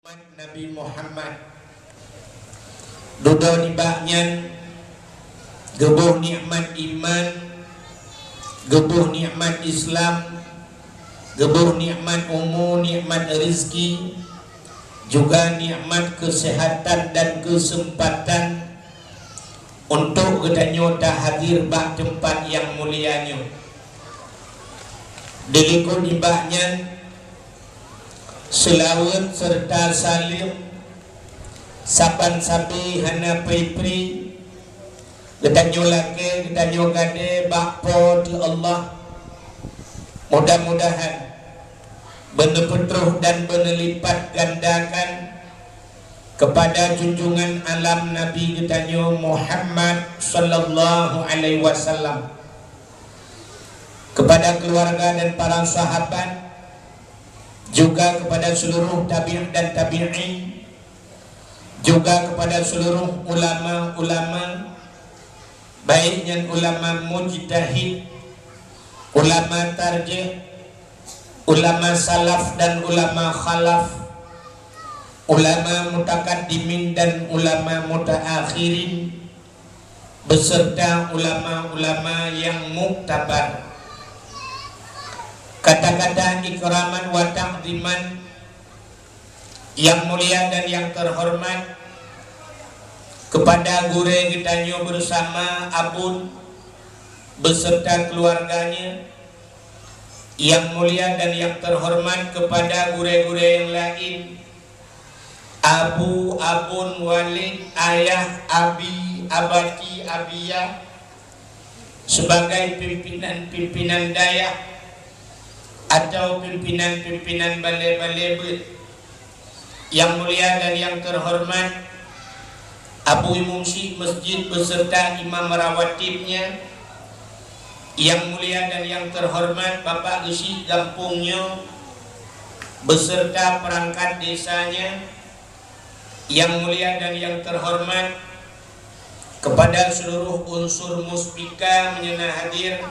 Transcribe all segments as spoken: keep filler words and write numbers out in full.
Nabi Muhammad. Dudoe nibak nyan, geuboh nikmat iman, geuboh nikmat Islam, geuboh nikmat umu, nikmat rizki, juga nikmat keuseuhatan dan keuseumpatan untuk geutanyoe tahadir bak teumpat nyang mulia nyoe. Dilikot nibak nyan, seulaweuet seureuta saleuem saban sabe hana pri-pri geutanyoe lakée, geutanyoe gadée bak Po teu Allah. Mudah-mudahan beuneupeutroh dan beuneulipatgandakan keupada junjungan alam Nabi geutanyoe Muhammad sallallahu alaihi wasallam, keupada keuluwarga dan para sahabat, juga keupada seuluruh tabi' dan tabi'in, juga keupada seuluruh ulama-ulama, baik nyan ulama mujtahid, ulama tarjih, ulama salaf dan ulama khalaf, ulama mutakaddimin dan ulama mutaakhirin, beserta ulama-ulama nyang muktabar. Kata-kata ikraman wa ta'ziman nyang mulia dan nyang terhormat keupada gurée geutanyoe beusama Abon beserta keuluwarganya, nyang mulia dan nyang terhormat keupada gurée-gurée nyang laén, Abu, Abon, Walid, Ayah, Abi, Abati, Abiyah, sebagai pimpinan-pimpinan dayah atau pimpinan-pimpinan balée-balée beuet, nyang mulia dan nyang terhormat Abu Imum Syik Masjid beserta imam rawatibnya, nyang mulia dan nyang terhormat Bapak Geusyik gampông nyoe beserta perangkat desanya, nyang mulia dan nyang terhormat keupada seuluruh unsur muspika meunyoe na hadir,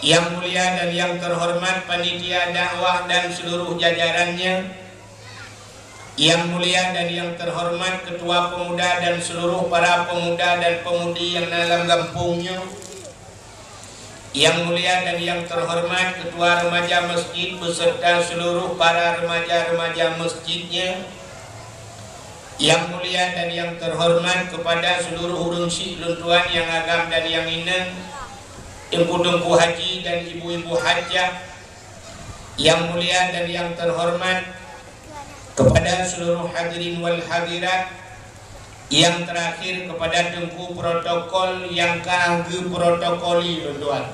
nyang mulia dan nyang terhormat panitia dakwah dan seuluruh jajarannya, nyang mulia dan nyang terhormat ketua pemuda dan seuluruh para pemuda dan pemudi nyang na lam gampông nyoe, nyang mulia dan nyang terhormat ketua remaja masjid beserta seuluruh para remaja-remaja masjidnya, nyang mulia dan nyang terhormat keupada seuluruh ureuëng syik lôn tuan nyang agam dan nyang inong, teungku-teungku haji dan ibu-ibu hajah, nyang mulia dan nyang terhormat keupada seuluruh hadirin wal hadirat, nyang teurakhir keupada teungku protokol nyang ka geuprotokoli lôn tuan.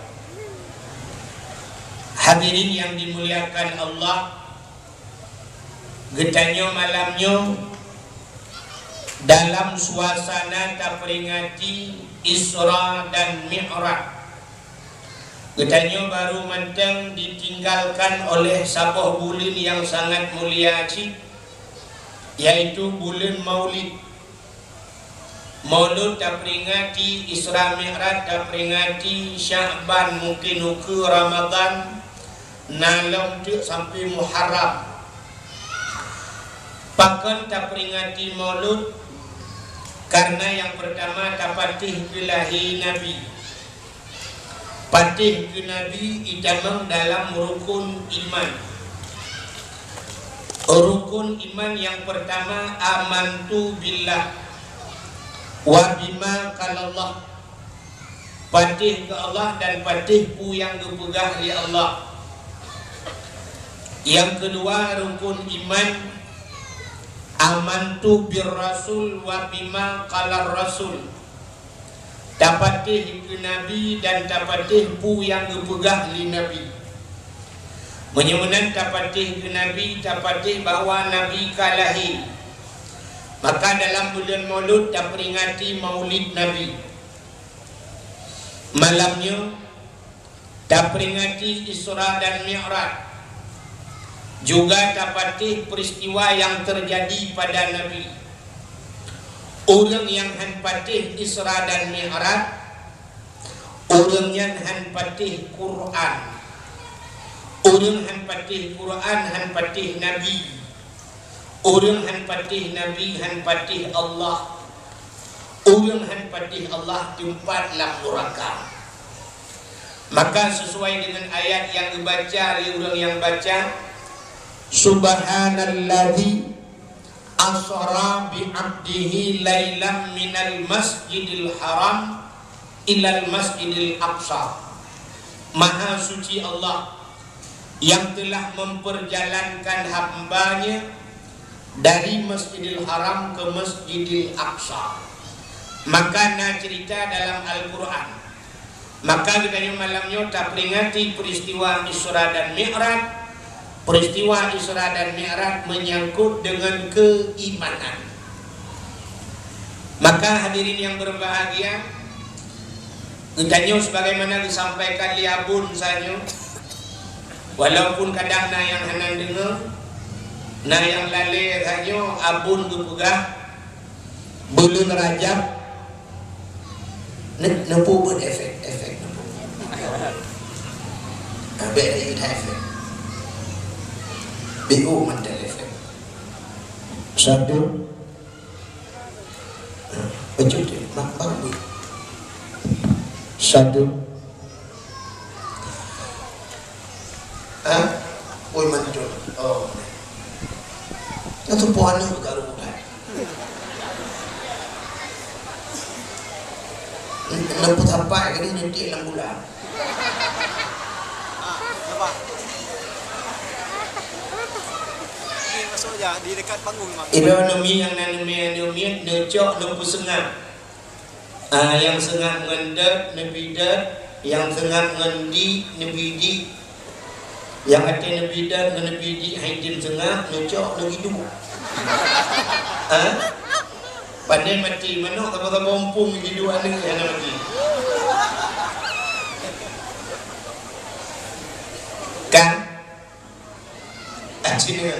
Hadirin nyang dimuliakan Allah, geutanyoe malam nyoe dalam suasana taperingati Isra dan Mi'raj. Geutanyoe barô mantong ditinggalkan oleh saboh buleuen nyang sangat mulia cit, yaitu buleuen Maulid. Maulud taperingati, Isra Mi'raj taperingati, Sya'ban mungken ukeue, Ramadhan na lom teuk sampoe Muharram. Pakon taperingati Maulud? Karena nyang peurtama tapatéh keu lahé Nabi. Patéh keu Nabi itamong dalam rukun iman. Rukun iman nyang peurtama, amantu billah wa bima qalallah. Patéh keu Allah dan patéh peue nyang geupeugah lé Allah. Nyang keudua rukun iman, amantu bir rasul wa bima qalar rasul. Tapatéh keu Nabi dan tapatéh peue nyang geupeugah lé Nabi. Meunyoe meunan tapatéh keu Nabi, tapatéh bahwa Nabi ka lahé, maka dalam buleuen Maulud taperingati Maulid Nabi. Malam nyoe taperingati Isra dan Mi'raj, juga tapatéh peuristiwa nyang teujadi pada Nabi. Ureuëng nyang hán patéh Isra dan Mi'raj, ureuëng nyan hán patéh Quran. Ureuëng hán patéh Quran hán patéh Nabi. Ureuëng han patéh Nabi, han patéh Allah. Ureuëng han patéh Allah teumpat lam nuraka. Maka sesuai dengan ayat yang dibaca oleh ureuëng yang baca, "Subhanalladzi asra bi abdihi lailam minal masjidil haram ilal masjidil aqsa." Maha suci Allah yang telah memperjalankan hamba-Nya dari Masjidil Haram ke Masjidil Aqsa. Maka na cerita dalam Al-Quran. Maka geutanyoe malam nyoe taperingati peristiwa Isra dan Mi'raj. Peristiwa Isra dan Mi'raj menyangkut dengan keimanan. Maka hadirin yang berbahagia, geutanyoe sebagaimana disampaikan lé Abon sanyoe, walaupun kadang na nyang hana deungoe, na nyang lalé sanyoe, Abon geupeugah, buleuen Rajab, ne-, neupeu beuet efek, efek neupeu. Habéh lé that efek. Biu mantel efek. Satu. Bacut deh, mak bang weh. Satu. Ha? Oi, mantul. Oh. Dah tu puan ni baru dah. Enam puluh sampai ke ni nyetik lam bulan. Ah, nampak? Okey, masuk aja di dekat panggung, Bang. Ira nemi nyang na nemi nemi neucok neupeusengah. Ah, nyang seungab ngon dot neubi dot, nyang seungab ngon di neubi di. Nyang até neubi dot ngon neubi di hai tem seungab neucok neugidu. Ha? Pandai mati manok saba-saba umpung gidu aneuk hana mati. Kan? Akhirnya,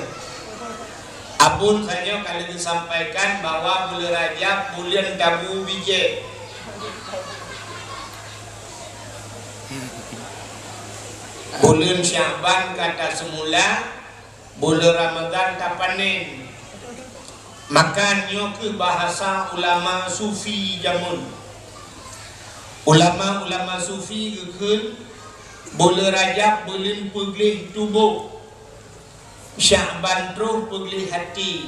Abon sanyoe ka lheueh sampaikan bahwa buleuen Rajab buleuen tabu bijéh. Buleuen Syakban ka taseumula, buleuen Ramadhan tapanen. Maka nyoe kheueh bahasa ulama sufi jameun. Ulama-ulama sufi geukheun, buleuen Rajab buleuen peugleh tuboh, Syakban troh peugleh até,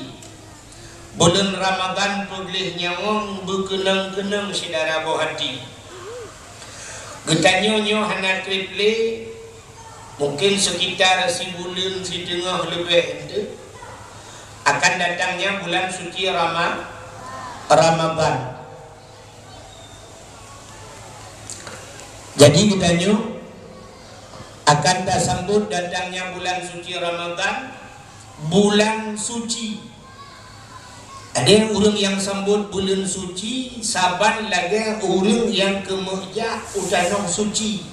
buleuen Ramadhan peugleh nyawöng, beukeunong-keunong syedara boh até. Geutanyoe nyoe hana treb lé, mungken sekitar sibuleuen siteungoh leubeh eunteuk, akan datangnya bulan suci Rama-, Ramadhan. Jadi geutanyoe akan tasambot datangnya bulan suci Ramadhan, bulan suci. Ada ureuëng nyang sambot buleuen suci saban lagée ureuëng nyang keumeujak u tanoh suci.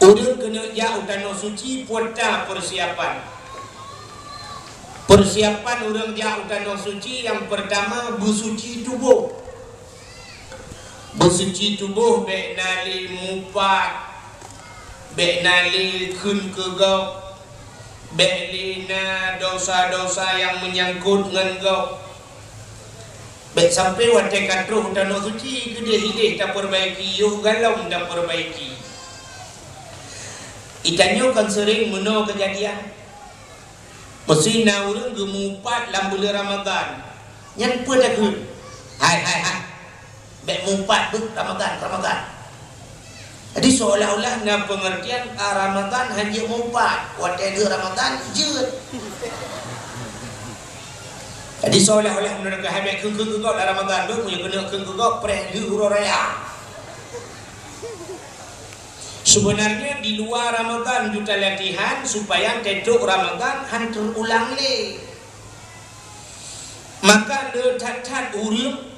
Ureuëng keuneuk jak u tanoh suci peue ta peusiapan. Peusiapan ureuëng jak u tanoh suci nyang peurtama beusuci tuboh. Beusuci tuboh bék na lé mupat, bék na lé kheun keu gob, bék lé na dosa-dosa nyang meunyangkot ngon gob. Bék sampoe watée ka troh u tanoh suci keudeh ideh tapeubaiki, yoh galom tapeubaiki. Geutanyoe kan seuring meunoe keujadian. Meusé na ureuëng geumupat lam buleuen Ramadhan. Nyan peue takheun? Hai, hai, hai! Bék mupat beuet Ramadhan, Ramadhan! Jadi seolah-olah na peungeurtian, ah, Ramadhan hanjeuet mupat, watée deuh Ramadhan jeuet. Jadi seolah-olah meunurot keuhai bék kheun-kheun keu gob lam Ramadhan, beuh meunyoe keuneuk kheun keu gob preh lheueh uroe raya. Sebenarnya di luar Ramadhan ju talatihan supaya tetrok Ramadhan han teurulang lé. Maka le that-that ureuëng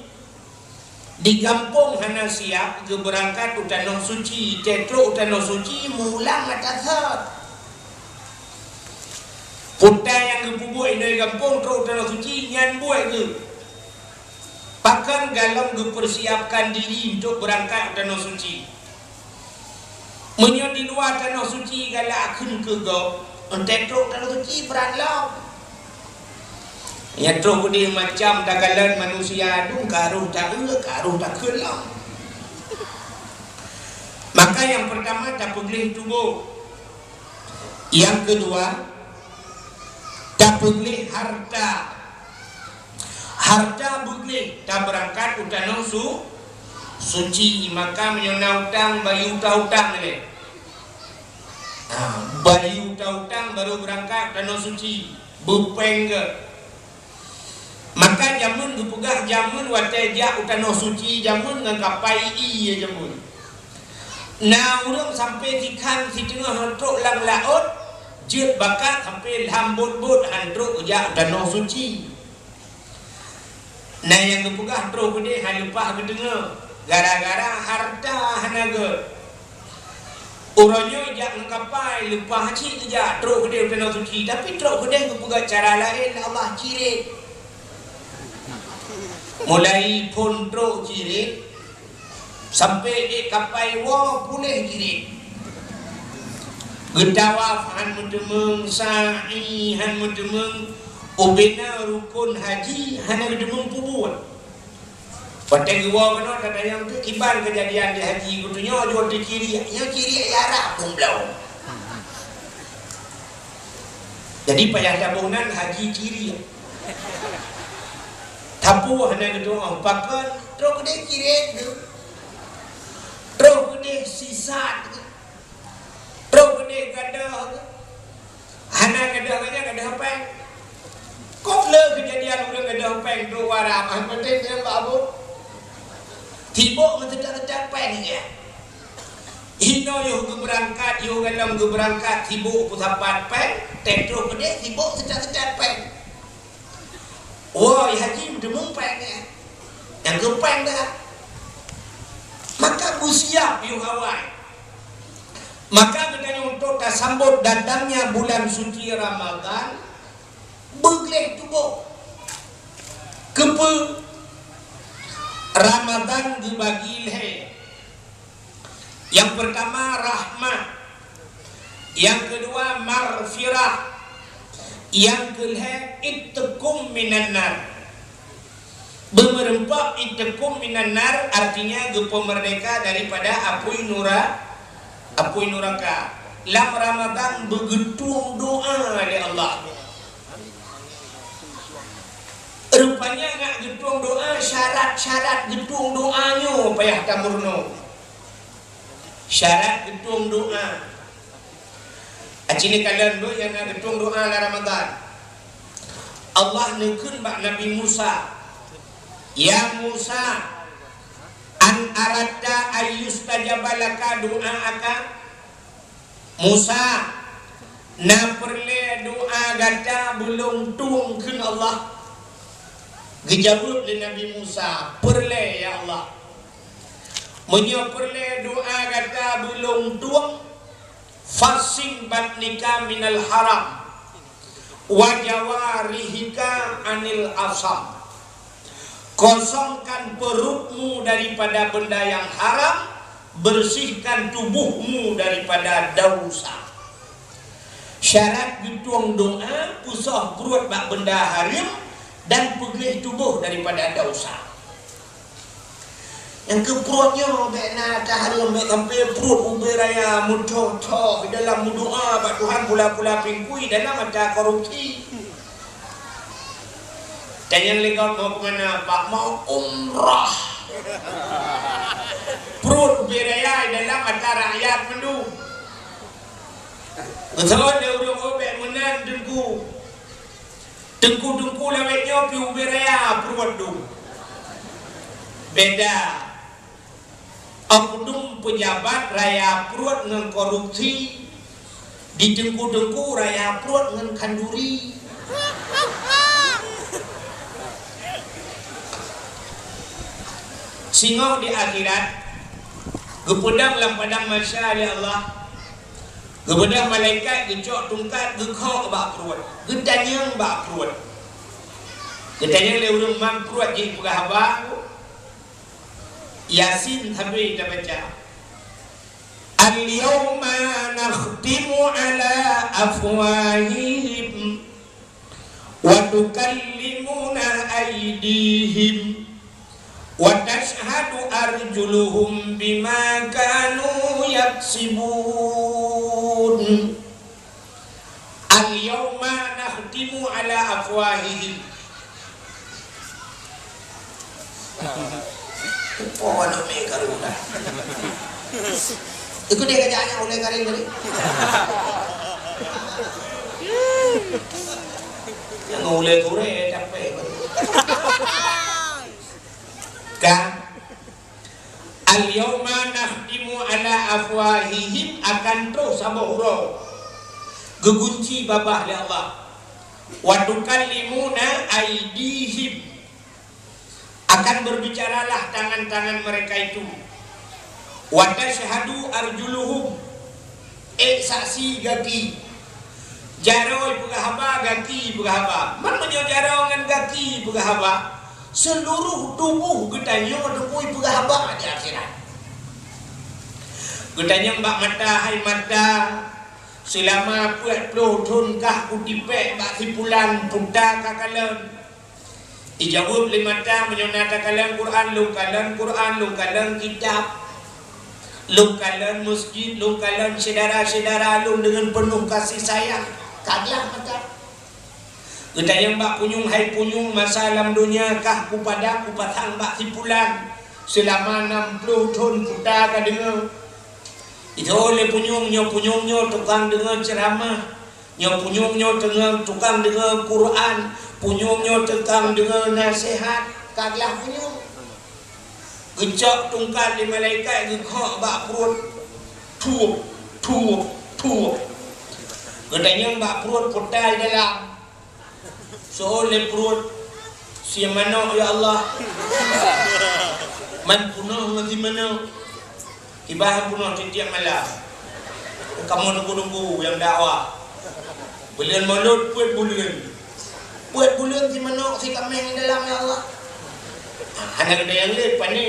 di gampông hana siap geubeurangkat u tanoh suci, tetrok u tanoh suci meulang mata sot. Peue ta nyang geupeubuet inong gampông trok u tanoh suci nyan buet geuh. Pakon galom geupeusiapkan diri untuk beurangkat u tanoh suci. Meunyoe di luwa tanoh suci galak kheun keu gob, enteuk trok tanoh suci brat lom. Nyang troh keudeh macam takalon manusia dum, ka roh taeu, ka roh takheun lom. Maka nyang peurtama tapeugleh tuboh. Nyang keudua tapeugleh harta. Harta beugleh tabeurangkat u tanoh su-, suci. Maka meunyoe na utang, bayeue utang-utang lé. Ha, bayeue utang-utang baru beurangkat u tanoh suci. Beupéng geuh. Maka jameun geupeugah jameun watée jak u tanoh suci, jameun ngon kapai ie jameun. Na ureuëng sampoe sikhan siteungoh trok lam laôt, jeuet bakat sampoe lam bot-bot han trok jak u tanoh suci. Na nyang geupeugah troh keudeh han leupah geuteungoh, gara-gara harta hana geuh. Uroe nyoe jak ngon kapai, leupah cit geujak trok keudeh u tanoh suci, tapi trok keudeh geupeugah cara laén lé Allah, cirét. Mulai phon trok cirét, sampoe ék kapai woe puléh cirét. Geutawaf han meuteumeung, sa'i han meuteumeung, ubena rukon haji hana geuteumeung peubuet. Watée geuwoe keunoe tatanyong teuk kiban keujadian di haji, geutunyok jeuet teuciriek, nyoe ciriek Arab peue bloe. Jadi payah taboh nan haji ciriek. Tapeue hana geutu'oh pakon, trok keudeh cirét geuh. Trok keudeh sisat geuh. Trok keudeh gadôh geuh. Hana gadôh ngon nyan, gadôh péng. Kok le keujadian ureuëng gadôh péng trok u Arab, han patéh nyan bak abot. Sibok ngon seutat-seutat péng nyan. Inoe yoh geubeurangkat, yoh galom geubeurangkat, sibok peusapat péng, teuh trok keudeh sibok seutat-seutat péng. Woe haji meuteumeung péng nyan. Nyang keu péng dah. Maka beusiap yoh awai. Maka geutanyoe untuk tasambot datangnya bulan suci Ramadan, beugleh tuboh. Keupeue? Ramadan geubagi lhée. Nyang peurtama rahmah, nyang keudua maghfirah, nyang keulhée itqum minan nar. Beumeureumpok itqum minan nar artinya geupeumeurdeka daripada apui nura-, apui nuraka. Lam Ramadan beugeutueng doa lé Allah. Rupanya ngat geutueng doa, syarat-syarat geutueng doa nyoe payah tameurunoe. Syarat geutueng doa. Aci neukalon beuh nyang na geutueng doa lam Ramadan. Allah neukheun bak Nabi Musa, "Ya Musa, an aratta ayyustajaba laka du'aaka?" Musa, na peureulée doa gata beulôn tueng kheun Allah? Geujaweueb lé Nabi Musa, "Peureulée, ya Allah." Meunyoe peureulée doa gata beulôn tueng, "Fassim batnika minal haram, wa jawarihika anil asam." Kosongkan perutmu daripada benda yang haram, bersihkan tubuhmu daripada dosa. Syarat geutueng doa, peusoh pruet bak benda hareuem dan peugleh tuboh daripada dosa. Nyang keu pruet nyoe bék na ata hareuem, bék sampoe pruet ubé raya meuthôh-thôh dalam meudoa bak Tuhan, pula-pula pingkui dalam ata korupsi. Tanyong lé gob mau keu mana, Pak? Mau umrah. Pruet ubé raya dalam ata rakyat mandum. Beutôi lé ureuëng, oh, bék meunan teungku. Teungku-teungku lawét nyoe pih ubé raya pruet dum. Beda. Oknum peujabat raya pruet ngon korupsi, di teungku-teungku raya pruet ngon khanduri. Singoh di akhirat, geupeudong lam padang mahsyar lé Allah. Geubeudôh malaikat geucok tungkat geukhok bak pruet, geutanyong bak pruet. Geutanyong lé ureuëng, man pruet jih peugah haba, Yasin sabe tabaca. Al-yauma nakhtimu ala afwahihim Wa tukallimuna aidihim wa tashhadu arjuluhum bima kanu yaksibun. Al-yauma nakhtimu ala afwahihim. Oh, aneuk miet karu dah. Ikut dia kejak nyan ulèe garéng tadi. Nyang ulèe gurèe capek. Ka. Al-yauma nakhtimu ala afwahihim, akan troh saboh uroe geugunci babah lé Allah. Wa tukallimuna aidihim, akan berbicaralah tangan-tangan mereka itu. Wa tashhadu arjuluhum, ék saksi gaki. Jaroe peugah haba, gaki peugah haba. Man meunyoe jaroe ngon gaki peugah haba, seuluruh tuboh geutanyoe teupeu peugah haba di akhirat. Geutanyong bak mata, "Hai mata, seulama peuet ploh thon kah kutipék bak si pulan, peue takalon?" Ijaweueb lé mata, "Meunyoe na takalon Quran, lôn kalon Quran, lôn kalon kitab, lôn kalon meuseujid, lôn kalon syedara-syedara lôn deungon peunoh kasih sayang." Ka gleh mata. Geutanyong bak punyueng, "Hai punyueng, masa lam donya kah kupada kupasang bak si pulan seulama nam ploh thon, peue tadeungoe?" Ijaweueb lé punyueng, "Nyoe punyueng nyoe tukang deungoe ceuramah, nyoe punyueng nyoe teungoh tukang deungoe Quran, punyueng nyoe tukang deungoe naseuhat." Ka gleh punyueng. Geucok tungkat lé malaikat, geukhok bak pruet. Thuep, thuep, thuep. Geutanyong bak pruet, "Peue takalon dalam?" Seuôt lé pruet, "Sie manok, ya Allah." "Man peunoh ngon sie manok?" "Kiban peunoh tiep-tiep malam. Kamoe tunggu-tunggu nyang dakwah. Buleuen Molot peuet buleuen. Peuet buleuen sie manok, sie kaméng di dalam, ya Allah." Hana geutanyong lé pane.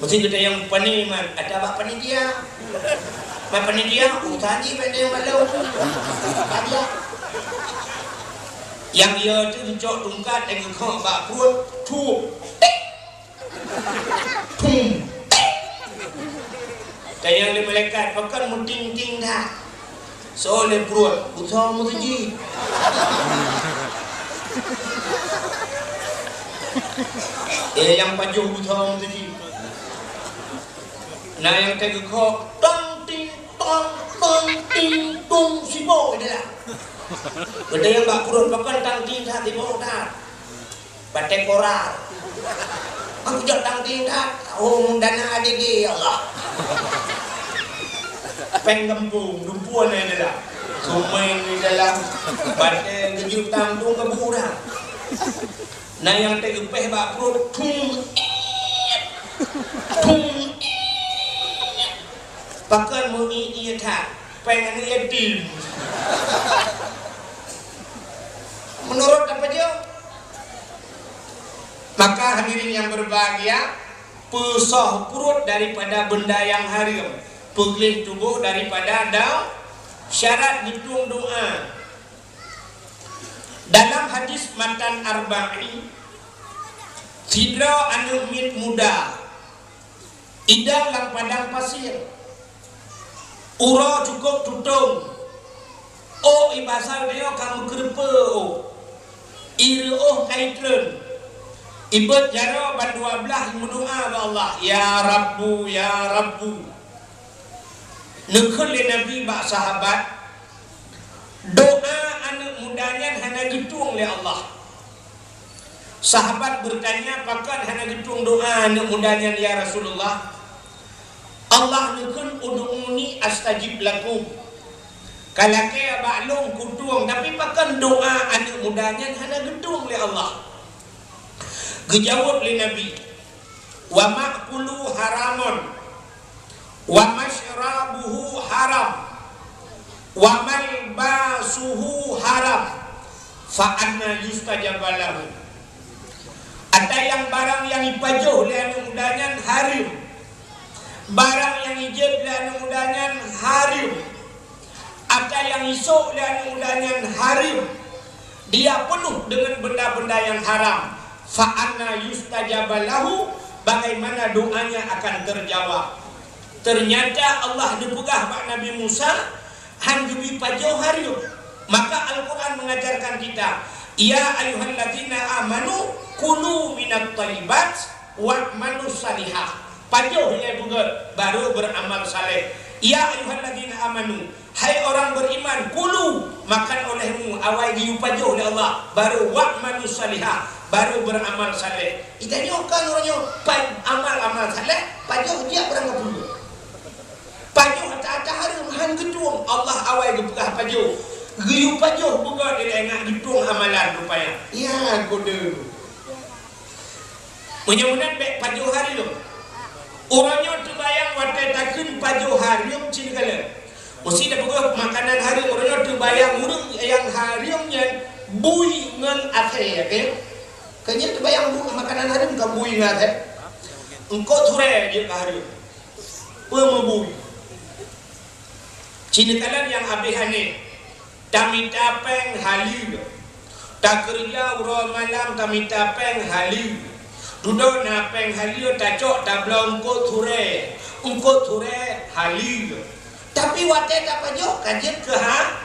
Meusti geutanyong pane, man, ata bak panitia. Man panitia, urusan jih bak tanyong bak lôn. Panitia. Nyang ie teuh geucok tungkat dan geukhok bak pruet, thuep. Tik. Thum. Tik. Tanyong lé malaikat, "Pakon meuting-ting that?" Seuôt lé pruet, "Beusoe meuseujid." Eh, nyang pajoh beusoe meuseujid. Na nyang teugeukok, tong ting tong, tong ting tung, sibok je lah. Geutanyong bak pruet, "Pakon tang ting that sibok that?" Batèe koral. Aku jak tang ting that, oh, dana A D G, ya Allah. Péng gampông, dumpeue na di dalam. Sumeng di dalam. Batèe geujeuet tang tu ngon urang. Na nyang teugeupéh bak pruet, thum, iet. Thum, iet. Pakon meu-iet-iet that, péng aneuk yatim. Menurut apa dia? Maka hadirin yang berbahagia, peusoh pruet daripada benda yang haram, peugleh tuboh daripada dau-, syarat geutueng doa. Dalam hadis matan Arba'in, sidroe aneuk miet muda idong lam padang pasir. Uroe cukôp tutong. Ôk i basal nyoe ka meukeureupeue ôk. I reuôh ka itreun. Ibeuet jaroe bandua blaih meudoa bak Allah, "Ya Rabbu, ya Rabbu." Neukheun lé Nabi bak sahabat, "Doa aneuk muda nyan hana geutueng lé Allah." Sahabat bertanya, "Pakon hana geutueng doa aneuk muda nyan, ya Rasulullah?" Allah neukheun, "Ud'uni astajib lakum." Ka lakèe bak lôn kutueng, tapi pakon doa aneuk muda nyan hana geutueng lé Allah? Geujaweueb lé Nabi, "Wa ma'kuluhu haramun, wa masyrabuhu haram, wa malbasuhu haram, fa anna yustajabu lahu." Ata nyang barang nyang ipajoh lé aneuk muda nyan hareuem, barang nyang ijép lé aneuk muda nyan hareuem, ata nyang isôk lé aneuk muda nyan hareuem, Dia penuh dengan benda-benda yang haram. Fa anna yustajaba lahu, bagaimana doanya akan terjawab? Ternyata Allah neupeugah bak Nabi Musa, han geubri pajoh hareuem. Maka Al-Quran mengajarkan kita, "Ya ayyuhalladzina amanu kulu minat thayyibat wa'malus salihah." Pajoh ilée beugét, baru beramal saleh. "Ya ayyuhalladzina amanu," hai orang beriman, "kulu," makan olehmu, awai geuyue pajoh lé Allah, baru "wa'malus salihah," baru beramal saleh. Geutanyoe kan uroe nyoe, pa-, amal-amal saleh, pajoh jeuet barang kapeue. Pajoh ata-ata hareuem han geutueng, Allah awai geupeugah pajoh. Geuyue pajoh beugét ilée ngat geutueng amalan rupanya. Ya, kode. Meunyoe meunan bék pajoh hareuem. Uroe nyoe teubayang watée takheun pajoh hareuem cit kalon. Meusé tapeugah makanan hareuem, uroe nyoe teubayang ureuëng nyang hareuem nyan bui ngon asèe, ya kan? Kan nyan teubayang bu-, makanan hareuem ka bui ngon asèe. Eungkôt surée jeuet ka hareuem. Peue meubui. Cit kalon nyang abéh aneh. Tamita péng haleue. Takeureuja uroe malam tamita péng haleue. Dudoe na péng haleue tacok tabloe eungkôt surée. Eungkôt surée haleue. Tapi watée tapajoh ka jeuet keu ha-,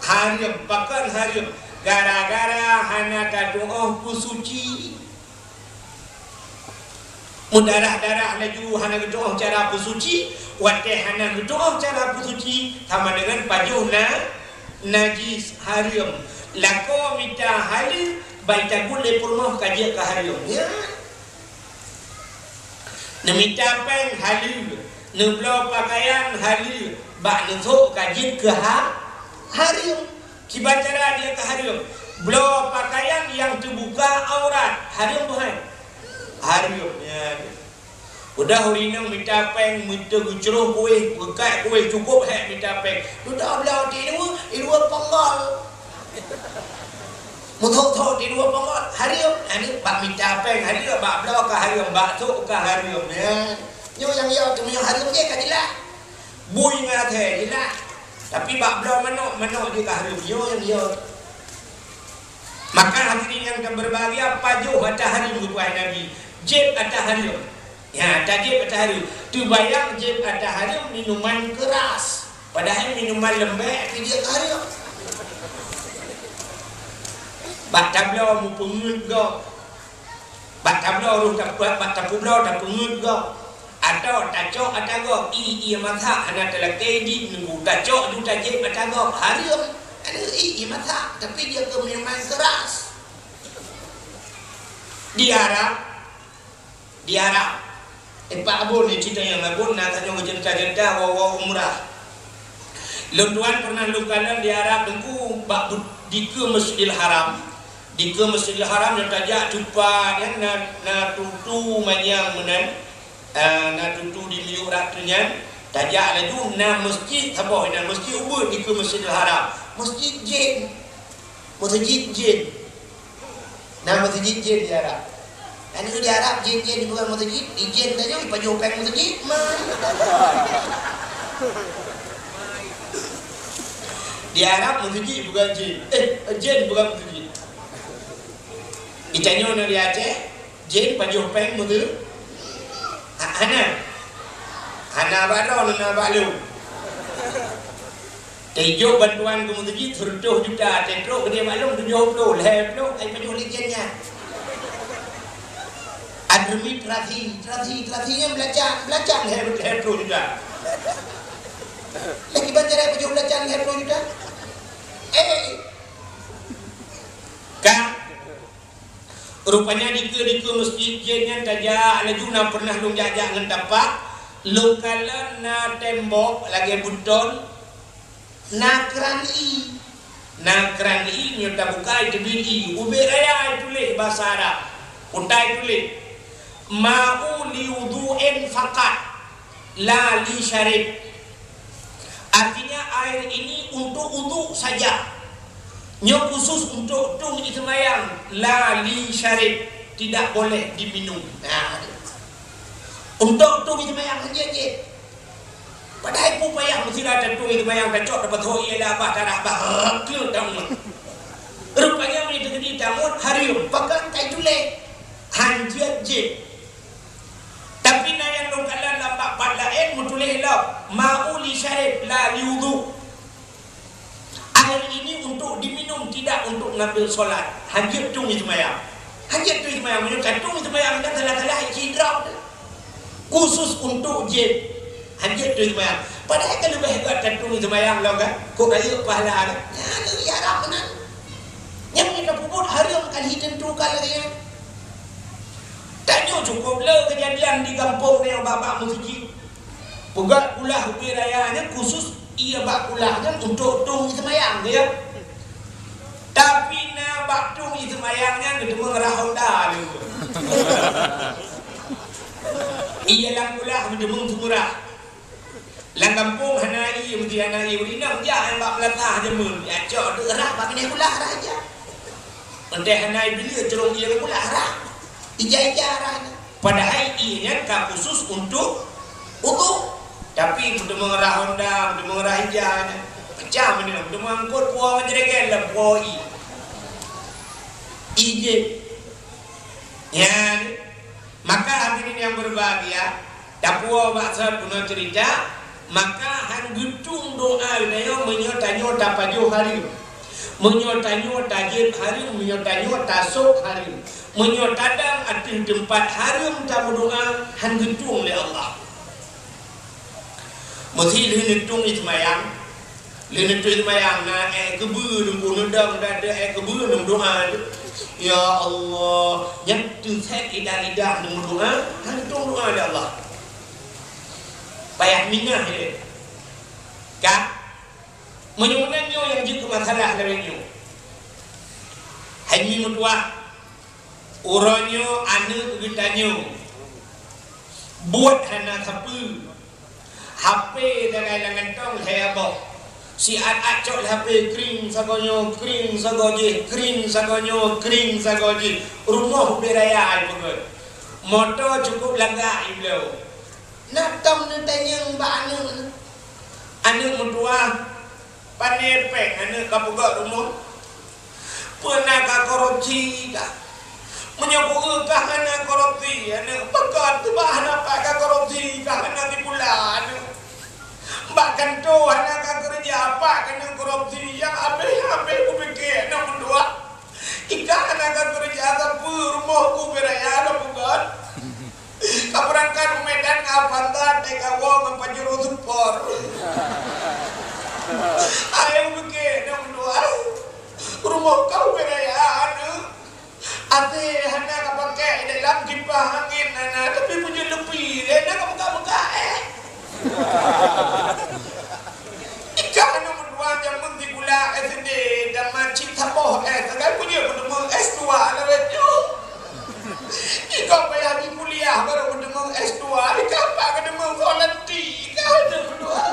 hareuem. Pakon hareuem? Gara-gara hana tatuoh peusuci. Meudarah-darah laju hana geutuoh cara peusuci, watée hana geutuoh cara peusuci, sama deungon pajoh na, najis, hareuem. Lakoe mita haleue, bai tagut lé peurumoh ka jeuet ka hareuem. Ya. Neumita péng haleue, neubloe peukayan haleue, bak neusok ka jeuet keu ha-, hareuem. Kiban cara jeuet ka hareuem? Bloe peukayan nyang teubuka aurat, hareuem buhan? Hareuem, ya. Udah ureuëng inong mita péng, mita geucroh kueh, peukat kueh, cukup hék mita péng. Dudoe bloe ti dua, i dua ponggol. Meuthok-thok ti dua ponggol, hareuem. Aneuk bak mita péng, hareuem, bak bloe ka hareuem, bak sok ka hareuem, ya. Nyoe nyang yo, teuma nyang hareuem jih ka jeulaih. Bui ngon asèe jeulaih. Tapi bak bloe manok, manok jih ka hareuem. Nyoe nyang yo. Maka hadirin yang berbahagia, pajoh ata hareuem geupeugah Nabi. Jieb ata hareuem. Ya, tajieb ata hareuem. Teubayang jieb ata hareuem minuman keras. Padahai minuman lembek pih jeuet ka hareuem. Bak tabloe meupeungeuet gob. Bak tabloe roh tapeugah, bak tapubloe tapeungeuet gob. Atawa tacok ata gob, ié, ié masak hana talakée jih nunggu tacok ju tajieb ata gob. Hareuem. Ada ié, ié masak, tapi dia ke minuman keras. Di Arab, di Arab. Eh, Pak Abon ni cerita nyang Abon na tanyoe cerita-cerita wa, wa umrah. Lôn tuan pernah lôn kalon di Arab Teungku bak bu-, dikeue Masjidil Haram. Dikeue Masjidil Haram nyang tajak cupa nyan na, na tutu manyang meunan. Ah, na tutu di miyueb ratu nyan. Tajak laju na masjid saboh, na masjid ubit dikeue Masjidil Haram. Masjid jin. Masjid jin. Na meuseujid jén di Arab. Nyan di Arab jén-jén di bukan meuseujid, di jén tanyoe ipajoh péng meuseujid, man. Di Arab meuseujid bukan jén. Eh, jén bukan meuseujid. Di tanyoe na di Aceh, jén pajoh péng meuseujid. Ha-, hana. Hana bak droe, na bak lôn. Teujok bantuan keu meuseujid seratus juta, teutrok keudeh bak lôn tujoh ploh, lhèe ploh, ai pajoh lé jén nyan. Administrasi, administrasi, administrasi nyan beulacak, beulacak lhèe, lhèe ploh juta. Lé kiban cara pajoh beulacak lhèe ploh juta? Eh. Ka. Rupanya dikeue-dikeue masjid jén nyan tajak, laju na pernah lôn jak-jak ngon tapak, lôn kalon na tembok lagèe beuton, na kran ie. Na kran ie nyoe tabuka, iteubiet ie. Ubit raya ituléh basa Arab. Utai tuléh, "Ma'u li wudhu'in faqat." La li syarib. Artinya, air ini untuk wudhu saja. Nyoe khusus untuk tueng di seumayang. La li syarib. Tidak boleh diminum. Nah, untuk tueng di seumayang saja je. Padahai peue payah meusira tatueng di seumayang, tacok, tapeuthok ie lam babah, tarah babah, kleuet lam umat. Rupanya Tamut hareuem, pakon ka ituléh, hanjeuet jieb. Tapi na nyang lôn kalon lam bab-bab laén meutuléh lom, ma'u li syarib la li wudhu. Air ini untuk diminum, tidak untuk ngambil solat. Hanjeuet tueng seumayang. Hanjeuet tueng seumayang. Meunyoe ka tueng seumayang, kan salah-salah isi drop tu. Khusus untuk jieb. Hanjeuet tueng seumayang. Padahai ka leubeh gét tatueng seumayang lom kan. Kok rayeuk pahala kan. Nyan, nyan haram meunan. Nyang nyang peubuet hareuem kali tentu ka lagée nyan. Tanyoe cukup le keujadian di gampông nyoe bak-bak meuseujid. Peugah kulah ubé raya nyan khusus ié bak kulah nyan untuk tueng seumayang, ya. Tapi na bak tueng seumayang nyan geuteumeung rah honda lé. Ié lam kulah geuteumeung seumeurah. Lam gampông hana ié, meusti hana ié. Ureueng inong jak nyang bak meulasah jameun, jak cok teuk rah bak binéh kulah rah ija. Entah hana ié binéh curông ié lam kulah rah. Ija-ija rah nyan. Padahai ié nyan ka khusus untuk udhu. Tapi meuteumé rah honda, meuteumé rah ija nyan. Pecah meunan, meuteumé angkot puwoe ngon jerigen lam puwoe ié. Ié. Nyan. Maka hadirin yang berbahagia, tapuwoe bak saboh bunoe cerita, maka han geutueng doa geutanyoe meunyoe tanyoe tapajoh hareuem. Meunyoe tanyoe tajieb hareuem, meunyoe tanyoe tasôk hareuem. Meunyoe tadong ateueh teumpat hareuem tameudoa, han geutueng lé Allah. Meusi lheueh neutueng ié seumayang, lheueh neutueng ié seumayang na ék keubeue neumeudoa, neudong dan ék keubeue neumeudoa. Ya Allah, nyan teusét lidah-lidah neumeudoa, han geutueng doa lé Allah. Payah minah lé. Ka? Meunyoe meunan nyoe nyang jeuet keu masalah lagée nyoe. Hai mi meutuwah, uroe nyoe aneuëk geutanyoe buet hana sapeue. H P sagai lam gantong lhée boh. Siat-at cok lé H P kring sagoe nyoe, kring sagoe jih, kring sagoe nyoe, kring sagoe jih. Rumoh ubé raya ipeugét. Moto cukup lagak ibloe. Na tom neutanyong bak aneuëk. Aneuëk meutuwah, Pane péng aneuëk ka peugét rumoh? Peue na ka korupsi kah? Meunyoe peue kah hana korupsi aneuëk, pakon teuba hana pat ka korupsi kah hana dipula aneuëk? Bak kantô hana ka keureuja pat keuneuk korupsi, nyang habéh-habéh kupike aneuëk meutuwah. Ikah hana ka keureuja sapeue rumoh ku ubé raya ka peugét. Ka beurangkat u Medan ngon Avanza, teuka woe ngon Pajero Sport. Ayah pike nyang dua. Rumoh ka ubé raya aneuëk. Até hana ka pakai dalam kipah angén hana, tapi punya lepi, hana ka buka-buka, eh. Ikah aneuk meutuah jameun sikula S D dan macit saboh S, sagai peue jeuet meuteumé S dua lawét nyoe. Ikah payah di kuliah barô meuteumé S dua, ikah pat ka teumé volunteer, ikah aneuk meutuah.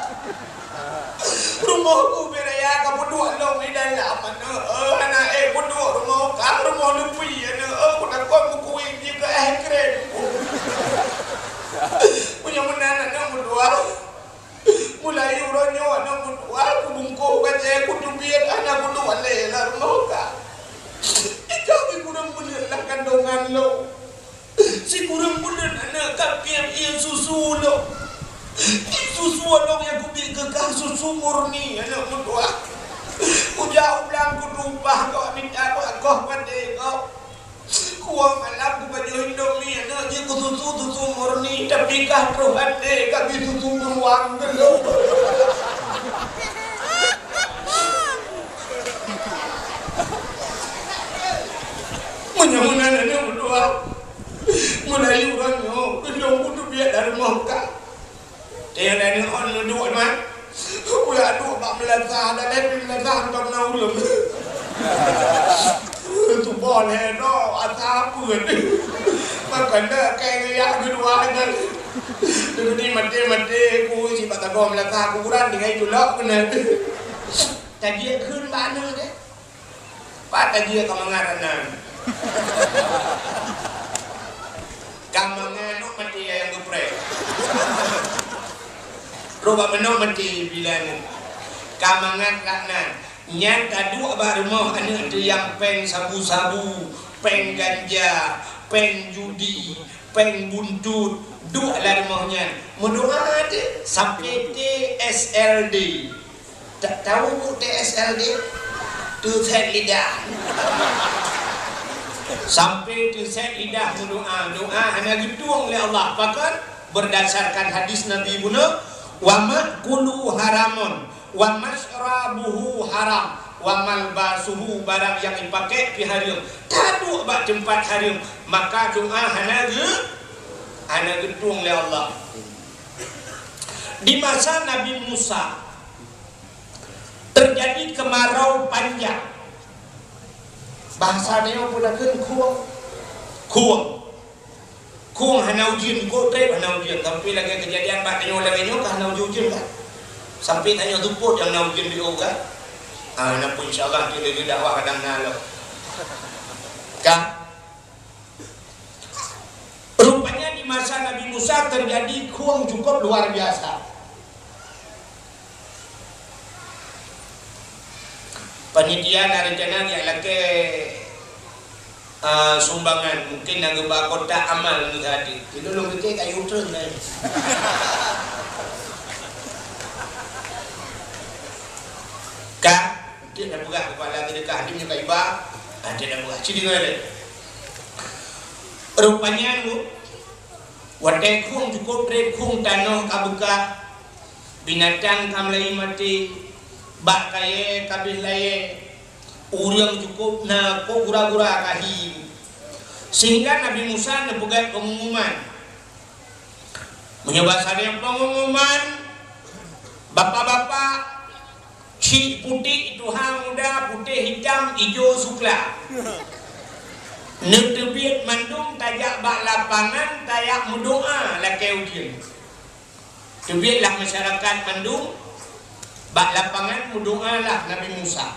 Rumoh ku ubé raya ka peuduek lom di dalam aneuk, eh, hana ék peuduek rumoh kah, rumoh leupie aneuk, eh, ku takot meukuéh jih keu eh krém. Meunyoe meunan aneuk meutuah. Mulai uroe nyoe aneuk meutuah kubungkôh bajée kuteubiet hana kuduek lé lam rumoh ka. Ikah sikureueng buleuen lam kandongan lôn. Sikureueng buleuen aneuk ka piep ié susu lôn. Ié susu lôn nyang kubiet keu kah susu murni aneuk meutuah. Kujak u blang kutumpah kok mita kok akoh padé kok. Kuwoe malam kupajoh Indomie aneuk jih kususu susu murni, tapi kah troh até ka bi susu beruang keulôn. Meunyoe meunan aneuk meutuah, mulai uroe nyoe keu lôn kuteubiet lam rumoh kah. Teuh lagée ngon neuduek nyan, ulôn duek bak meulasah, dan lé pih meulasah mantong na ulôn. Tuboh lhée droe asa peuet. Makajih kayée geuyah keudua nyan. Deungon maté-maté ku sibat sagoe meulasah kuburan tinggai culok keunan. Tajak kheun bak aneuk deh. Pat tajak ka mangat aneuk. Ka mangat, nyoe maté nyang geupreh. Roh bak meunoe maté bilang. Ka mangat rak nan. Nyan ka duek bak rumoh aneuk teuh nyang péng sabu-sabu, péng ganja, péng judi, péng buntut, duek lam rumoh nyan. Meudoa teuh sampai T S L D. Ta-, tahu T S L D? Teusét lidah. Sampai teusét lidah meudoa, doa hana geutueng lé Allah. Pakon? Berdasarkan hadis Nabi bunoe, "Wa ma'kuluhu haramun, wa masyrabuhu haram, wa malbasuhu," barang nyang dipakai pih hareuem, taduek bak teumpat hareuem, maka doa hana geu-, hana geutueng lé Allah. Di masa Nabi Musa, terjadi kemarau panjang. Bahasa tanyoe peue takheun, khueng. Khueng. Khueng hana ujeuen, kok trép hana ujeuen. Sampai lagèe keujadian bak tanyoe lagèe nyoe ka hana ujeuen-ujeuen kan? Sampai tanyoe seupôt nyang na ujeuen biôh kan? Ah, na pun insya Allah, di lagèe dakwah kadang na lom. Ka? Rupanya di masa Nabi Musa terjadi khueng cukup luar biasa. Panitia na rencana jak lakèe, ah, sumbangan, mungkin na geuba kotak amal ngon geuh. Di lôn pike kayu treun nyan. Ka, enteuk na peugah kepala seudeukah, di meunyoe ka iba, enteuk na peugah. Ci deungoe lé. Rupanya, watèe khueng cukup trép, khueng tanoh ka beukah, binatang ka mulai maté, bak kayèe ka abéh layèe, ureueng cukup na kok gura-gura ka hi. Sehingga Nabi Musa neupeugèt pengumuman. Meunyoe basa tanyoe pengumuman, bapak-bapak, cit putéh tuha muda, putéh hitam, ijo sukla. Neuteubiet mandum tajak bak lapangan, tajak meudoa lakèe ujeuen. Teubiet lah masyarakat mandum bak lapangan, meudoa lah Nabi Musa.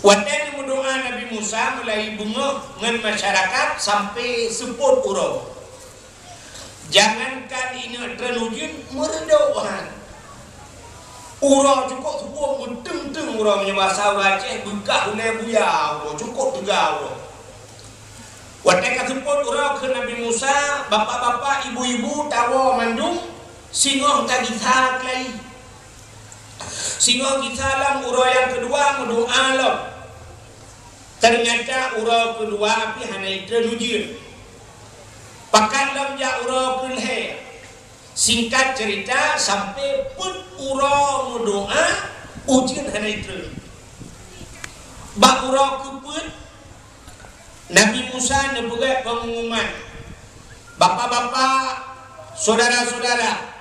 Watèe meudoa Nabi Musa, mulai beungoh ngon masyarakat sampai seupôt uroe. Jangankan ingat treun ujeuen, meureudôk han. Uroe cukôp seupôt, meuteung-teung uroe, meunyoe basa ureueng Aceh, beukah ulèe buya uroe, cukôp teuga uroe. Watèe ka seupôt uroe kheun Nabi Musa, bapak-bapak, ibu-ibu, tawoe mandum, singoh tagisa keulayi. Singoh gisa lom uroe nyang keudua meudoa lom. Teunyata uroe keudua pih hana itreun ujeuen. Pakat lom jak uroe keulhèe. Singkat cerita, sampai peuet uroe meudoa, ujeuen hana itreun. Bak uroe keupeuet, Nabi Musa neupeugèt pengumuman, "Bapak-bapak, syedara-syedara,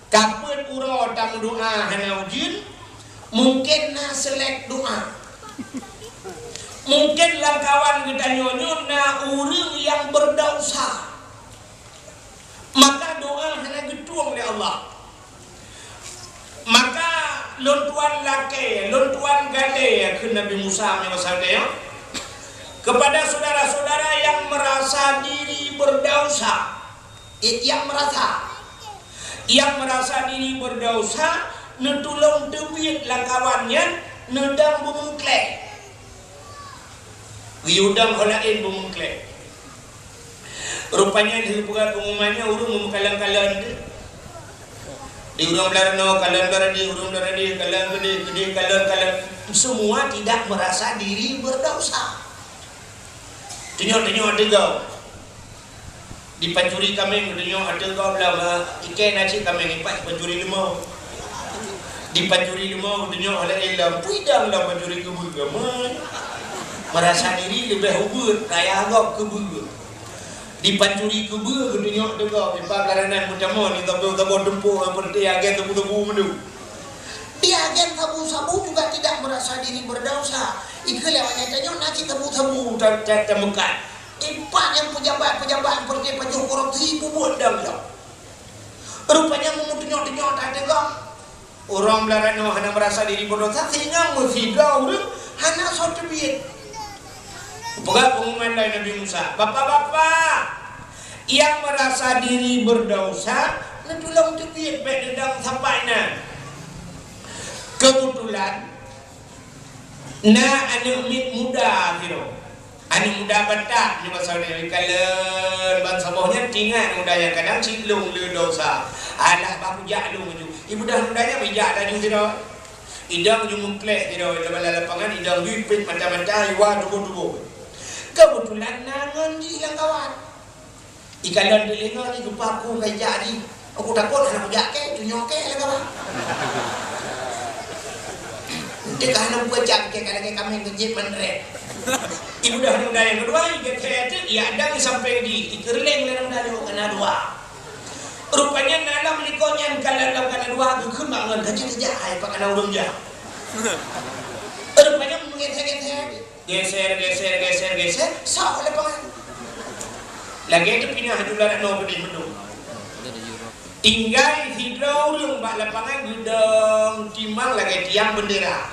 ka peuet uroe tameudoa hana ujeuen, mungken na seulek doa. Mungken lam kawan geutanyoe nyoe na ureueng nyang beudesya." Maka doa hana geutueng lé Allah. Maka lôn tuan lakèe, lôn tuan gadée, kheun Nabi Musa meunyoe basa geutanyoe, kepada saudara-saudara yang merasa diri berdosa. Eh, yang merasa, yang merasa diri berdosa, neutulông teubiet lam kawan nyan, neudong beumeukleh. Geuyue dong ho laén beumeukleh. Rupanya lheueh peugah pengumuman nyan, ureueng meumeukalon-kalon teuh. Di ureueng blah runoe, kalon blah di, ureueng blah di, kalon keudeh, keudeh, kalon, kalon. Semua tidak merasa diri berdosa. Tunyok-tunyok ateueh gob. Di pancuri kaméng geutunyok ateueh gob lom, ikei na cit kaméng ipat pancuri leumô. Di pancuri leumô geutunyok oleh ilom, peue idong lom pancuri keubeue, gameun. Merasa diri leubeh ubeuet, kaya gob keubeue. Di pancuri keubeue geutunyok ateueh gob, ipat blah ranan meutamong, di saboh-saboh tumpôk nyang peureuteh agen sabu-sabu meundu. Di agen sabu-sabu juga tidak merasa diri berdosa. Ikeu lewat nyang tanyoe na cit sabu-sabu ta-, ta-, tameukat. Ipat nyang pejabat-pejabat nyang peureuteh pajoh korupsi peubuet dam lom. Rupanya meumeutunyok-tunyok that teuka. Ureueng blah ranoe hana merasa diri berdosa, sehingga meusidroe ureueng hana soe teubiet. Peugah pengumuman lé Nabi Musa, "Bapak-bapak, yang merasa diri berdosa, neutulông teubiet bèk neudong sapai na." Kebetulan, Na aneuk miet muda sidroe. Aneuk muda batat nyoe basa Meunasir, kalon ban saboh nyan teuingat muda nyang kadang cit lôn le desya. Alah bah kujak lôn ju. Ibudah muda nyan ijak laju sidroe. Idong ju meuklek sidroe, lam lapangan idong ju ipét mata-mata, iwa tuboh-tuboh. Keubeutulan na ngon jih lam kawan. Ikalon teulingo jih, geupaku keu jak jih. Aku takot hana kujak kèe, tunyok kèe lé kawan. Teuka hana kujak kèe, ka lagèe kaméng keujép mandrét. Ibudah muda nyang keudua, igèt kèe teuk, iadang sampéng di, ikeureuléng lé muda nyoe keu na dua. Rupanya na lam likot nyan, ka lam, lam ka na dua, geukheun bak ngon, ka jeuet jak, hai, pat ka na ureueng jak. Rupanya meugèt-gèt. Geser, geser, geser, geser, sok lapangan. Lagèe teupinah aju larat noe beudeh meudong. Tinggai sidroe ureueng bak lapangan geudong timang lagèe tiang beundera.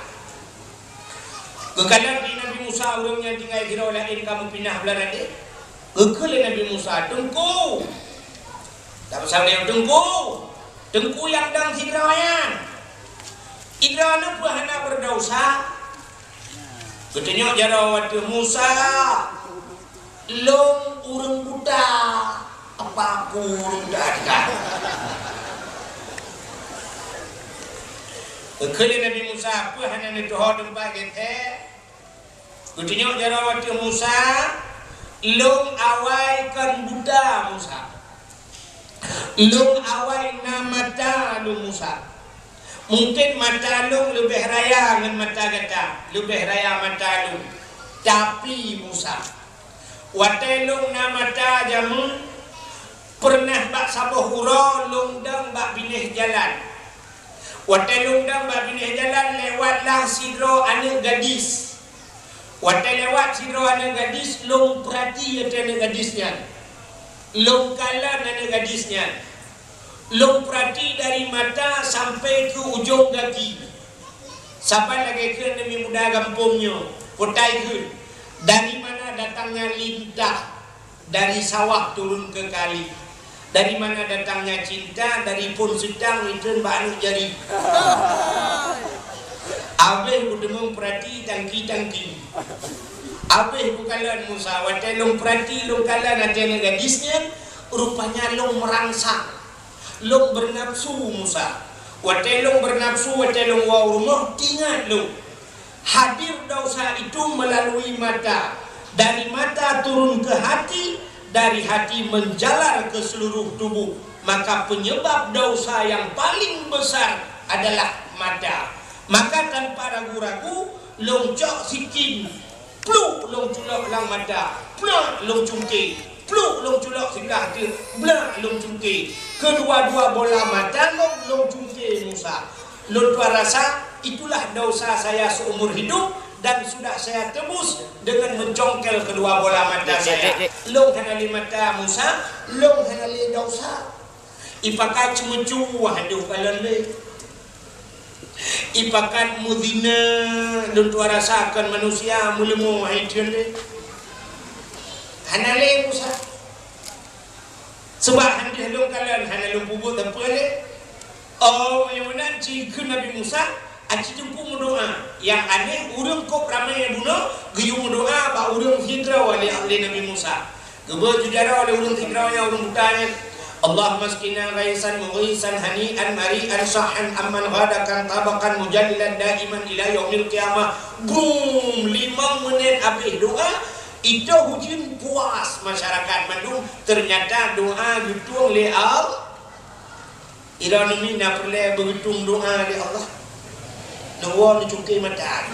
Geukalon di Nabi Musa ureueng nyang tinggai sidroe laén ka meupinah beularat deh. Geukheun lé Nabi Musa, "Teungku!" Tapeusabé, "Teungku!" Teungku nyang dong sidroe nyan. Sidroe nyoe peue hana beudesya? Geutunyok jaroe ateueh Musa, "Lôn ureueng buta, apa aku ureueng buta?" Geukheun lé Nabi Musa, "Peue hana neutuho teumpat gèt?" Geutunyok jaroe ateueh Musa, "Lôn awai kon buta, Musa. Lôn awai na mata lôn, Musa. Mungken mata lôn leubeh raya ngon mata gata, leubeh raya mata lôn. Tapi, Musa, watèe lôn na mata jameun, peureunah bak saboh uroe lôn dong bak binéh jalan. Watèe lôn dong bak binéh jalan, lewatlah sidroe aneuk gadis. Watèe lewat sidroe aneuk gadis, lôn peurati ateueh aneuk gadis nyan. Lôn kalon aneuk gadis nyan. Lôn peurati dari mata sampai keu ujong gaki." Saban lagèe kheun aneuk muda gampông nyoe, peue kheun, "Dari mana datangnya lintah?" Dari sawah turun ke kali. Dari mana datangnya cinta? Dari phôn seutang itreun bak aneuk jari. Abéh kudeungoe peurati tangki-tangki. Abéh kukalon Musa, watèe lôn peurati, lôn kalon ateueh aneuk gadis nyan, rupanya lôn meurangsang. Lôn beunafsu Musa. Watèe lôn beunafsu, watèe lôn woe u rumoh, teuingat lôn. Hadir dosa itu melalui mata, dari mata turun ke hati, dari hati menjalar ke seluruh tubuh. Maka penyebab dosa yang paling besar adalah mata. Maka tanpa ragu-ragu, lôn cok sikin, pluk lôn culok lam mata, plak lôn cungke. Pluk lôn culok siblah teuk, blak lôn cungke. Keudua-dua bola mata lôn, lôn cungke Musa. Lôn tuan rasa, itulah dosa saya seumur hidup dan sudah saya tebus dengan mencongkel kedua bola mata saya. Dek, dek, dek. Lôn hana lé mata Musa, lôn hana lé dosa. Ipakat ceumeucue, aduh, kalon lé. Ipakat meuzina, lôn tuan rasa kon manusia meuleumo hai theun lé. Hana lé Musa. Sebab han deuh lôn kalon, hana lôn peubuet sapeue lé. Oh, meunyoe meunan, ci kheun Nabi Musa, aci teungku meudoa. Nyang aneh, ureueng kôb ramé bunoe geuyue meudoa bak ureueng sidroe lé, lé Nabi Musa. Geubeuet ju jaroe lé ureueng sidroe nyan, ureueng buta nyan, "Allahumma asqina ghaisan mughisan hani'an mari'an sahhan amman ghadakan tabaqan mujallilan daiman ila yaumil qiyamah." Brum! Limong menit abéh doa, itôh ujeuen puas masyarakat mandum. Ternyata doa geutueng lé Allah. Droeneuh na peureulèe beugeutueng doa lé Allah. Neuwoe neucungke mata.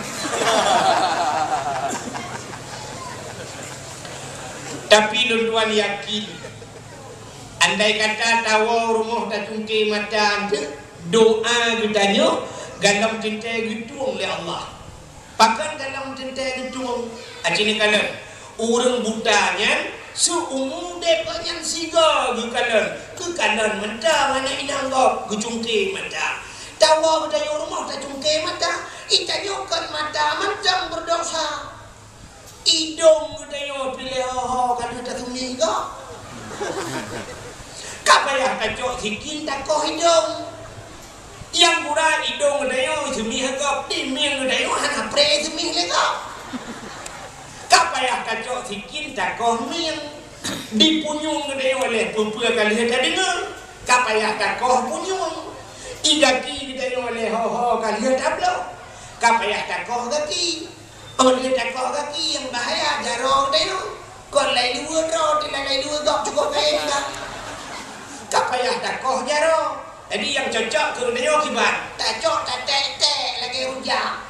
Tapi lôn tuan yakin, andai kata tawoe rumoh tacungke mata eunteuk, doa geutanyoe golom teuntèe geutueng lé Allah. Pakon golom teuntèe geutueng? Aci neukalon, ureueng buta nyan, seu-umu dèk gobnyan sigoe geukalon. Geukalon mantong aneuk inong gob, geucungke mata. Tawoe geutanyoe rumoh tacungke mata, geutanyoe kon mata mantong beurdosa. Idong geutanyoe piléh ho-ho ka lheueh taseumih gob. Ka payah tacok sikin takoh idong. Nyang gura idong geutanyoe seumih gob, di mieng geutanyoe hana pré seumih lé Koh mieng, dipunyueng geutanyoe lé peue-peue ka lheueh tadeungoe, ka payah takoh punyueng. I gaki geutanyoe lé ho-ho ka lheueh tabloe, ka payah takoh gaki. Oh lheueh takoh gaki nyang bahaya jaroe geutanyoe. Kon lai luweue droe, teulat lai luweue gob cukôp kayém ka. Ka payah takoh jaroe. Jadi nyang cocok keu geutanyoe kiban, tacok taték-ték lagée rujak.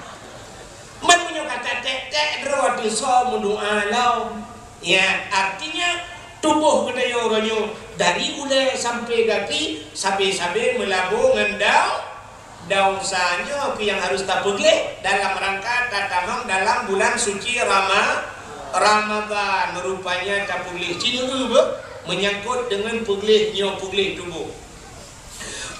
Man meunyoe ka taték-ték droe teuh soe meudoa lom. Ya, artinya tuboh geutanyoe uroe nyoe dari ulée sampoe gaki sabe-sabe meulabo ngon dau-, dausa. Nyoe keuh nyang harôh tapeugléh dalam rangka tatamong dalam bulan suci Rama-, Ramadhan. Rupanya tapeugléh cit nyoe beuh meunyangkot deungon peugléh nyoe, peugléh tuboh.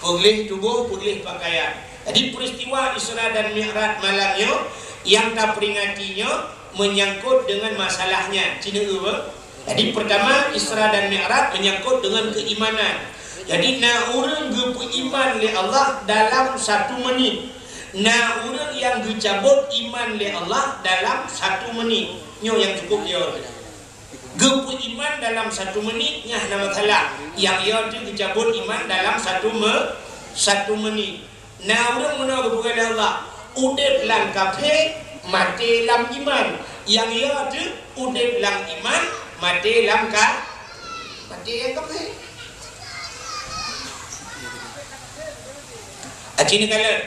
Peugléh tuboh, peugléh pakaian. Jadi peristiwa Isra dan Mi'raj malam nyoe nyang taperingati nyoe meunyangkot deungon masalah nyan. Cit nyoe beuh. Jadi pertama Isra dan Mi'raj meunyangkot deungon keuimanan. Jadi na ureuëng geupeuiman lé Allah dalam satu menit. Na ureuëng nyang geucabot iman lé Allah dalam satu menit. Nyoe nyang cukup yo. Geupeuiman dalam satu menit nyan hana masalah. Nyang yo teuh geucabot iman dalam satu me-, satu menit. Na ureuëng meunoe geupeugah lé Allah, udeb lam kafé, maté lam iman. Nyang yo teuh udeb lam iman, maté lam ka-, maté lam kafé. Aci neukalon.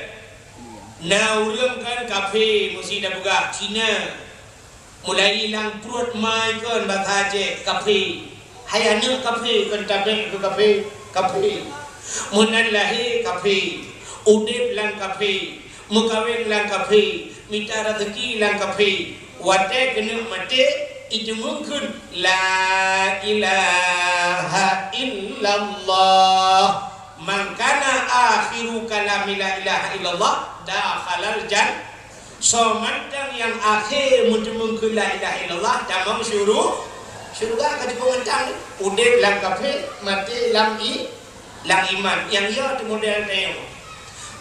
Na ureuëng kan kafé meusi tapeugah Cina. Mulai lam pruet mai kon basa Aceh kafé. Hai aneuëk kafé kon tabek keu kafé, kafé. Meunan lahé kafé, udeb lam kafé, meukawen lam kafé, mita raseuki lam kafé. Watée keuneuk maté, iteumeu'en kheun, "La ilaha illallah." Man kana akhiru kalami la ilaha illallah, dakhalal jan-, Soe mantong nyang akhé meuteumèe keu la ilaha illallah tamong syuru-, syeuruga ka jipeumentang udeb lam kafé, maté lam i-, lam iman. Nyang yo teumodel tanyoe.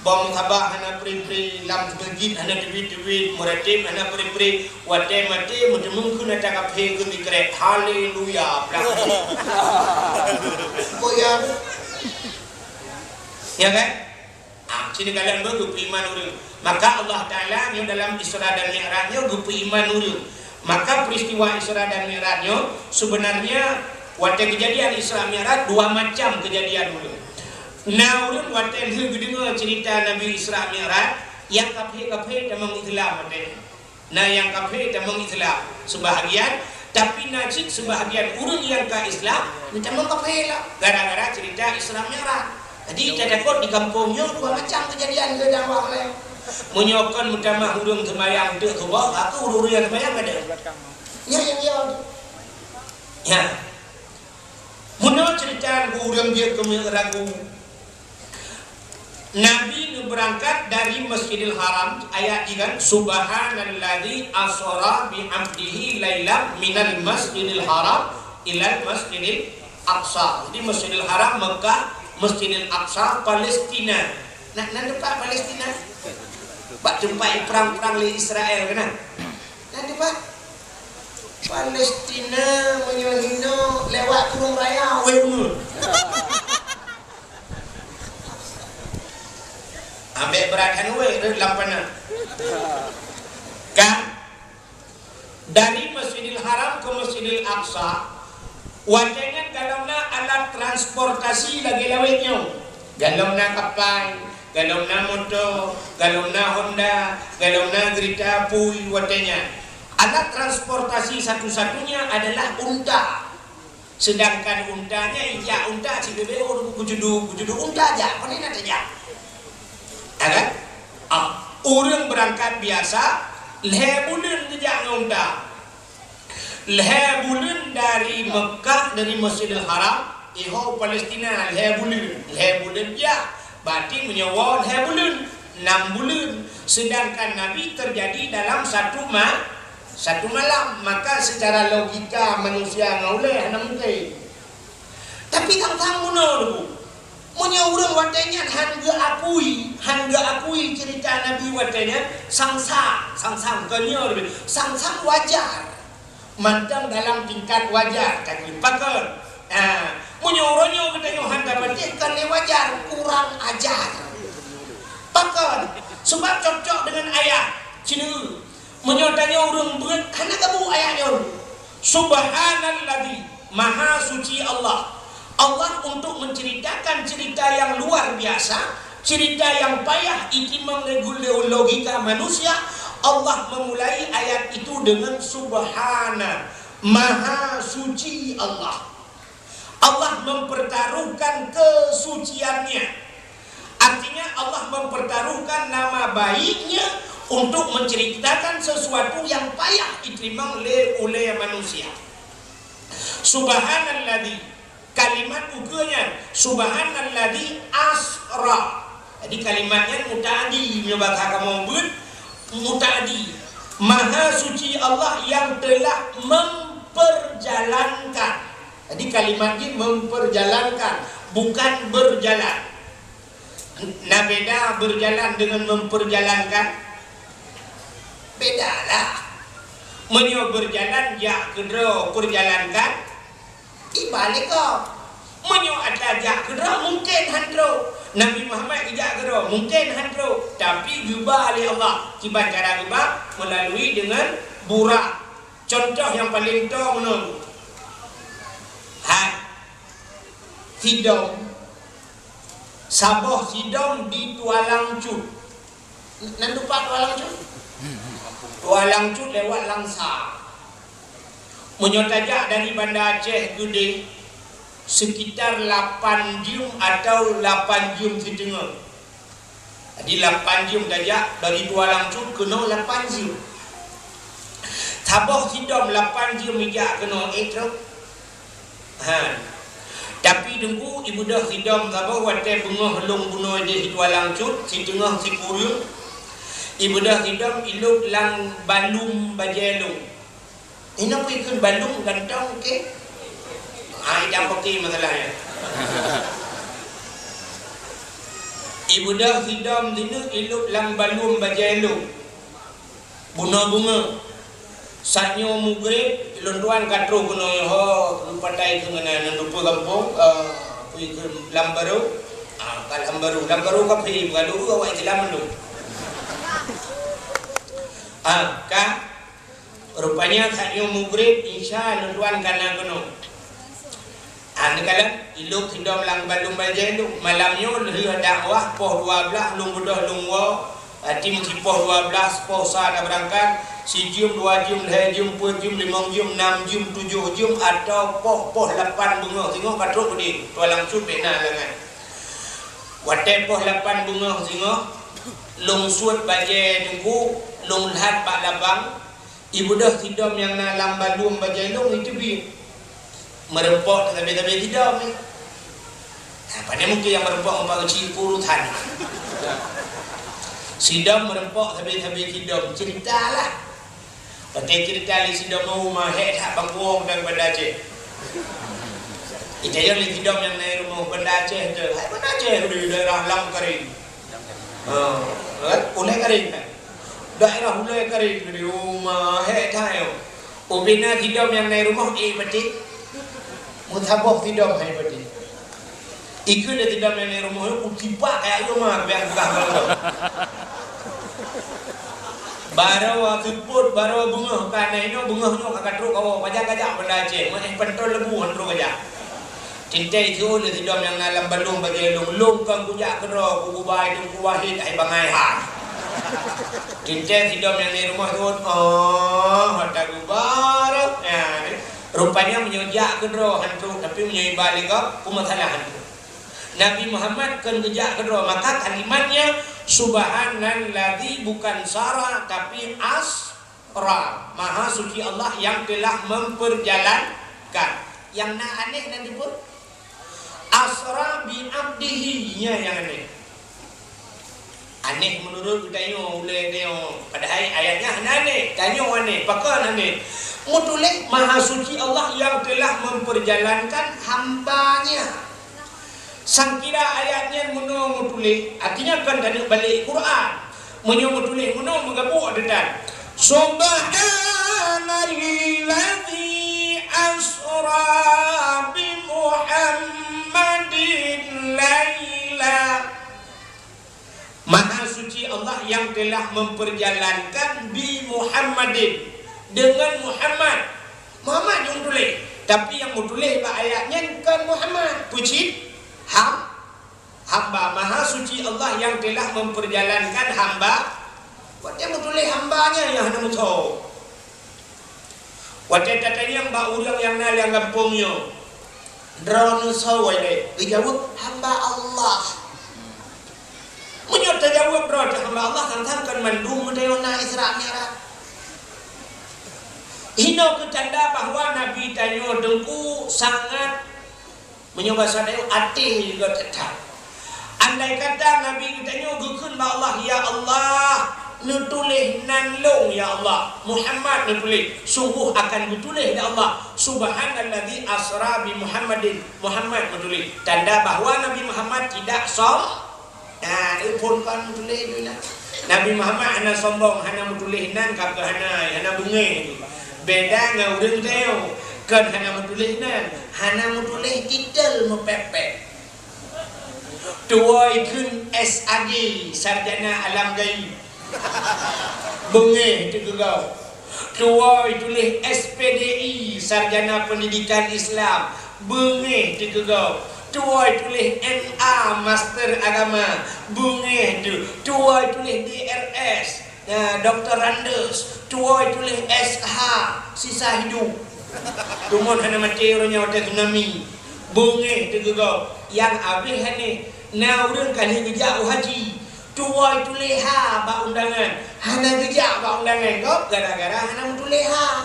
Bang sabat hana pri-pri, lam meujid hana teubiet-teubiet, meuratib hana pri-pri, watèe maté meuteumèe keu ata kafé keu sikrek. Haleluya. Boya. Ya kan? Ah, sini kalian baru beriman ureueng. Maka Allah Taala nyoe dalam Isra dan Mi'raj nyoe geupeuiman ureueng. Maka peristiwa Isra dan Mi'raj nyoe sebenarnya watèe kejadian Isra Mi'raj dua macam kejadian ureueng. Na ureueng watèe lheueh geudeungoe cerita Nabi Isra Mi'raj, nyang kafé-kafé tamong Islam watèe nyoe. Na nyang kafé tamong Islam sebahagian, tapi na cit sebahagian ureueng nyang ka Islam, meutamong kafé lah, gara-gara cerita Isra Mi'raj. Jadi, tatakot di kampung nyoe dua macam kejadian keu dakwah laén. Meunyoe kon meutamah ureueng seumayang teuk suboh, aku ureueng nyang seumayang ada. Nyan nyang yo. Ya. Meunoe cerita ureueng jeuet keu Mi'raj. Nabi neubeurangkat dari Masjidil Haram, ayat jih kan, "Subhanalladzi asra bi 'abdihi lailam minal Masjidil Haram ilal Masjidil Aqsa." Jadi Masjidil Haram Mekah, Masjidil Aqsa Palestina. Nah, nan teumpat Palestina? Bak teumpat prang-prang lé Israel keunan. Nan teumpat Palestina meunyoe hino lewat Kurung Raya, wéh uneuen. Ambek beuratan wéh rot lam panah. Kan? Dari Masjidil Haram ke Masjidil Aqsa, watèe nyan galom na alat transportasi lagèe lawét nyoe. Galom na kapai, galom na moto, galom na Honda, galom na geurita apui watèe nyan. Alat transportasi satu-satunya adalah unta. Sedangkan unta nyan ijak unta sibeubaih ureueng beujudu, beujudu unta jak, pane na tajak. Ya kan? Ah, ureueng beurangkat biasa, lhèe buleuen geujak ngon unta. Lhèe buleuen dari Mekah, dari Masjidil Haram, iho Palestina, lhèe buleuen. Lhèe buleuen jak, berarti meunyoe woe lhèe buleuen, nam buleuen. Sedangkan Nabi terjadi dalam satu ma-, Satu malam, maka secara logika manusia ngon ulèe hana mungken. Tapi sang-sang bunoe, Teungku. Meunyoe ureueng watèe nyan han geuakui, han geuakui cerita Nabi watèe nyan, sang-sang, sang-sang, kon nyoe, sang-sang wajar. Mantong dalam tingkat wajar, ka jeuet pakon. Nah, meunyoe uroe nyoe geutanyoe hana patéh, kon lé wajar, kurang ajar. Pakon? Sebab cocok dengan ayat. Cina, meunyoe tanyoe ureuëng beuet, hana gabuk ayat nyoe. Subhanalladzi, Maha Suci Allah. Allah untuk menceritakan cerita yang luar biasa, cerita yang payah itimang lé logika manusia, Allah memulai ayat itu dengan Subhana, Maha Suci Allah. Allah mempertaruhkan kesuciannya. Artinya, Allah mempertaruhkan nama baiknya untuk menceritakan sesuatu yang payah diterima oleh, oleh manusia. Subhanalladzi, kalimat ukeue nyan, subhanalladzi asra. Jadi, kalimat nyan muta'adi, meunyoe bahasa kamoe beuet, muta'adi. Maha Suci Allah yang telah memperjalankan. Jadi, kalimat jih memperjalankan, bukan berjalan. Na beda berjalan dengan memperjalankan? Bedalah. Meunyoe berjalan, jak keudroe, perjalankan, ibalik kok. Meunyoe atra jak keudroe, mungken han trok. Nabi Muhammad geujak keudroe, mungken han trok. Tapi geuba lé Allah. Kiban cara geuba? Melalui dengan burak. Contoh nyang paleng toe meunan. Hai. Sidom. Saboh sidom di Tualang Cut. Nan teumpat Tualang Cut? Tualang Cut lewat Langsa. Meunyoe tajak dari Banda Aceh Geudeh, sekitar lapan jeuem atau lapan jeuem siteungoh. Jadi, lapan jeuem tajak dari Tualang Cut keunoe lapan jeuem. Saboh sidom lapan jeuem ijak keunoe, eh, trok? Ha. Tapi Teungku, ibeudôh sidom saboh watée beungoh lôn bunoe jih Tualang Cut, siteungoh sikureueng. Ibeudôh sidom ilôt lam balum bajée lôn. Inoe peue ikheun balum gantong, oke? Ah, idang oke masalahnya. Ibeudôh sidom sineuk ilôt lam balum bajée lôn. Bunoe beungoh. Saat nyoe mugreb, lôn tuan ka troh keunoe ho, lôn patai keu meunan, nan dupeue gampông, eh, peue keu lam barô. Ah, ka lam barô. Lam barô kaphé, bukan dulu awak Islam mandum. Ah, ka. Rupanya saat nyoe mugreb, insya lôn tuan ka na keunoe. Ah, neukalon, ilôt sidom lam balum bajée lôn. Malam nyoe lheueh dakwah poh dua blaih lôn beudôh lôn woe, ah, tim sipoh dua blaih, sipoh sa na beurangkat, sijeuem, dua jeuem, lhée jeuem, peuet jeuem, limong jeuem, nam jeuem, tujoh jeuem, atau poh, poh lapan beungoh singoh ka trok keudeh, Tualang Cut bèk na langai. Watée poh lapan beungoh singoh, lôn suet bajée Teungku, lôn lhat bak labang, ibeudôh sidom nyang na lam balum bajée lôn iteubiet. Meureumpok sabe-sabe sidom nyan. Nah, pane mungken nyang meureumpok ngon Pak Geuchik urusan. Sidom meureumpok sabe-sabe sidom, ceuritalah. Pakai ceurita lé sidom rumoh hék that bangkuong dan Banda Aceh. Itanyong lé sidom nyang na rumoh Banda Aceh tu, hai Banda Aceh di daerah Lam Karing. Ha, kan? Ulée Karing kan? Daerah Ulée Karing di rumoh hék that nyoe. Ubena sidom nyang na rumoh, eh, pati. Meusaboh sidom hai pati. Ikeu lé sidom nyang na rumoh nyoe, kucipak kaya ayom ah, biar buka malam. Barô seupôt, barô beungoh ka na inoe, beungoh nyoe ka ka trok kawoe, pajan kajak Banda Aceh, meuéh pentol lebu han trok kajak. Tinte ikeu lé sidom nyang na lam balum bajée lôn, lôn kon kujak keudroe, kugubai Teungku Wahid hai bangai han. Tinte sidom nyang na rumoh rhot, oh, hata gubar. Nah, rupanya meunyoe jak keudroe han trok, tapi meunyoe iba lé gob, peue masalah han trok. Nabi Muhammad kon geujak keudroe, maka kalimatnya subhanalladzi bukan sara, tapi asra. Maha Suci Allah yang telah memperjalankan. Nyang na aneh nan dibuet? Asra bi abdihi, nyan nyang aneh. Aneh meunurot geutanyoe, ulée tanyoe. Padahai ayat nyan hana aneh. Tanyoe aneh. Pakon aneh? Meutuléh Maha Suci Allah yang telah memperjalankan hamba-Nya. Sangkira ayat nyan meunoe meutuléh, artinya kon taneuk balek Quran. Meunyoe meutuléh meunoe meugabuk teutan. Subhanalladzi Asra bi Muhammadin laila. Maha suci Allah yang telah memperjalankan bi Muhammadin, dengan Muhammad. Muhammad nyang tuléh, tapi nyang meutuléh bak ayat nyan kon Muhammad, peue cit? Ham-, hamba. Maha suci Allah yang telah memperjalankan hamba. Watée meutuléh hamba nyan nyang hana meusoe. Watée tatanyong bak ureuëng nyang na lam gampông nyoe, "Droeneuh soe?" Geujaweueb, "Hamba Allah." Meunyoe tajaweueb droe cit hamba Allah, sang-sang kon mandum meutayong na Isra Mi'raj. Inoe keu tanda bahwa Nabi tanyoe teungku sangat, meunyoe basa Melayu, até juga teutap. Andai kata Nabi geutanyoe geukheun bak Allah, "Ya Allah, neutuléh nan lôn, ya Allah." Muhammad neutuléh, sungguh akan geutuléh lé Allah, "Subhanalladzi asra bi Muhammadin." Muhammad meutuléh. Tanda bahwa Nabi Muhammad tidak som-, Nah, iphon kon tuléh duna. Nabi Muhammad hana sombong, hana meutuléh nan ka keuh hana, hana beungéh. Beda ngon ureuëng tanyoe, kon hana meutuléh nan, hana meutuléh titel meupék-pék. Tuwoe kheun S A G, sarjana alam gaib. Beungéh teuh keu gob. Tuwoe tuléh S P D I, sarjana pendidikan Islam, beungéh teuh keu gob. Tuwoe tuléh M A, master agama, beungéh teuh. Tuwoe tuléh D R S, nah, doktorandus. Tuwoe tuléh S H, sisa hidup. Tumon hana maté uroe nyoe watée tsunami, beungéh teuh keu gob. Nyang abéh hana, na ureuëng ka lheueh geujak u haji. Tuwoe tuléh ha bak undangan, hana geujak bak undangan gob gara-gara hana meutuléh ha.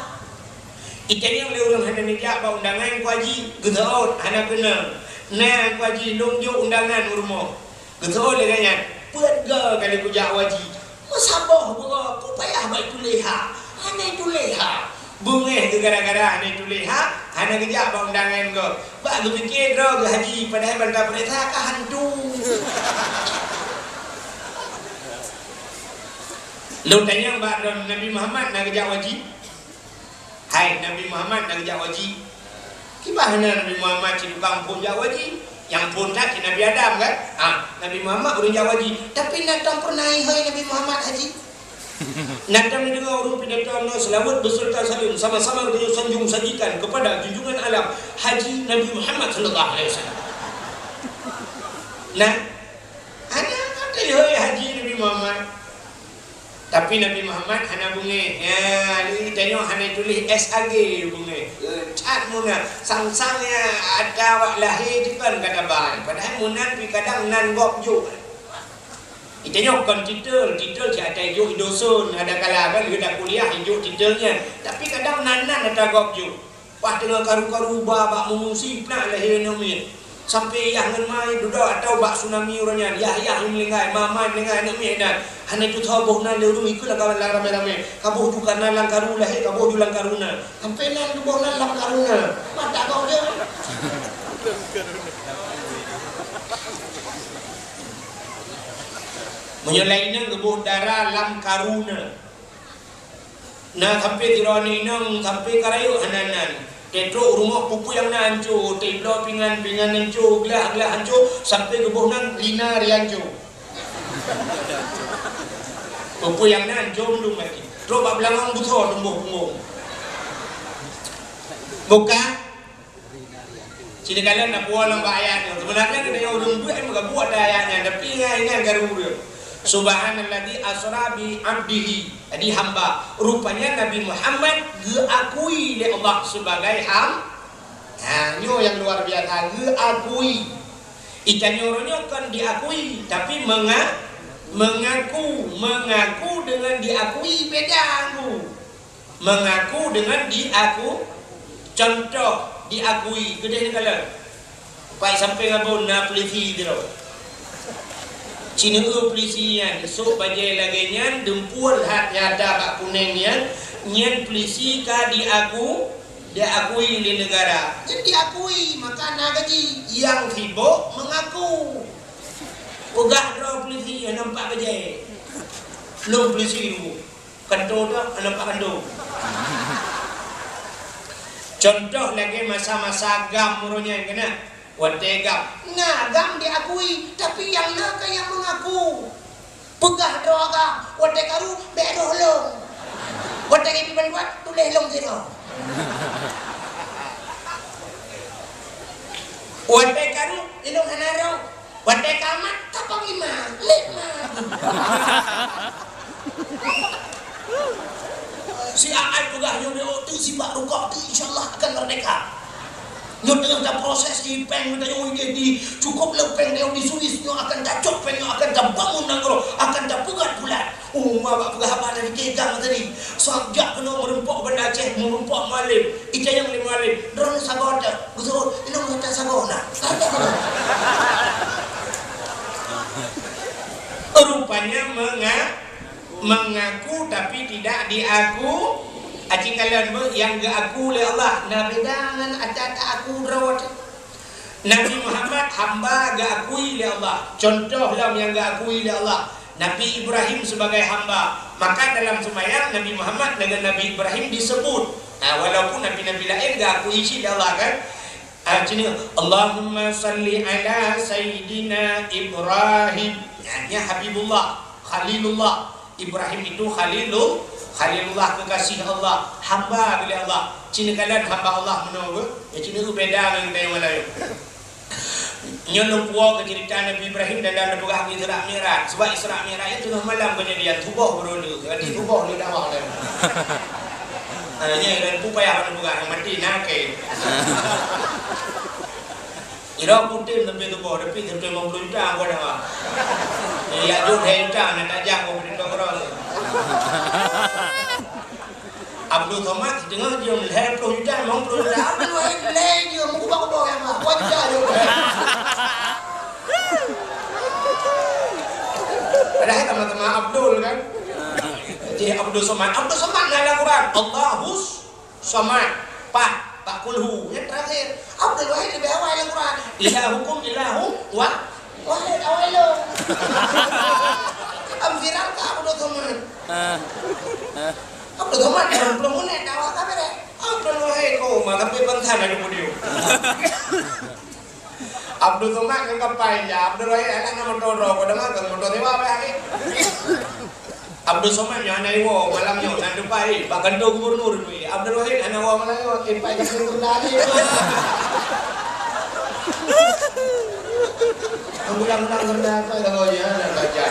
Itanyong lé ureuëng hana neujak bak undangan, "Ku Haji, geuseuôt hana keunong." "Na, Ku Haji, lôn jok undangan u rumoh." Geuseuôt lé gobnyan, "Peuet goe ka lheueh kujak u haji. Meusaboh beurôh, peue payah bak ituléh ha?" Hana ituléh ha. Beungéh geuh gara-gara hana ituléh ha, hana geujak bak undangan gob. Bak geupike droe geuh haji, padahai ban ka peuriksa ka hantu. Lôn tanyong bak droe, Nabi Muhammad na geujak u haji? Hai, Nabi Muhammad na geujak u haji? Kiban hana Nabi Muhammad cit tukang phon jak u haji? Nyang phon that cit Nabi Adam kan? Ah, Nabi Muhammad ureuëng jak u haji. Tapi na tom pernah ihôi Nabi Muhammad haji? Nyan tam neudeungoe ureuëng pidato nyoe, selawat beserta salam sama-sama geutanyoe sanjung sajikan kepada junjungan alam Haji Nabi Muhammad sallallahu alaihi wasallam. Nah, hana kata, "Hei Haji Nabi Muhammad." Tapi Nabi Muhammad hana beungéh. Ya, di tanyoe hana tuléh S A G beungéh. Eh, cat meunan. Sang-sang ya ada awak lahé dikon kata ban. Padahai meunan pi kadang nan gob jok. Itanyoe kon titel, titel cit ata ijok i dusun, ada kala kan lheueh takuliah ijok titel nyan. Tapi kadang nan-nan ata gob jok. Wah, teungoh karu-karu ba bak mengungsi, peunak lahé aneuk miet. Sampai yah ngon ma dudoe atau bak tsunami uroe nyan, yah-yah nyang meuninggai, ma-ma nyang meuninggai aneuk miet nyan. Hana teutoh boh nan lé ureuëng ikeu lam ramé-ramé. Kaboh ju ka nan lam karu lahé, kaboh ju lam karu na. Sampai nan geuboh nan lam karu na. Mata kau je. Meunyoe laén nyan geuboh dara lam karu na. Na sampai sidroe aneuk inong sampai ka rayeuk hana nan. Teutrok rumoh peue-peue nyang na hanco, teubloe pingan, pingan hanco, glah, glah hanco, sampai geuboh nan lina rianco. Peue-peue nyang na hanco meulum lagi. Trok bak beulangong busoe tumboh punggong. Bukan? Sini kalian nak buat lam ayat nyoe. Sebenarnya kita yang ureuëng buet meugabuek ada ayat nyan, tapi ingat, ingat garu dia. Subhanalladzi asra bi abdihi. Jadi hamba. Rupanya Nabi Muhammad geukui lé Allah sebagai ham-, ha, nyoe yang luar biasa, geukui. Itanyoe nyoe kan diakui, tapi menga-, mengaku, mengaku dengan diakui beda, Bu. Mengaku dengan diaku. Contoh, diakui. Keudeh neukalon. Pai sampai ngabon na polisi sidroe. Cineue polisi nyan, sôk bajée lagée nyan, deumpul that nyata bak kunéng nyan, nyan polisi ka diaku, diakui lé negara. Nyan diakui, maka na gaji. Nyang sibok mengaku. Peugah droe polisi nyang nampak bajée. Lôn polisi dulu. Kanto dak, hana nampak kanto. Contoh lagèe masa-masa GAM uroe nyan keunan. Watèe GAM, na GAM diakui, tapi nyang na ka nyang meungaku. Peugah droe GAM, watèe karu bèk rôh lôn. Watèe geubri bantuan, tuléh lôn sidroe. Watèe karu, ilôn hana rôh. Watèe ka mat, ka panglima, lima. Si Aai peugah nyoe, "Teuk sibak rukok teuk, insya Allah akan merdeka." Nyoe teungoh taproses di péng, tanyoe di, di, cukup le péng tanyoe di Swiss, nyoe akan tacok péng, nyoe akan tabangun nanggroe, akan tapeugöt bulan. Oh, ma bak peugah haba dari Tegang tadi. Sabab jak keunoe meureumpok Banda Aceh, meureumpok Mualem. Itanyong lé Mualem, "Droeneuh sagoe teuh?" Geuseuôt, "Ilôn gata sagoe na." Rupanya menga-, mengaku tapi tidak diaku. Aci kalon beuh nyang geuaku lé Allah, na beda ngon ata ta-aku droe. Nabi Muhammad hamba geuakui lé Allah. Contoh lom nyang geuakui lé Allah. Nabi Ibrahim sebagai hamba. Maka dalam sembahyang Nabi Muhammad dengan Nabi Ibrahim disebut. Ha, walaupun nabi-nabi laén geuakui cit lé Allah kan. Ha, cit nyoe, "Allahumma salli ala Sayyidina Ibrahim." Ya, nyan Habibullah, Khalilullah. Ibrahim itu Khalilul-, Khalilullah, kekasih Allah, hamba geuh lé Allah. Cit neukalon hamba Allah meunoe beuh. Ya, cit nyoe beda ngon geutanyoe Malayu. Nyoe lôn puwoe keu ceurita Nabi Ibrahim dan, dan neupeugah Isra Mi'raj. Sabab Isra Mi'raj nyan teungoh malam keujadian, suboh baru lheueh. Jadi suboh lheueh dakwah lom. Ha, nyan dan peue payah lôn peugah, nyang maté na kèe. Ira putéh sampoe suboh, tapi sampoe limong ploh juta angkot dakwah. Nyan jak jok lhèe juta, na tajak keu peurintah keudroe. Abdul Somad siteungoh jeuem lhèe ploh juta, limong ploh juta. Abdul Wahid lhèe jeuem, meukuba-kuba nyang mah. Dua juta jeuem. Padahai sama-sama Abdul kan? Jadi Abdul Somad. Abdul Somad na lam Quran. Allahus Somad. Pat. Pat kulhu. Nyang terakhir. Abdul Wahid leubeh awai lam Quran. Ilahukum ilahu wa-, wahid awai lom. Am viral ka Abdul Somad. Abdul Somad dalam puluh menit dakwah ka beres. Abdul Wahid koma sampai bangsa na di podium. Abdul Somad ngon kapai ja. Abdul Wahid anak na moto droe, kau dengar kan moto sewa apa hari? Abdul Somad nyoe hana iwoe malam nyoe, na dupai bak kantô gubernur tu. Abdul Wahid hana woe malam nyoe, eh, pai gubernur tadi. Ulang-ulang rendah apa dah kau ya, nak belajar.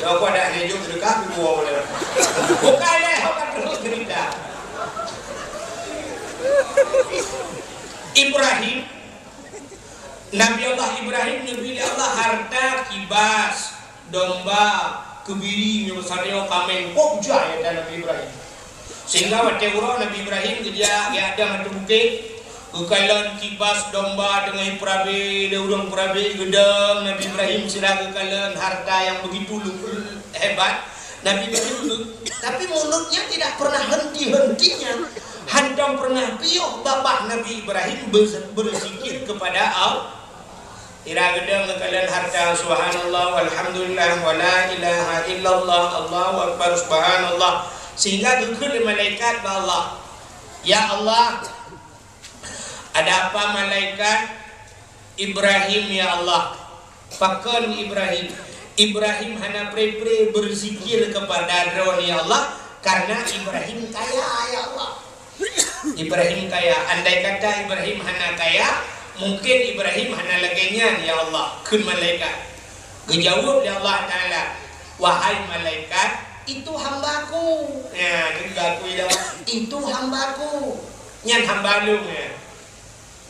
Ya, aku ada hanya jok sedekah, aku bawa boleh. Bukan leh, aku akan terus cerita. Ibrahim, Nabi Allah Ibrahim neubri lé Allah harta kibas, domba, keubiri, meunyoe masa nyoe kaméng, boh jai ata Nabi Ibrahim. Sehingga watèe uroe Nabi Ibrahim geujak, geujak dong ateueh bukét, geukalon kibas domba teungoh peurabé lé ureueng peurabé, geudong Nabi Ibrahim sira geukalon harta nyang begitu lu-, hebat. Nabi Ibrahim, tapi mulutnya tidak pernah henti-hentinya. Hantom pernah piôh babah Nabi Ibrahim ber-, berzikir kepada Allah. Sira geudong geukalon harta, subhanallah, walhamdulillah, wala ilaha illallah, Allahu akbar, subhanallah. Sehingga geukheun lé malaikat bak Allah, "Ya Allah, ada apa malaikat?" "Ibrahim, ya Allah." "Pakon Ibrahim?" "Ibrahim hana pre-pre berzikir kepada Droeneuh, ya Allah, karena Ibrahim kaya, ya Allah." Ibrahim kaya. Andai kata Ibrahim hana kaya, mungkin Ibrahim hana lagèe nyan, ya Allah, kheun malaikat. Geujaweueb lé Allah Taala, "Wahai malaikat, itu hambaku." Ya, jadi geuakui dah, "Itu hambaku." Nyan hamba lôn, ya.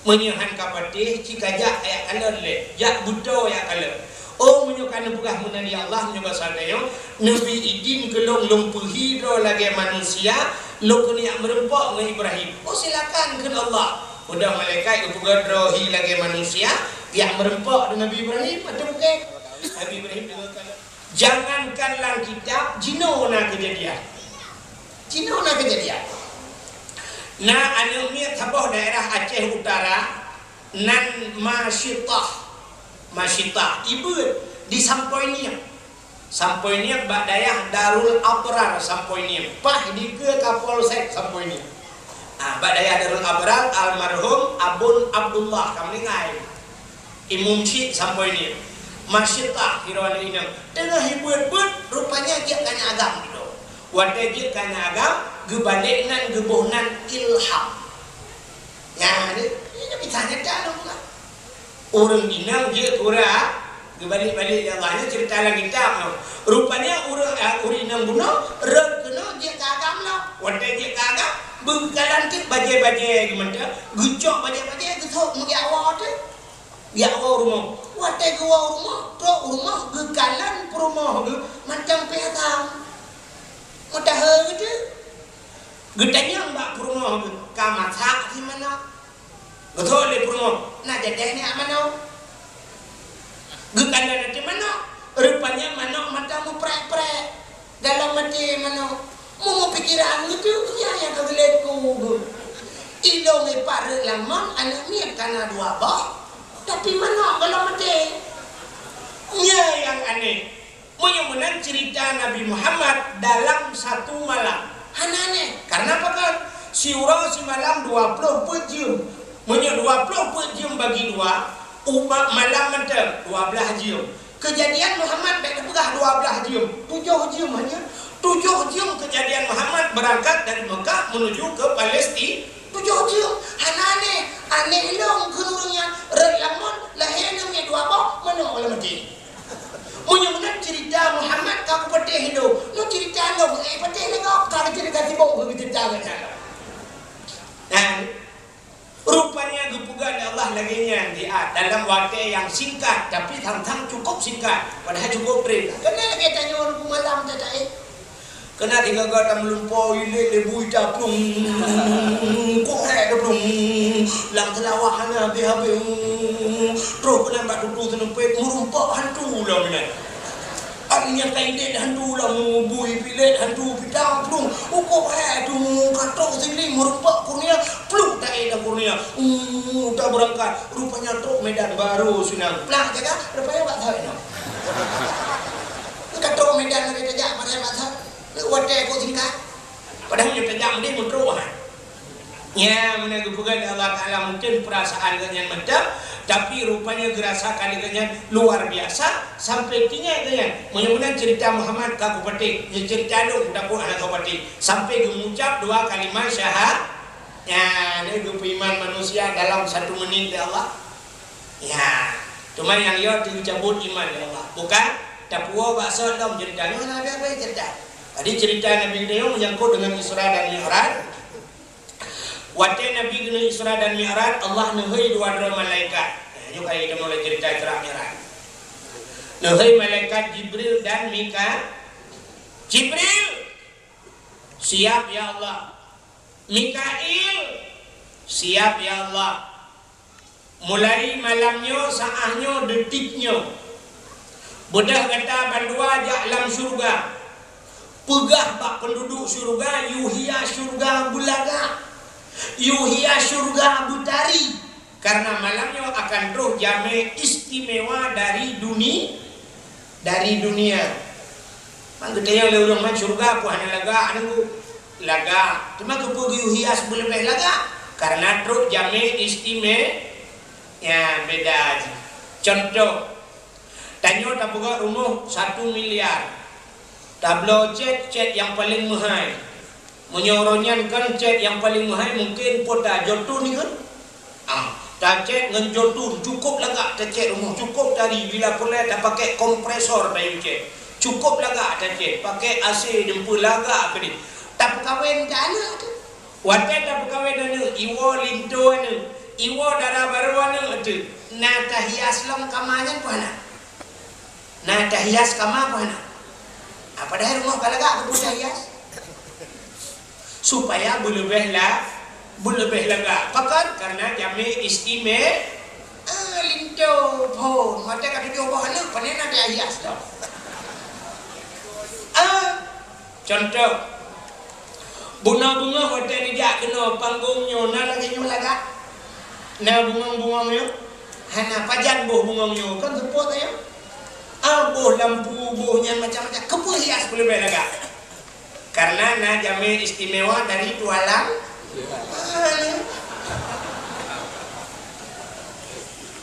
Meunyoe han ka patéh, ci ka jak jak kalon lé, jak beutoe jak kalon. Oh, meunyoe ka neupeugah meunan, ya Allah, meunyoe basa tanyoe, neubri idin keu lôn, lôn peuhi droe lagèe manusia, lôn keuneuk jak meureumpok ngon Ibrahim. Oh, silakan, kheun Allah. Udah malaikat geupeugöt droe hi lagèe manusia, jak meureumpok deungon Nabi Ibrahim ateueh bukét. Nabi Ibrahim deungon kalon. Jangankan lam kitab, jinoe na keujadian. Jinoe na keujadian. Na aneuk miet saboh daerah Aceh Utara, nan Masyitah. Masyitah, ibeuet di Sampoiniek. Sampoiniek bak dayah Darul Abrar Sampoiniek. Paih dikeue Kapolsek Sampoiniek. Ah, bak dayah Darul Abrar, almarhum Abon Abdullah ka meuninggai. Imum Syik sampoe nyoe. Masyitah hiroe lé inong. Teungoh hibuet-buet, rupanya jeuet keu agam gitu. Watée jeuet keu agam, geubalek nan geuboh nan ilham. Nyan, nyan bisa nyata dong lah. Ureuëng inong jeuet keu uroe, geubalek-balek lé Allah. Nyoe ceurita lam kitab nyoe. Rupanya ureuëng, eh, ureuëng inong bunoe, rot keunoe jeuet keu agam nyoe. Watée jeuet keu agam, beukalon teuk bajée-bajée geuh mantong, geucok bajée-bajée geusok meugiak woe teuk. Giak woe rumoh. Watée geuwoe rumoh, trok rumoh, geukalon peurumoh geuh mantong pih agam. Meudahé geuh teuk. Geutanyong bak peurumoh geuh, ka masak si manok. Geuthok lé peurumoh, na jadeh nyak manok. Geukalon até manok, rupanya manok mata meuprek-prek. Dalam até manok, meupikeran geuteuk nyan nyang ka geulét ku geuh. Ilong ipat rot lam mon, aneuk miet ka na dua boh, tapi manok gohlom até. Nyan nyang aneh. Meunyoe meunan ceurita Nabi Muhammad dalam satu malam. Hana neh. Karena apa kan? Siuroe simalam dua ploh peuet jeuem. Meunyoe dua ploh peuet jeuem bagi dua, ubat malam mantong dua blaih jeuem. Keujadian Muhammad bèk teupeugah dua blaih jeuem, tujoh jeuem hanya. Tujoh jeuem keujadian Muhammad beurangkat dari Mekah menuju ke Palestina. Tujoh jeuem. Hana aneh. Aneh lom keu ureueng nyan rot lam mon, lahé aneuk miet dua boh, manok gohlom até. Meunyoe meunan ceurita Muhammad ka kupatéh lom. Nyoe ceurita lom, eh, patéh lé gob, ka geuceurita sibok keu geuceurita gata lom. Nah, rupanya geupeugah lé Allah lagèe nyan di a-, dalam watèe nyang singkat, tapi sang-sang cukup singkat, padahai cukup brèh. Keuneuk lagèe tanyoe Reubot malam teuh, eh. Keuneuk tiga-tiga tameulumpo, ilèe lé bui taplueng, kok hèk taplueng, lam seulawah hana habéh-habéh, troh keunan bak tutoe seunumpet, meurumpok hantu lom inan. Akhirnya tailèe hantu lom, bui pilèe hantu pita plueng, ukok hèk tu, ka troh sili meurumpok kurnia, plueng taéh lam kurnia, uh, tabeurangkat, rupanya trok Medan baru seunang. Plah jaga, rupanya bak thon nyoe. Ka trok Medan lagèe tajak, padahai bak thon. Watèe kok singkat. Padahai nyoe tajak meunan meutrok, ha. Nya, meunan geupeugah lé Allah Taala, mungkin peurasaan geuh nyan mantong, tapi rupanya geurasakan lé geuh nyan luar biasa, sampai tinggai geuh nyan. Meunyoe meunan ceurita Muhammad ka kupatéh, nyoe ceurita lôn takot hana kupatéh. Sampai geumucap dua kalimat syaha-, nya, nyoe geupeuiman manusia dalam satu menit lé Allah. Ya, cuma nyang yo teucabut iman lé Allah. Bukan tapuwoe bak sot lom ceurita nyoe, hana habéh-habéh ceurita. Jadi ceurita Nabi geutanyoe menyangkut dengan Isra dan Mi'raj. Watèe Nabi geuneuk Isra dan Mi'raj, Allah neuhôi dua droe malaikat. Nah, nyoe ka geutanyoe lé ceurita Isra Mi'raj. Neuhôi malaikat Jibril dan Mika-, Jibril, siap ya Allah. Mikail, siap ya Allah. Mulai malam nyoe, saáh nyoe, detik nyoe, beudôh gata bandua jak lam syeuruga. Peugah bak peunduduek syeuruga, yue hias syeuruga beulagak, yue hias syeuruga beutari, karena malam nyoe akan troh jamé istimewa dari duni-, dari dunia. Man geutanyong lé ureueng, man syeuruga peue hana lagak, Teungku? Lagak. Teuma keupeue geuyue hias beuleubeh lagak? Karena trok jamé istime-, ya, beda jih. Contoh, tanyoe tapeugah rumoh satu miliar. Tabloe cét, cét nyang paleng meuhai. Meunyoe uroe nyan kon cét nyang paleng meuhai, mungken po ta jotun ikheun. Ah, tacét ngon jotun, cukôp lagak tacét rumoh, cukôp tari, bila peureulèe tapaké kompresor tayue cét. Cukôp lagak tacét, paké A C jeumpue lagak keudéh. Tapeukawen keu aneuk teuh. Watèe tapeukawen aneuk, iwoe linto aneuk, iwoe dara barô aneuk teuh, na tahias lom kama nyan peue hana? Na tahias kama peue hana? Ah, padahai rumoh ka lagak keupeue tahias? Supaya beuleubeh la-, beuleubeh lagak. Pakon? Karena jamé istime-, ah, linto phon. Watèe ka tujoh boh aneuk, pane na tahias lom. Ah, contoh, bunoe beungoh watèe neujak keunoe panggong nyoe, na lagèe nyoe lagak? Na bungong-bungong nyoe? Hana. Pajan boh bungong nyoe? Kon seupôt nyoe? Ah, boh lampu, boh nyan macam-macam. Keupeue hias beuleubeh lagak? Karena na jamé istimewa dari tualang,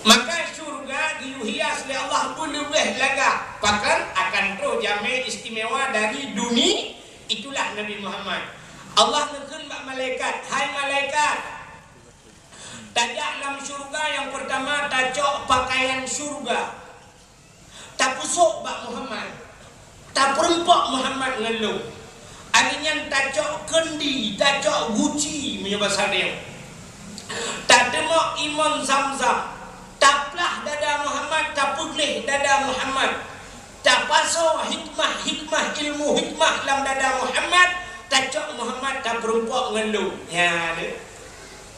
Maka syurga geuyue hias lé Allah beuleubeh lagak, pakon akan troh jamé istimewa dari duni-, itulah Nabi Muhammad. Allah neukheun bak malaikat, "Hai malaikat, tajak lam syurga nyang peurtama tacok pakaian syurga." Tapeusok bak Muhammad, tapeurumpok Muhammad ngon lôn. Ari nyan tacok keundi, tacok guci meunyoe basa Riau. Tateumok imon Zamzam, taplah dada Muhammad, tapeugleh dada Muhammad. Tapasoe hikmah-hikmah, ilmu hikmah lam dada Muhammad, tacok Muhammad, tapeurumpok ngon lôn. Nyan.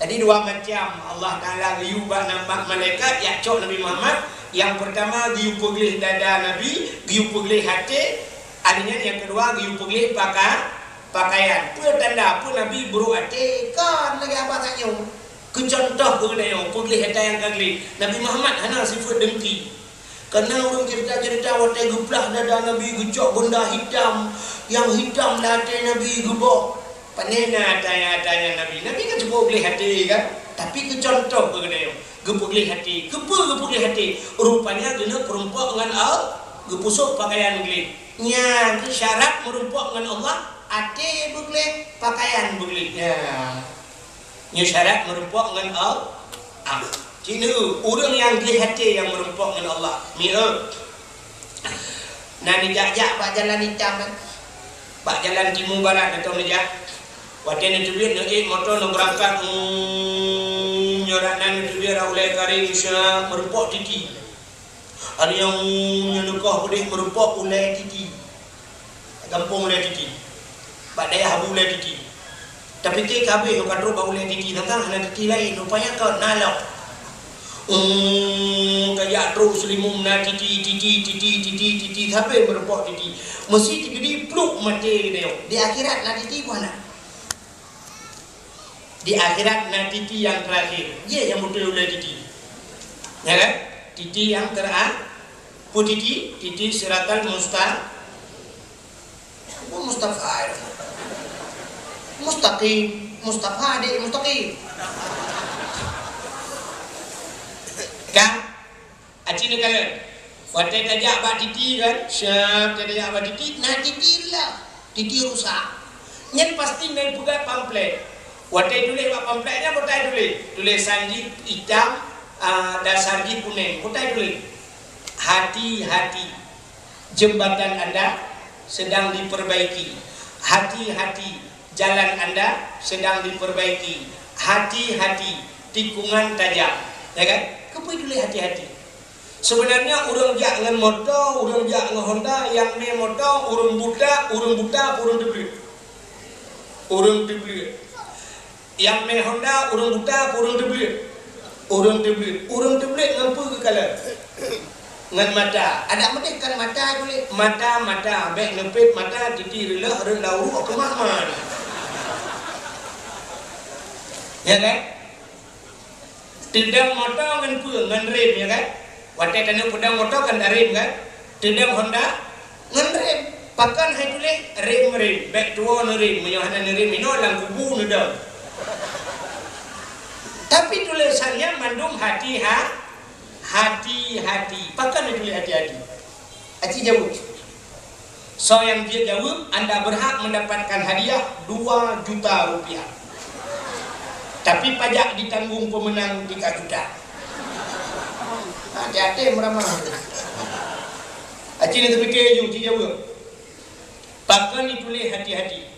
Jadi dua macam Allah Taala geuyue bak nambah malaikat jak cok Nabi Muhammad. Nyang peurtama geuyue peugleh dada Nabi, geuyue peugleh até. Ari nyan nyang keudua geuyue peugleh paka-, pakaian. Peue tanda peue Nabi brok até? Kon lagée haba tanyoe. Keu cuntoh keu geutanyoe, peugleh ata nyang ka gleh. Nabi Muhammad hana sifeuet dengki. Kana ureuëng cerita-cerita watée geuplah dada Nabi, geucok benda hitam, nyang hitam lam até Nabi geuboh. Pane na tanya-tanya Nabi. Nabi kan cukup gleh até kan? Tapi keu cuntoh keu geutanyoe, geupeugleh até. Keupeue geupeugleh até? Rupanya geuneuk peurumpok ngon Allah, geupeusok pakaian gleh. Nyan keuh syarat meurumpok ngon Allah, até beugleh, pakaian beugleh. Nyan. Nyoe syarat meurumpok ngon Allah. Cit neu, ureuëng nyang gleh até nyang meurumpok ngon Allah. Mieu. Na neujak-jak bak jalan itam kan. Bak jalan timu barat atau neujak. Watée neuteubiet neuék moto neubeurangkat, hmm, nyoe rak nan neuteubiet rak ulée karing sa meurumpok titi. Ari nyang nyoe neukoh beudeh meurumpok ulée titi. Gampông ulée titi. Bak dayah Abu ulée titi. Tapike ka habéh ka trok bak ulée titi, teuntang hana titi laén, rupanya ka na lom. Hmm, kajak trok Seulimeum na titi, titi, titi, titi, titi, sabe meurumpok titi. Meusi teukeudi pluk maté geutanyoe. Di akhirat na titi buah na. Di akhirat na titi nyang teurakhir. Jih nyang beutôi ulée titi. Ya kan? Titi nyang tera-, peue titi? Titi siratal musta-, apa Mustafa ya? Mustaqim. Mustafa dek mustaqim. Kan? Aci neukalon. Watée tajak bak titi kan, siap tajak bak titi, na titi lah. Titi rusak. Nyan pasti na peugah pamflet. Watée tuléh bak pamflet nyan, peue tuléh? Tulésan jih itam, ah, dasar jih kunéng. Peue tuléh? Hati-hati. Jembatan Anda sedang diperbaiki. Hati-hati. Jalan Anda sedang diperbaiki. Hati-hati, tikungan tajam. Ya kan? Keupeue tuléh hati-hati? Sebenarnya ureuëng jak ngon moto, ureuëng jak ngon Honda, nyang mé moto, ureuëng buta, ureuëng buta, ureuëng teubleuet. Ureuëng teubleuet. Nyang mé Honda, ureuëng buta, ureuëng teubleuet. Ureuëng teubleuet. Ureuëng teubleuet ngon peue geukalon? Ngon mata. Adak meudeh kan mata kulét. Mata, mata. Bék neupét mata, titi reuloh, rot lam uruek keumah-mah. Ya kan? Teudong moto ngon peue? Ngon rem, ya kan? Watée taneuk peudong moto kan tarem kan? Teudong Honda ngon rem. Pakon hai tuléh rem-rem? Bék tuwoe neurem, meunyoe hana neurem inoe lam kubu neudong. Tapi tulésan nyan mandum hati-ha-, hati-hati. Pakon hai tuléh hati-hati? Aci jaweueb. Soe nyang jeuet jaweueb, anda berhak mendapatkan hadiah dua juta rupiah. Tapi pajak ditanggung pemenang tiga juta. Hati-hati meuramah. Aci ni teupike ju, ci jaweueb. Pakon dituléh hati-hati?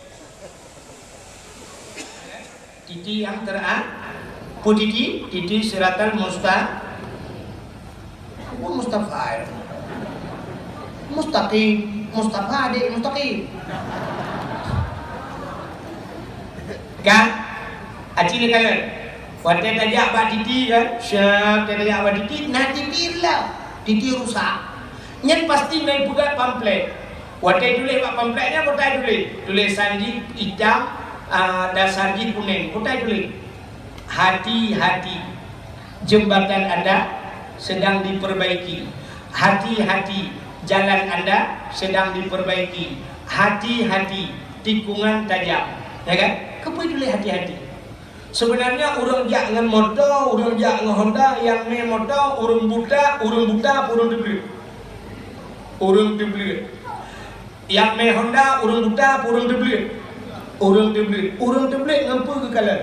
Titi nyang tera-, peue titi? Titi siratal musta-, apa Mustafa ya? Mustaqim. Mustafa dek mustaqim. Kan? Aci neukalon. Watée tajak bak titi kan? Siap tajak bak titi, na titi lah. Titi rusak. Nyan pasti na peugah pamflet. Watée tuléh bak pamflet nyan, peue tuléh? Tulésan jih itam, ah, dasar jih kunéng. Peue tuléh? Hati-hati, jembatan Anda sedang diperbaiki. Hati-hati, jalan Anda sedang diperbaiki. Hati-hati, tikungan tajam. Ya kan? Keupeue tuléh hati-hati? Sebenarnya ureuëng jak ngon moto, ureuëng jak ngon Honda, nyang mé moto, ureuëng buta, ureuëng buta, ureuëng teubleuet. Ureuëng teubleuet. Nyang mé Honda, ureuëng buta, ureuëng teubleuet. Ureuëng teubleuet. Ureuëng teubleuet ngon peue geukalon?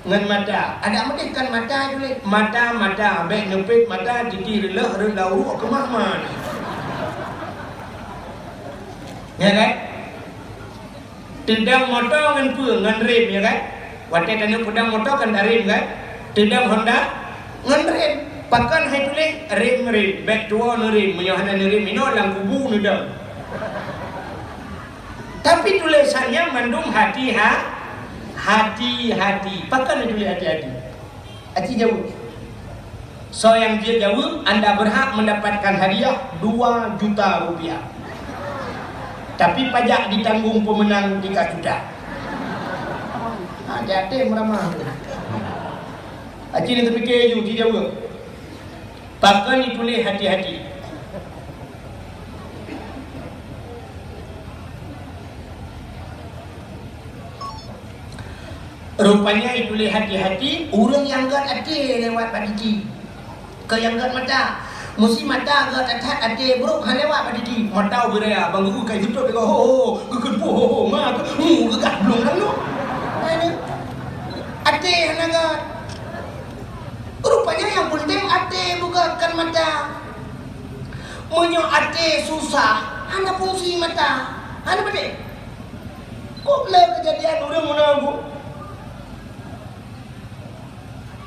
Ngon mata. Adak meudeh kan mata tuléh. Mata, mata. Bék neupet mata, titi reuleuh, reuet lam uruek keumah-mah. Ya kan? Teudong moto ngon peue? Ngon rem, ya kan? Watée taneuk peudong moto kan tarem, kan? Teudong Honda ngon rem. Pakon hai tuléh rem-rem? Bék tuwoe neurem, meunyoe hana neurem inoe lam kubu neudong. Tapi tulésan nyan mandum hati-ha-, hati-hati. Pakon hai tuléh hati-hati? Aci jaweueb. Soe nyang jeuet jaweueb, anda berhak mendapatkan hadiah dua juta rupiah. Tapi pajak ditanggung pemenang tiga juta. Ha, hati-hati meuramah tu. Aci ni teupike ju, ci jaweueb. Pakon ituléh hati-hati. Rupanya ituléh hati-hati, ureuëng nyang gét até lewat bak titi. Keu nyang gét mata. Meusi mata gét that, até brok hana lewat bak titi. Mata ubé raya, bang geu kai seutôt deungon ho, ho, ho. Geukheun puih, ho, ho, ma, mu geugah blong lam nyoe. Nah, ni. Até hana gét. Rupanya nyang peunteng até bukan mata. Meunyoe até susah, hana fungsi mata. Hana beudeh. Kok lé keujadian ureuëng meunan, Bu?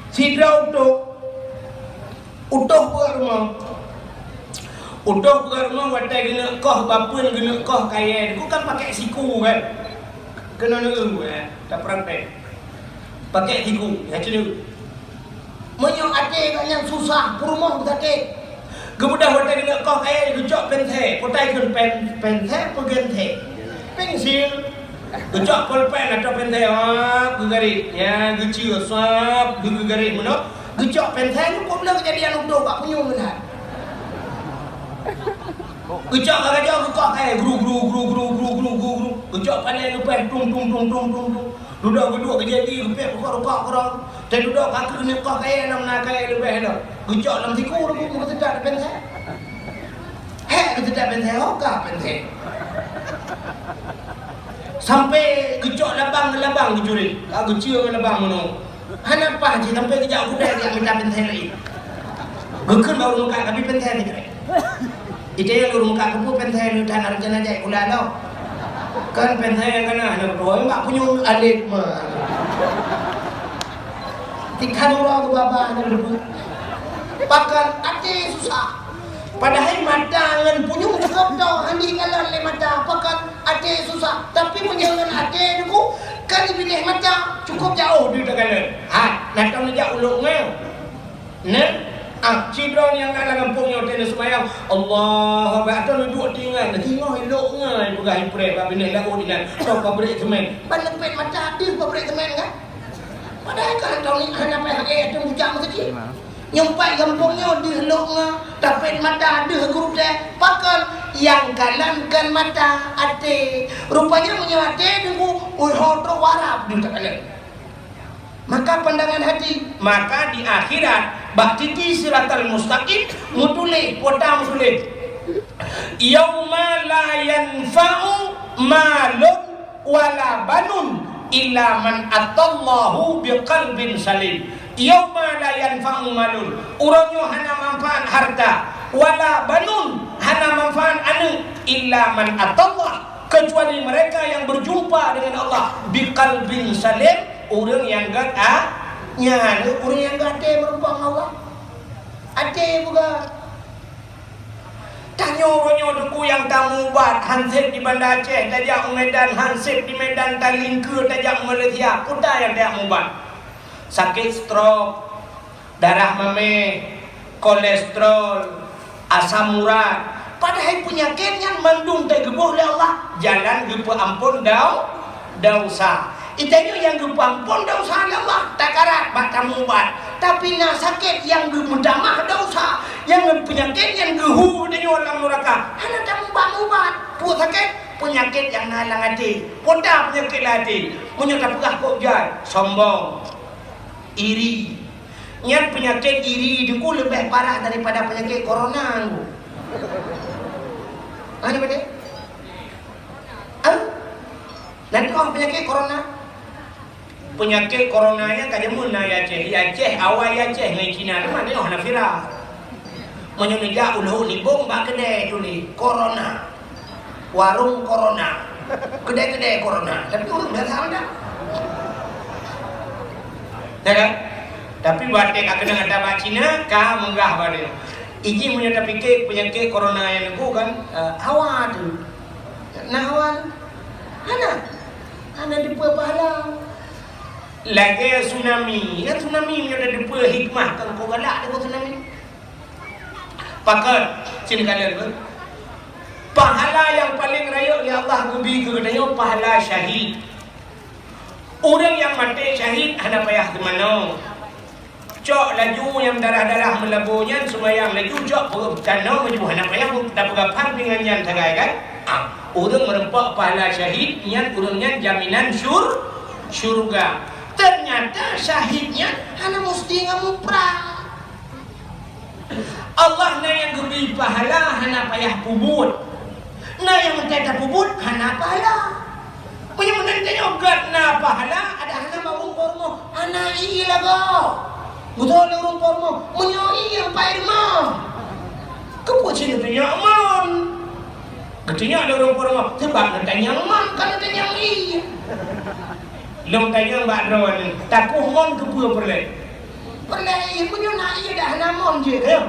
Sidroe utôh, utôh peugah rumoh. Utôh peugah rumoh watée geuneuk koh bapeuen, geuneuk koh kayée, ku kan pakai siku kan. Keunoe neueu, eh, tapraktek. Pakai siku, ya, cedeu. Meunyoe até gobnyan susah, peurumoh sakét. Geubeudôh watée geuneuk koh kayée geucok pensé, peue tai kheun pen-, pensé, peue geunsé? Pensil. Geucok polpen atau pensé, hop, geugaréh. Nya, geucue, sop, geu-, geugaréh meunoe. Geucok pensé, nyoe peue keujadian udôh bak punyueng meunan. Geucok ka gajoe geukoh kayée, gru, gru, gru. Geucok palée geupéh, tung, tung, tung. Dudoe geuduek geujadi geupék rukok-rukok keudroe. Teududoe ka keuneuk koh kayée lom na kayée leubeh lom. Geucok lam siku lom geuseutôt pensé. Hék geuseutôt pensé, ho ka pensé. Sampai geucok labang ngon labang geucuri. Ka geucue ngon labang meunoe. Hana paih jih sampai geujak u keudai geujak mita pensé laén. Geukheun bak ureuëng mukat, tapi pensé sikrek. Ite nyang ureuëng mukat keupeue pensé leutan rencana jai kula lom. Kan pensé nyang kana hana beutôi, mak punyueng alet mah. Tikan uroe geubaba hana beutôi. Pakon até susah. Padahai mata ngon punyueng cukôp toh hana jikalon lé mata. Pakon até susah. Tapi meunyoe ngon até deungon kan jipiléh mata, cukôp jaoh deuh takalon. Ha, na tom neujak u Lok Nga. Nyan, ah, sidroe nyang na lam gampông nyoe teuh neuseumayang, Allahu Akbar, atau neuduek tingan, singoh ilok ngai peugah ipreh bak binéh laôt inan, atau pabrik semen. Ban leupet mata deuh pabrik semen kan? Padahai ka hana tahu ni, hana payah eh, atau bujang masjid. Nyumpai gampông nyoe deuh lok ngai, tapet mata deuh gurutée, pakon nyang kalon kon mata, até. Rupanya meunyoe até deungon, ui, ho trok warab deuh takalon. Maka pandangan hati, maka di akhirat, bak titi siratal mustaqim, meutuléh, kota meutuléh, "Yauma la yanfa'u malun wala banun illa man atallahu biqalbin salim." Yauma la yanfa'u malun, uroe nyoe hana manfaat harta, wala banun, hana manfaat aneuëk, illa man atallah, kecuali mereka yang berjumpa dengan Allah biqalbin salim, ureuëng nyang gét a-, nyan ureuëng nyang gét até meurumpok ngon Allah. Até buka. Tanyoe uroe nyoe Teungku nyang tamubat, han sép di Banda Aceh tajak u Medan, han sép di Medan talingkeue tajak u Malaysia, peue ta nyang tajak mubat? Sakét stroke, darah mamèh, kolesterol, asam urat. Padahai peunyakét nyan mandum teugeubôh lé Allah, jalan geupeuamphon dau-, desya. Geutanyoe nyang geupeuamphon desya lé Allah, takarat bak tamubat. Tapi na sakét nyang geumeutamah desya, nyang peunyakét nyang geuhu geutanyoe lam nuraka. Hana tamubat-mubat. Peue sakét? Peunyakét nyang na lam até. Peue peunyakét lam até? Meunyoe tapeugah kok jai, sombong, iri. Nyan peunyakét iri teungku leubeh parah daripada peunyakét corona teungku. Hah, beutôi? Hah? Nan tu peunyakét corona? Peunyakét corona nyan ka jameun na di Aceh. Di Aceh, awai di Aceh ngon Cina teuma, nyoe hana viral. Meunyoe neujak u Lhok Libong bak keudè tuléh corona. Warong corona. Keudè-keudè corona. Tapi ureueng biasa mantong. Ya kan? Tapi watèe ka keunong ata bak Cina, ka meugah badan. Iji meunyoe tapike peunyakét corona nyan teungku kan, eh, hawa tu. Na hawa tu. Hana. Hana dipeue pahala. Lagèe tsunami. Ya, tsunami nyoe na dipeue hikmah kan, kok galak deungon tsunami. Pakon, sini kalian, beuh. Pahala nyang paleng rayeuk lé Allah geubri keu geutanyoe pahala syahid. Ureueng nyang maté syahid hana payah teumanoe. Cok laju nyang darah-darah meulabô nyan, seumayang laju, cok peugah tanoh laju, hana payah tapeugah phon pingan nyan sagai kan? Ah, ureueng meureumpok pahala syahid nyan, ureueng nyan jaminan syur-, syurga. Teunyata syahid nyan hana musti ngon muprang. Allah na nyang geubri pahala hana payah peubuet. Na nyang meuntèe tapeubuet hana pahala. Meunyoe meunan tanyoe göt na pahala, ada hana bak ureueng po rumoh, hana ie lagoe. Beutôi lé ureueng po rumoh, meunyoe ie pai rumoh. Keupeue cit neutunyok mon? Geutunyok lé ureueng po rumoh, seubab neutanyong mon, kon neutanyong ie. Lôn tanyong bak droe nyoe, takoh mon keupeue peureulèe? Peureulèe ie, meunyoe na ie dak hana mon jih, ayo.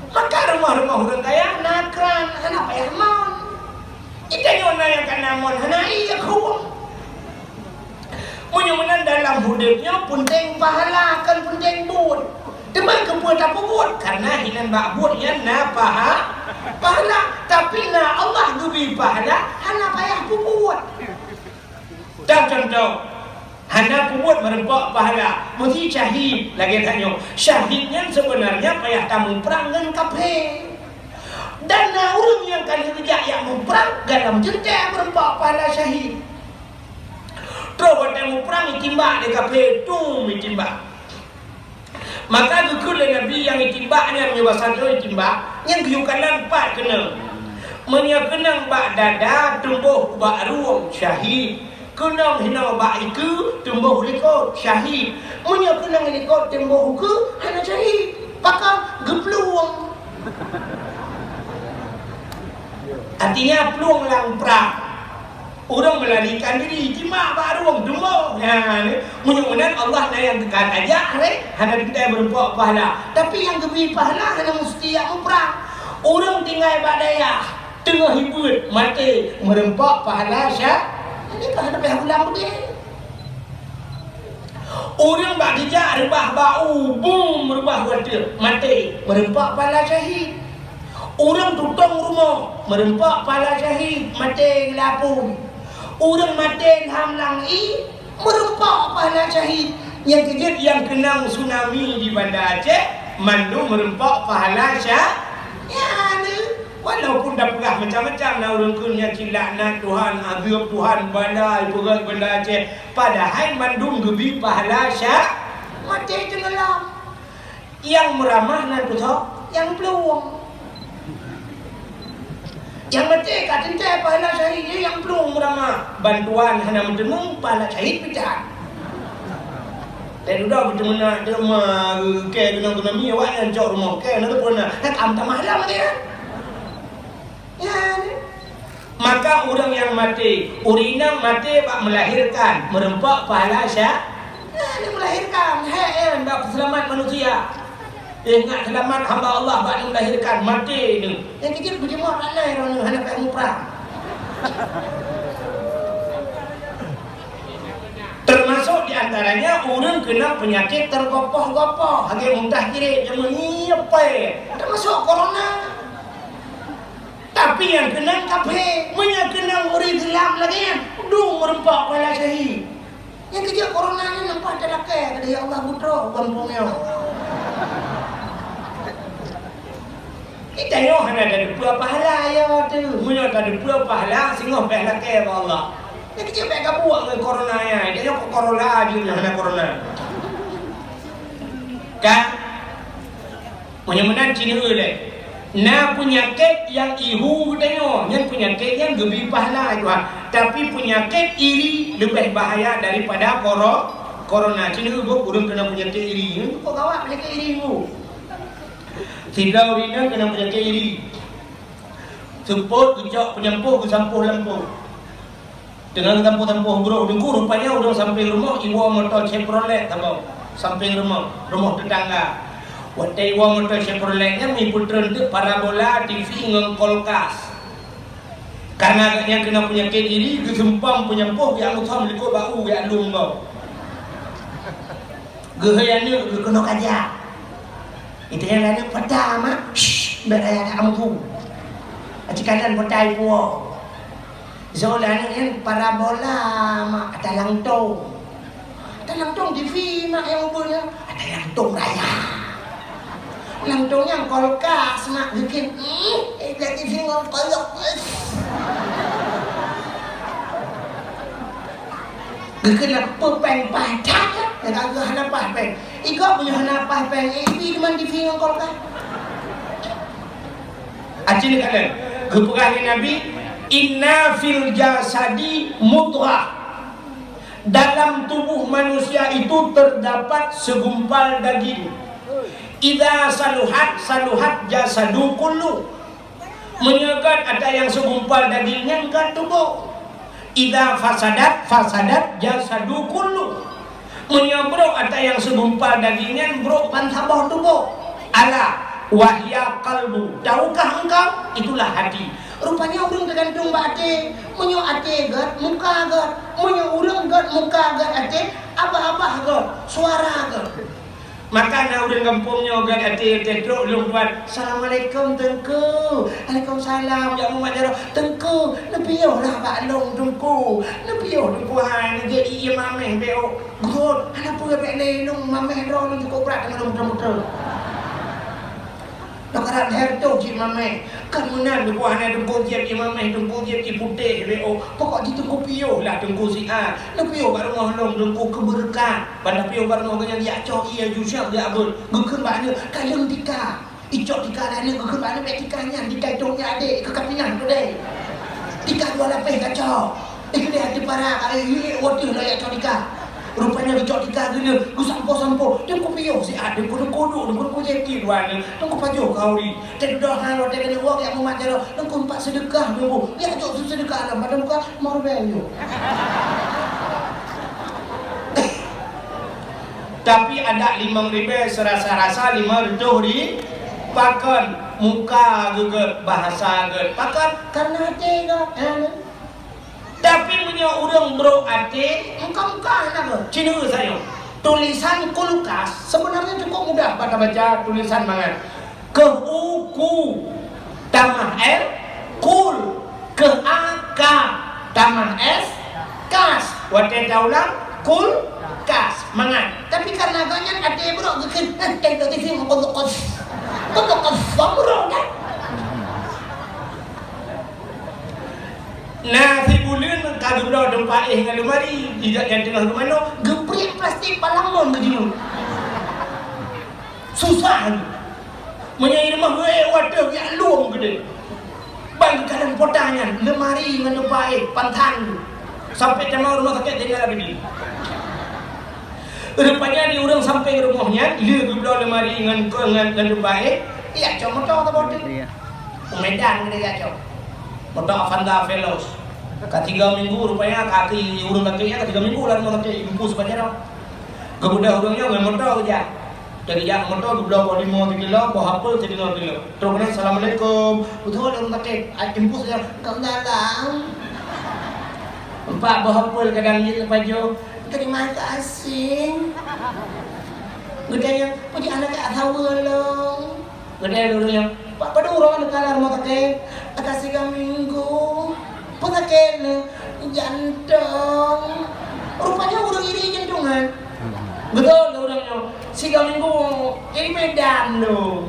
Maka rumoh-rumoh ureueng kaya na kran, hana payah mon. Geutanyoe na nyang ka na mon, hana ie keuh. Meunyoe meunan dalam udép nyoe peunteng pahala, kon peunteng buet. Teuma keupeue tapeubuet? Kareuna hinan bak buet nyan na paha-, pahala. Tapi na Allah geubri pahala, hana payah peubuet. Dan contoh, hana peubuet meureumpok pahala, meusti syahid lagèe tanyoe. Syahid nyan seubeunarnya payah tamuprang ngon kaphé. Dan na ureueng nyang ka lheueh geujak jak muprang, gohlom teuntèe meureumpok pahala syahid. Troh watèe muprang, itimbak lé kaphé, dum itimbak. Maka geukheun lé Nabi nyang itimbak nyan, meunyoe basa droe itimbak, nyan geuyue kalon pat keunong. Meunyoe keunong bak dada, teumboh bak rueng, syahid. Keunong hinoe bak ikeue, teumboh likot, syahid. Meunyoe keunong likot, teumboh ukeue, hana syahid. Pakon? Geuplueng. Artinya plueng lam prang. Ureueng meularikan diri, jimat bak rueng, teumboh. Nyan, meunyoe meunan Allah na nyang teuka tajak, hana teuntèe meureumpok pahala. Tapi nyang geubri pahala hana meusti jak muprang. Ureueng tinggai bak dayah, teungoh hibuet, maté, meureumpok pahala sya-, nyan ka hana payah ulang beudé. Ureueng bak geujak reubah bak u, bum, reubah watèe, maté, meureumpok pahala syahid. Ureueng tutong rumoh, meureumpok pahala syahid, maté geulapui. Ureueng maté lam langèt, meureumpok pahala syahid. Nyang keujeuet nyang keunong tsunami di Banda Aceh, mandum meureumpok pahala sya-, nyan. Walaupun tapeugah macam-macam na ureueng kheun nyan cit laknat Tuhan, azeueb Tuhan, bala ipeugöt Banda Aceh, padahai mandum geubri pahala sya-, maté teungoh lam. Nyang meuramah na teusoe, nyang plueng. Nyang maté ka teuntèe pahala syahid, nyang plueng meuramah. Bantuan hana meuteumé, pahala syahid pih that. Lé dudoe geuteumeunak teuma, kèe keunong tsunami, awaknyan cok rumoh kèe, na teupeue na, na ka meutamah lom maté nyan. Nyan. Maka ureueng nyang maté, ureueng inong maté bak meulahirkan, meureumpok pahala sya-, nyan, meulahirkan, hèk nyan bak peuseulamat manusia. Ingat seulamat hamba Allah bak meulahirkan, maté nyan. Nyang keujeuet beujeumaat aneuk droeneuh hana payah muprang. Teumasok di antaranya ureueng keunong peunyakét teugopoh-gopoh, lagèe muntah kirét, jameun ngiep pèng. Teumasok corona. Tapi nyang keunong kaphé, meunyoe keunong ureueng Islam lagèe nyan, dum meureumpok pahala syahid. Nyang keujeuet corona nyan nampak talakèe, kata, "Ya Allah, beutroh u gampông nyoe." Kita nyoe hana tateupeue pahala, ya, teuh. Meunyoe tateupeue pahala, singoh bèk lakèe bak Allah. Nyan keuh bèk gabuek ngon corona nyan. Kita nyoe kok corona jih, nyoe hana corona. Kan? Meunyoe meunan, ci neueu lé. Na peunyakét nyang ihu geutanyoe, nyan peunyakét nyang geubri pahala Tuhan. Tapi peunyakét iri leubeh bahaya daripada koro-, corona. Ci neueu, boh, ureueng keunong peunyakét iri. Nyan kok gawat peunyakét iri, boh. Sidroe ureueng inong keunong peunyakét iri. Seupôt geucok peunyampôh, geusampôh lampôh. Teungoh geusampôh-sampôh brôk Teungku, rupanya ureueng sampéng rumoh iwoe moto Chevrolet saboh. Sampéng rumoh, rumoh tetangga. Watèe iwoe moto Chevrolet nyan, meupeutreun teuk parabola, T V ngon kulkas. Karena gobnyan keunong peunyakét iri, geuseumpang peunyampôh, geujak meusom likot bak u, geujak lôn gob. Geuhôi aneuk geuh keunoe kajak. Itanyong lé aneuk, "Peue ta, Mak?" "Shh, bèk ayah aneuk ameue." Aci kalon peue ta ipuwoe. Zoe lé aneuk nyan, "Parabola, Mak, ata langtông." "Ata langtông T V, Mak, nyang ubeut nyan." "Ata langtông raya." "Langtông nyan kulkas, Mak, geukheun." "Hmm, eh, T V ngon kulkas." Geukheun na peue péng paih that, ya, ka geuh hana paih péng. Igob meunyoe hana paih péng, eh, ibi teuma T V ngon kulkas. Aci neukalon, geupeugah lé Nabi, "Inna fil jasadi mudghah." Dalam tubuh manusia itu terdapat segumpal daging. Idza saluhat, saluhat jasadu kullu. Meunyoe gét ata nyang segumpal daging nyan gét tuboh. Idza fasadat, fasadat jasadu kullu. Meunyoe brôk ata nyang segumpal daging nyan brôk bansaboh tuboh. Ala wa hiya qalbu. Tahukah engkau? Itulah hati. Rupanya ureueng teugantung bak até. Meunyoe até gét, muka gét. Meunyoe ureueng gét, muka gét, até, abah-abah gét, suara gét. Maka na ureueng gampông nyoe gét até, até trok lôn tuan. "Assalamualaikum, Teungku." "Waalaikumsalam." Jak mumat jaroe, "Teungku, neupiôh lah bak lôn, Teungku. Neupiôh, Teungku, hai, neujép ié maméh bèk." "Oh, geuh, hana peue bèk lé, lôn maméh droe lôn cukôp brat teuma lôn muter-muter." Lôn karab lhèe reutôh cit maméh. Kan meunan, Teungku, hana Teungku jép ié maméh, Teungku jép ié putéh bèk. Oh, pokok jih Teungku piôh lah, Teungku, siat. Neupiôh bak rumoh lôn, Teungku, keu beureukat. Ban tapiôh bak rumoh geuh nyan, jak cok ié ju siab geujak beuet. Geukheun bak aneuk, "Kalon tika." Icok tika lé aneuk, geukheun bak aneuk, "Bèk tika nyan, tika itôh nyan adék, keu ka pinah keudéh. Tika dua lapéh kacok." Eh, keudéh até para, ka, eh, eh, eh, watèe lôn jak cok tika. Rupanya geucok tika geuh, geusampoe-sampoe. Teungku piôh siat, Teungku, Teungku duek, Teungku, Teungku jép ié dua aneuk. Teungku pajoh khauri. Teududoe han watèe keuneuk woe, jak mumat jaroe. Teungku, pat seudeukah, Teungku. Jak jok seudeukah lam padang muka. Marbel nyoe. Tapi adak limong ribèe seurasa-rasa lima reutôh ri-, pakon muka geuh gét, bahasa gét. Pakon? Karena até gét. Eh. Tapi meunyoe ureueng brôk até, muka-muka hana gét. Ci neueu sayoe. Tulisan kulkas sebenarnya cukup mudah bak tabaca tulisan mangat. Keuh u ku, tamah l, kul. Keuh a ka, tamah s, kas. Watèe taulang, kul, kas. Mangat. Tapi karena gobnyan até brôk geukheun, eh, teuh T V ngon kos. Kos, kos, brôk, kan? Na sibuleuen ka geubloe teumpat éh ngon leumari, ijak nyang teungoh geumanoe, geupriek plastik palang mon geujimeung. Susah lom. Meunyoe i rumoh geuék watèe geujak lom keudéh. Ban geukalon pota nyan, leumari ngon teumpat éh, pantan. Sampai teuma rumoh sakét tinggai lagi. Rupanya di ureueng sampéng rumoh nyan, lheueh geubloe leumari ngon, ngon, ngon teumpat éh, ijak cok moto saboh teuk. Iya. U Medan keudéh ijak cok. Moto Avanza Veloz. Ka tiga minggu rupanya kaki ureueng sakét nyan ka tiga minggu lam rumoh sakét, impus bak jaroe. Geubeudôh ureueng nyoe ngon moto geujak. Jadi jak moto geubloe boh limau sikilo, boh apel sidroe kilo. Trok keunan, "Assalamualaikum." Beutôi lôn sakét, ai impus nyan, "Kang dalam." Empat boh apel kadang jeuet pajoh. "Terima kasih." Geutanyong, "Peue jih hana keu saweue lôn?" Geutanyong lôn nyan, "Pak, padum uroe neukalon rumoh sakét?" "Ka sigoe minggu." "Peue sakét neuh?" "Jantong." Rupanya ureueng iri jantongan. Beutôi keu ureueng nyoe. Sigoe minggu, jadi Medan lôn.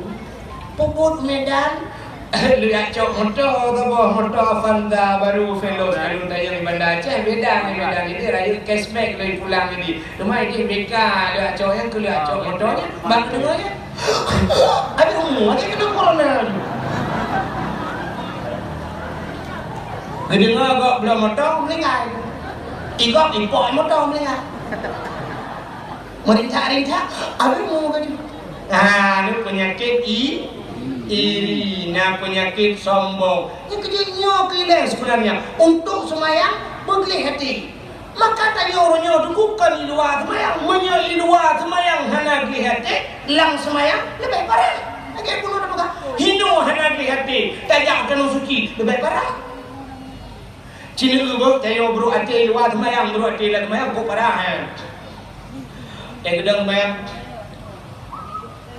Peubuet Medan, Leuyak cok moto, saboh moto Avanza baru Veloz, lalu tayang di Banda Aceh, beda ngon beda. Jadi rayeuk cashback lagi pulang jadi. Cuma ideh B K leuyak cok nyang keu leuyak cok moto nyan, bak deungoe nyan. Aduh, aja kena corona. Geudeungoe gob bloe moto, meuninggai. Igob ipok moto, meuninggai. Meurintak-rintak, aduh, mu gadi. Nah, ni penyakit i-, iri, na penyakit sombong. Nyang keujeuet nyoe keu ilée seubeunarnya, untuk seumayang beugleh até. Maka tanyoe uroe nyoe teungku kon i luwa seumayang. Meunyoe i luwa seumayang hana gleh até, lam seumayang leubeh parah. Lagée bunoe tapeugah, hinoe hana gleh até, tajak keunoe suci, leubeh parah. Ci neueu boh, tanyoe brok até i luwa seumayang, brok até lam seumayang, kok parah, eh. Eh, geudong seumayang.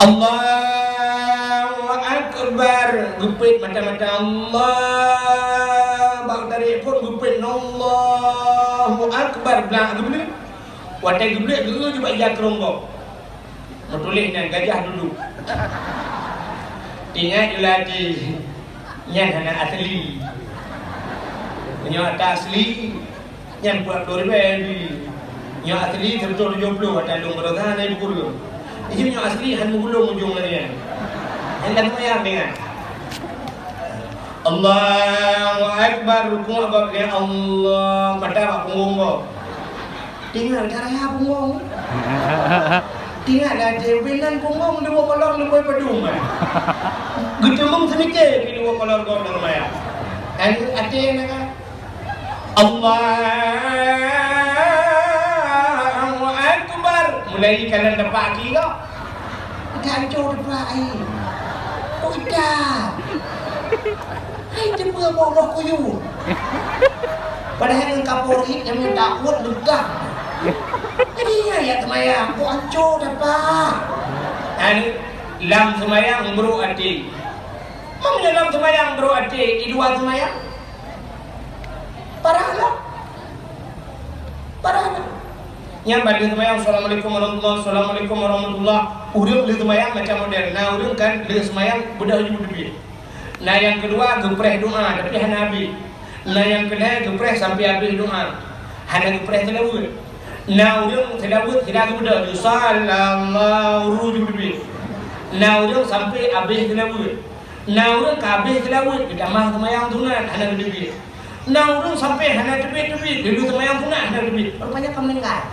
Allahu Akbar, geupet mata-mata Allah, bak tarék phon geupet Allahu Akbar, blak geubleuk. Watée geubleuk geu-eu bak ija keurong gob. Meutuléh nyan gajah duduk. Ingat ju lagi, nyan hana asli. Meunyoe ata asli, nyan peuet ploh ribée bi. Nyoe asli seratus tujuh puluh ata lôn beurasa na ibu guru. Jadi nyoe asli han meugulong ujong lagée nyan. Han lam seumayang dengan. Allahu Akbar, rukuk gob lé Allah, mata bak punggong gob. Tinggai cara ya punggong. Tinggai dah je binan punggong dua kolor lebih pedung, eh. Geuteumeung seumiké di dua kolor gob dalam maya. Dan até na kan? Allahu Akbar. Mulai kalian dapat aki kau. Udah hancur dapat air. Udah. Hai, teumé boh-boh kuyueng. Padahai ngon kaporit nyang takot leugah. Jadi, ya, ya, teuma ya, kok ancô that, Pak. Dan lam seumayang brok até. Meunyoe lam seumayang brok até, i luwa seumayang? Parah lah. Parah lah. Nyan ban lheueh seumayang, "Assalamualaikum warahmatullah, assalamualaikum warahmatullah." Ureueng lheueh seumayang macam model. Na ureueng kan lheueh seumayang beudôh ju teubiet. Na nyang keudua geupreh doa, tapi hana habéh. Na nyang keulhèe geupreh sampoe habéh doa, hana geupreh seulaweuet. Na ureueng seulaweuet sira geubeudôh ju, "Sallallahu," ju teubiet. Na ureueng sampoe habéh seulaweuet. Na ureueng ka habéh seulaweuet, geutamah seumayang sunat, hana geuteubiet. Na ureueng sampoe hana teubiet-teubiet, lheueh seumayang sunat hana teubiet. Rupanya ka meuninggai.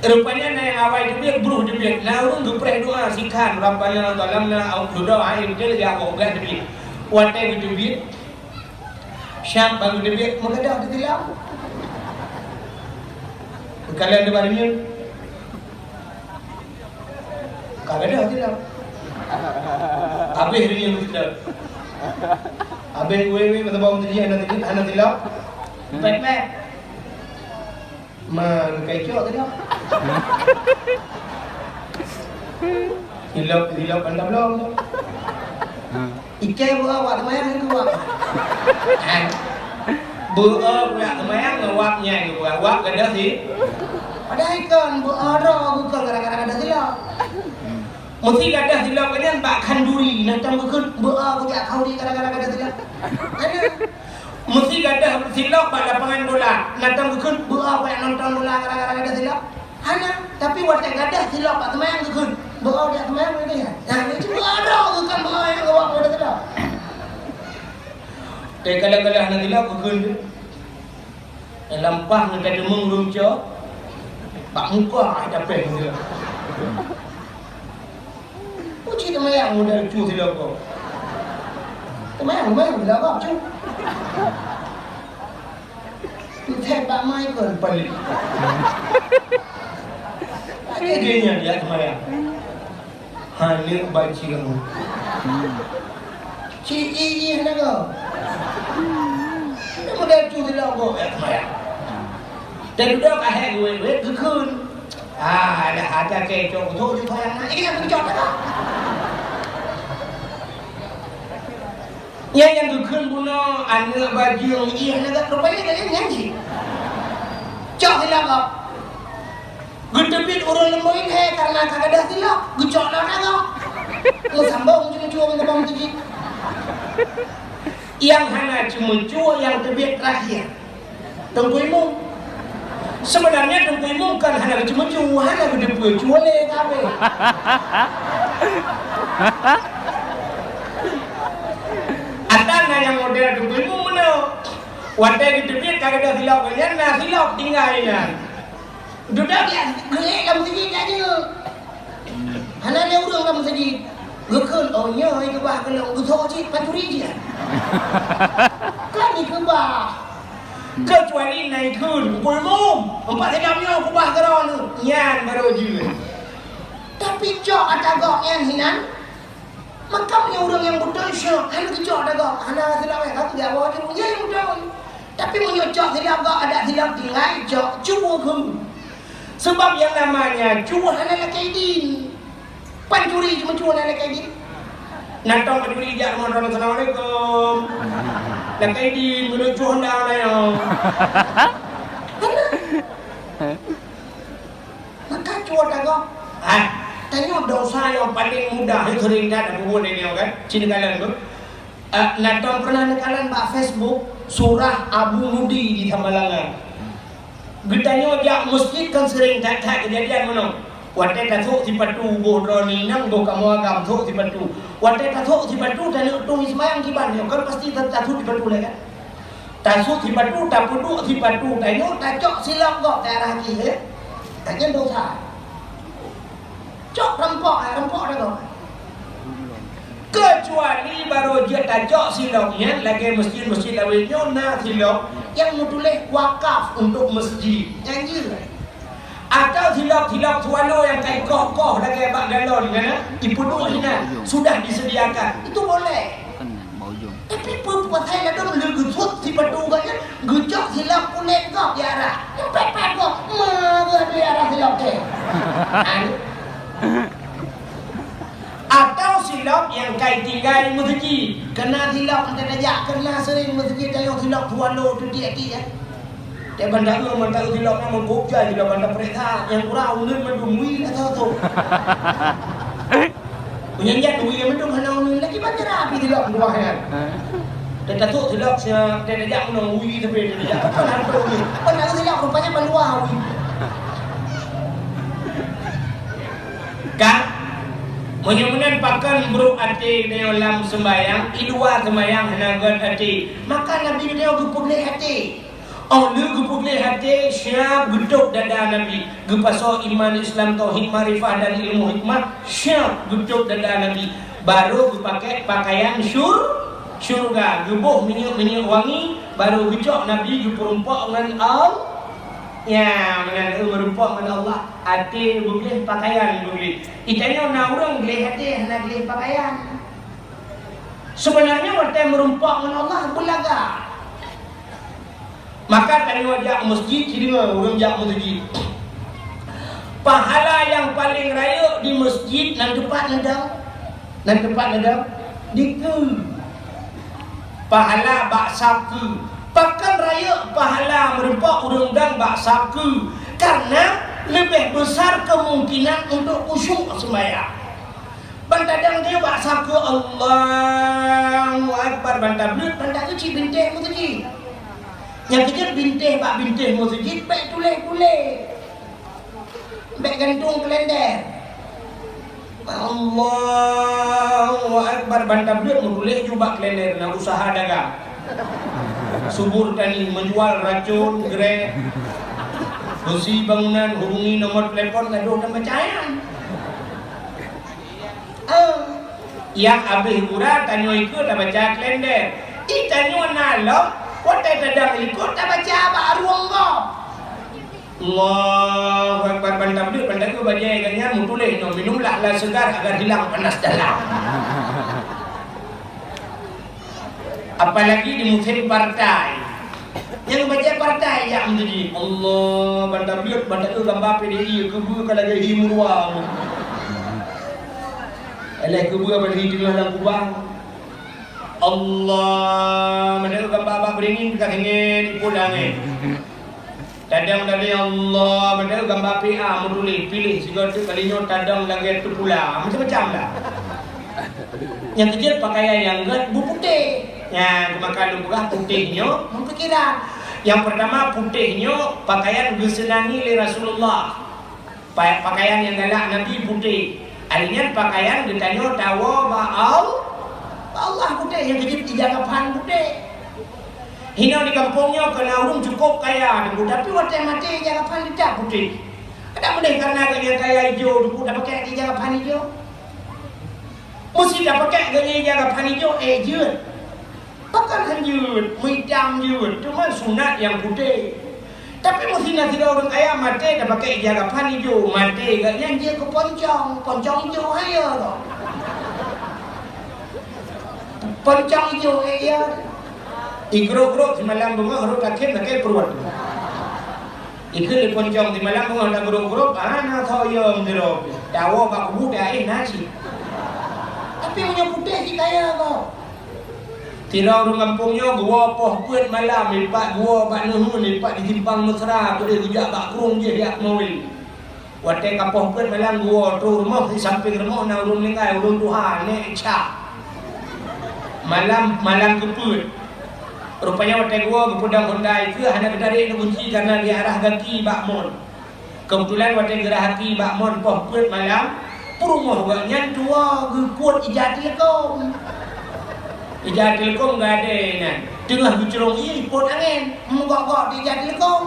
Rupanya na nyang awai teubiet, brôh teubiet. Na ureueng geupreh doa sikhan, "Rabbana zalamna," au doa, ai, beutôi lagèe awak peugah teubiet. Watèe geuteubiet, siap ban geuteubiet, meugadôh teutilap. Geukalon di baréng nyan. Ka gadôh tilap. Habéh reunyeun meusidang. Habéh wéh-wéh masa bawang teuji hana teuji, hana tilap. Pèt-pèt. Ma, kai cok tilap. Tilap, tilap ban tablong tu. Ikèe beuo wak teumayang ngon wak. Kan? Beuo wak teumayang ngon wak nyan, wak gadôh si. Padahai kon beuo droe geupeugah gara-gara gadôh silop. Meusi gadôh silop nyan bak khanduri, na tom geukheun beuo geujak khanduri gara-gara gadôh silop. Ada. Meusi gadôh silop bak lapangan bola, na tom geukheun beuo geujak nonton bola gara-gara gadôh silop. Hana, tapi watèe gadôh silop bak teumayang geukheun, beuo jak teumayang lagèe nyan. Nah, itu beuo droe geukan beuo nyang geuwak beuo silop. Teuh kadang-kadang hana silop geukheun tu. Lam paih ngon teumeung ureueng cok, bak muka ai tapèh silop. Uji teumayang model cu silop ko. Teumayang, teumayang silop ko, cu. Entah bak mai kon paléh. Lagèe geuh nyan jak teumayang. Hana bajiang. Ci i hana go. Hana model cu silop ko jak teumayang. Dan dudoe ka hék wéh-wéh geukheun. Ah, ada, ada kecok, betul juga yang nak. Ini kan kecok tak? Nyan nyang geukheun bunoe aneuk bajeung jih, aneuk rupanya dia nyan jih. Cok silop kok. Geuteubiet ureueng leumoe lhèe karena ka gadôh silop, geucok lom aneuk kok. Meusambông ceumeucue ngon geuba meuseujid. Nyang hana ceumeucue nyang teubiet terakhir. Teungku Imum. Sebenarnya Teungku Imum kan hana geuceumeucue, hana geuteupeue cue lé kabeh. Ata na nyang model Teungku Imum meunoe. Watèe geuteubiet ka gadôh silop nyan, na silop tinggai nyan. Dudoe geuék lam meuseujid jak jeuet. Hana lé ureueng lam meuseujid. Geukheun, "Oh, nyoe keubah keu lôn, geutho cit pancuri jih." Kan dikeubah. Keucuali na ikheun, "Teungku Imum, empat silop nyoe keubah keu droeneuh." Nyan barô jeuet. Tapi cok ata gob nyan hinan. Maka meunyoe ureueng nyang beutôi syok, hana geucok ata gob, hana silop, eh, ka teubiet bawa jeuet, nyan nyang beutôi. Tapi meunyoe cok silop gob, adak silop tinggai, cok cue keu. Sebab nyang namanya cue hana lakèe idin. Pancuri cuma cue hana lakèe idin. Na tông pancuri jak rumoh droeneuh, "Assalamualaikum." Lakèe idin, meunyoe cue hana na nyoe. Hana. Maka cue ata gob. Ah, tanyoe dosa nyang paleng mudah, nyang seuring that tapeubuet lé nyoe kan? Ci neukalon tu. Ah, na tông pernah neukalon bak Facebook, surah Abu Mudi di Samalanga. Geutanyoe jak meuseujid kan seuring that-that keujadian meunoe. Watèe tasôk sipatu boh droeneuh inong, boh kamoe agam sôk sipatu. Watèe tasôk sipatu, taneuk tueng seumayang kiban nyoe, kan pasti ta-, tasôk sipatu lé kan? Tasôk sipatu, tapeuduek sipatu tanyoe, tacok silop gob di arah kiri, eh. Nyan dosa. Cok rampok, eh, rampok ata gob. Keucuali barô jeuet tacok silop nyan lagèe meuseujid-meuseujid lawét nyoe na silop nyang meutuléh wakaf untuk meuseujid. Nyan jeuet. Atau silop-silop swallow nyang ka ikoh-koh lagèe bak galon nyan, eh, ipeuduek hinan, sudah disediakan. Itu boleh. Tapi peue pasai ladôm lé geusuet sipatu gobnyan, geucok silop kulét gob di arah. Pèt-pèt gob, ma geuh di arah silop teh. Ai. Atau silop nyang ka itinggai meuseujid. Keuna silop mantong tajak, keuna seuring meuseujid tanyoe silop swallow tu tiek-tiek, eh. Teuh ban taeu, ban taeu silop nyan meugop jai, silop ban tapeuriksa. Nyang kurang uneun mandum, wi, ata tu. Meunyan jak wi mandum hana uneun, lagi ban cara api silop dua nyan. Teuh tasôk silop sia, teuh tajak meunong wi tapi teuh tajak. Kan hantu wi. Ban taeu silop rupanya ban dua wi. Kan? Meunyoe meunan pakon brôk até tanyoe lam seumbahyang, i luwa seumbahyang hana gèt até. Maka Nabi geutanyoe geupeugleh até. Óh lheueh geupeugleh até, siap geutôb dada Nabi. Geupasoe iman, Islam, tauhid, makrifah dan ilmu hikmah, siap geutôb dada Nabi. Barô geupakèk pakaian syur-, syurga, geuboh minyeuk-minyeuk wangi, barô geucok Nabi geupeurumpok ngon Al-, ya, meunan, geurumpok ngon Allah. Até beugleh, pakaian beugleh. Geutanyoe na ureueng gleh até, hana gleh pakaian. Sebenarnya watèe meurumpok ngon Allah beulagak. Maka tanyoe jak meuseujid, ci deungö ureueng jak meuseujid. Pahala nyang paleng rayeuk di meuseujid nan teumpat neudong. Nan teumpat neudong dikeue. Pahala bak sab keue. Pakon rayeuk pahala meurumpok ureueng dong bak sab keue? Karena leubeh besar kemungkinan untuk khusyuk seumbahyang. Ban tadong tanyoe bak sab keue, Allahu Akbar, ban tableuet, ban taeu cit bintéh meuseujid. Nyang keujeuet bintéh bak bintéh meuseujid bèk tuléh-tuléh. Bèk gantung kalender. Allahu Akbar, ban tableuet meutuléh ju bak kalender, na usaha dagang. Subur tani, menjual racun, greh, besi bangunan, hubungi nomor telepon, gadoh dan pecayan. Ah, nyang abéh gura tanyoe ikôt tabaca kalender. Di tanyoe na lom, watèe tadong likôt tabaca bak rueng gob. Allahu Akbar, ban tableuet, ban taeu bajèe gobnyan meutuléh nyoe, "Minumlah air segar agar hilang panas dalam." Apalagi di musim partai. Nyang bajèe partai jak meuseujid. Allah, ban tableuet, ban taeu gamba P D I, keubeue ka lagèe hi meuruwa. Alah keubeue ban hi teungoh lam kubang. Allah, ban taeu gamba bak beuringin ka singét ipot langét. Tadong dari Allah, ban taeu gamba P A meutuléh, piléh sigoe teuk kali nyoe tadong lagèe teupula. Macam-macam dah. Nyang keujeuet pakaian nyang gét beuputéh. Nyan, maka lôn peugah putéh nyoe meupikiran. Nyang peurtama, putéh nyoe pakaian geuseunangi lé Rasulullah. Pa-, pakaian nyang galak Nabi putéh. Ari nyan pakaian geutanyoe tawoe bak Al-, bak Allah putéh, nyang keujeuet ija kafan putéh. Hinoe di gampông nyoe keu na ureuëng cukôp kaya Teungku, tapi watée maté ija kafan teutap putéh. Adak meudeh kareuna geuhnyan kaya ijo Teungku, tapakée ija kafan ijo. Meuseuti tapakée geuhnyan ija kafan ijo, ék jeuet. Pakon han jeuet, meuitam jeuet, teuma sunat nyang putéh. Tapi meuseuti na sidroe ureuëng kaya maté tapakée ija kafan ijo, maté geuhnyan jeuet keu poncong, poncong ijo haya lom. Poncong ijo, ék ya. Igrôp-grôp simalam beungoh rhot akhé lakée pruet. Ikheun lé poncong simalam beungoh tagrôp-grôp, hana soe yom sidroe. Tawoe bak kubu taéh na cit. Tapi meunyoe putéh cit kaya gob. Sidroe ureuëng gampông nyoe geuwoe poh peuet malam, ipat geuwoe bak neuheun, ipat di Simpang Mesra, keudeh geujak bak krueng jih jak mawé. Watée ka poh peuet malam geuwoe, trok rumoh, di sampéng rumoh na ureuëng meuninggai, ureuëng tuha, Nék Cha. Malam, malam keupeuet. Rupanya watée geuwoe geupeudong honda ikeue hana geutarek neugunci kareuna di arah gaki bak mon. Keubeutulan watée geurhah gaki bak mon poh peuet malam, peurumoh gobnyan tuwoe geukuet ija tileukom. Ija tileukom geuadée nyan, teungoh geucurong ié ipot angén, meugok-gok di ija tileukom.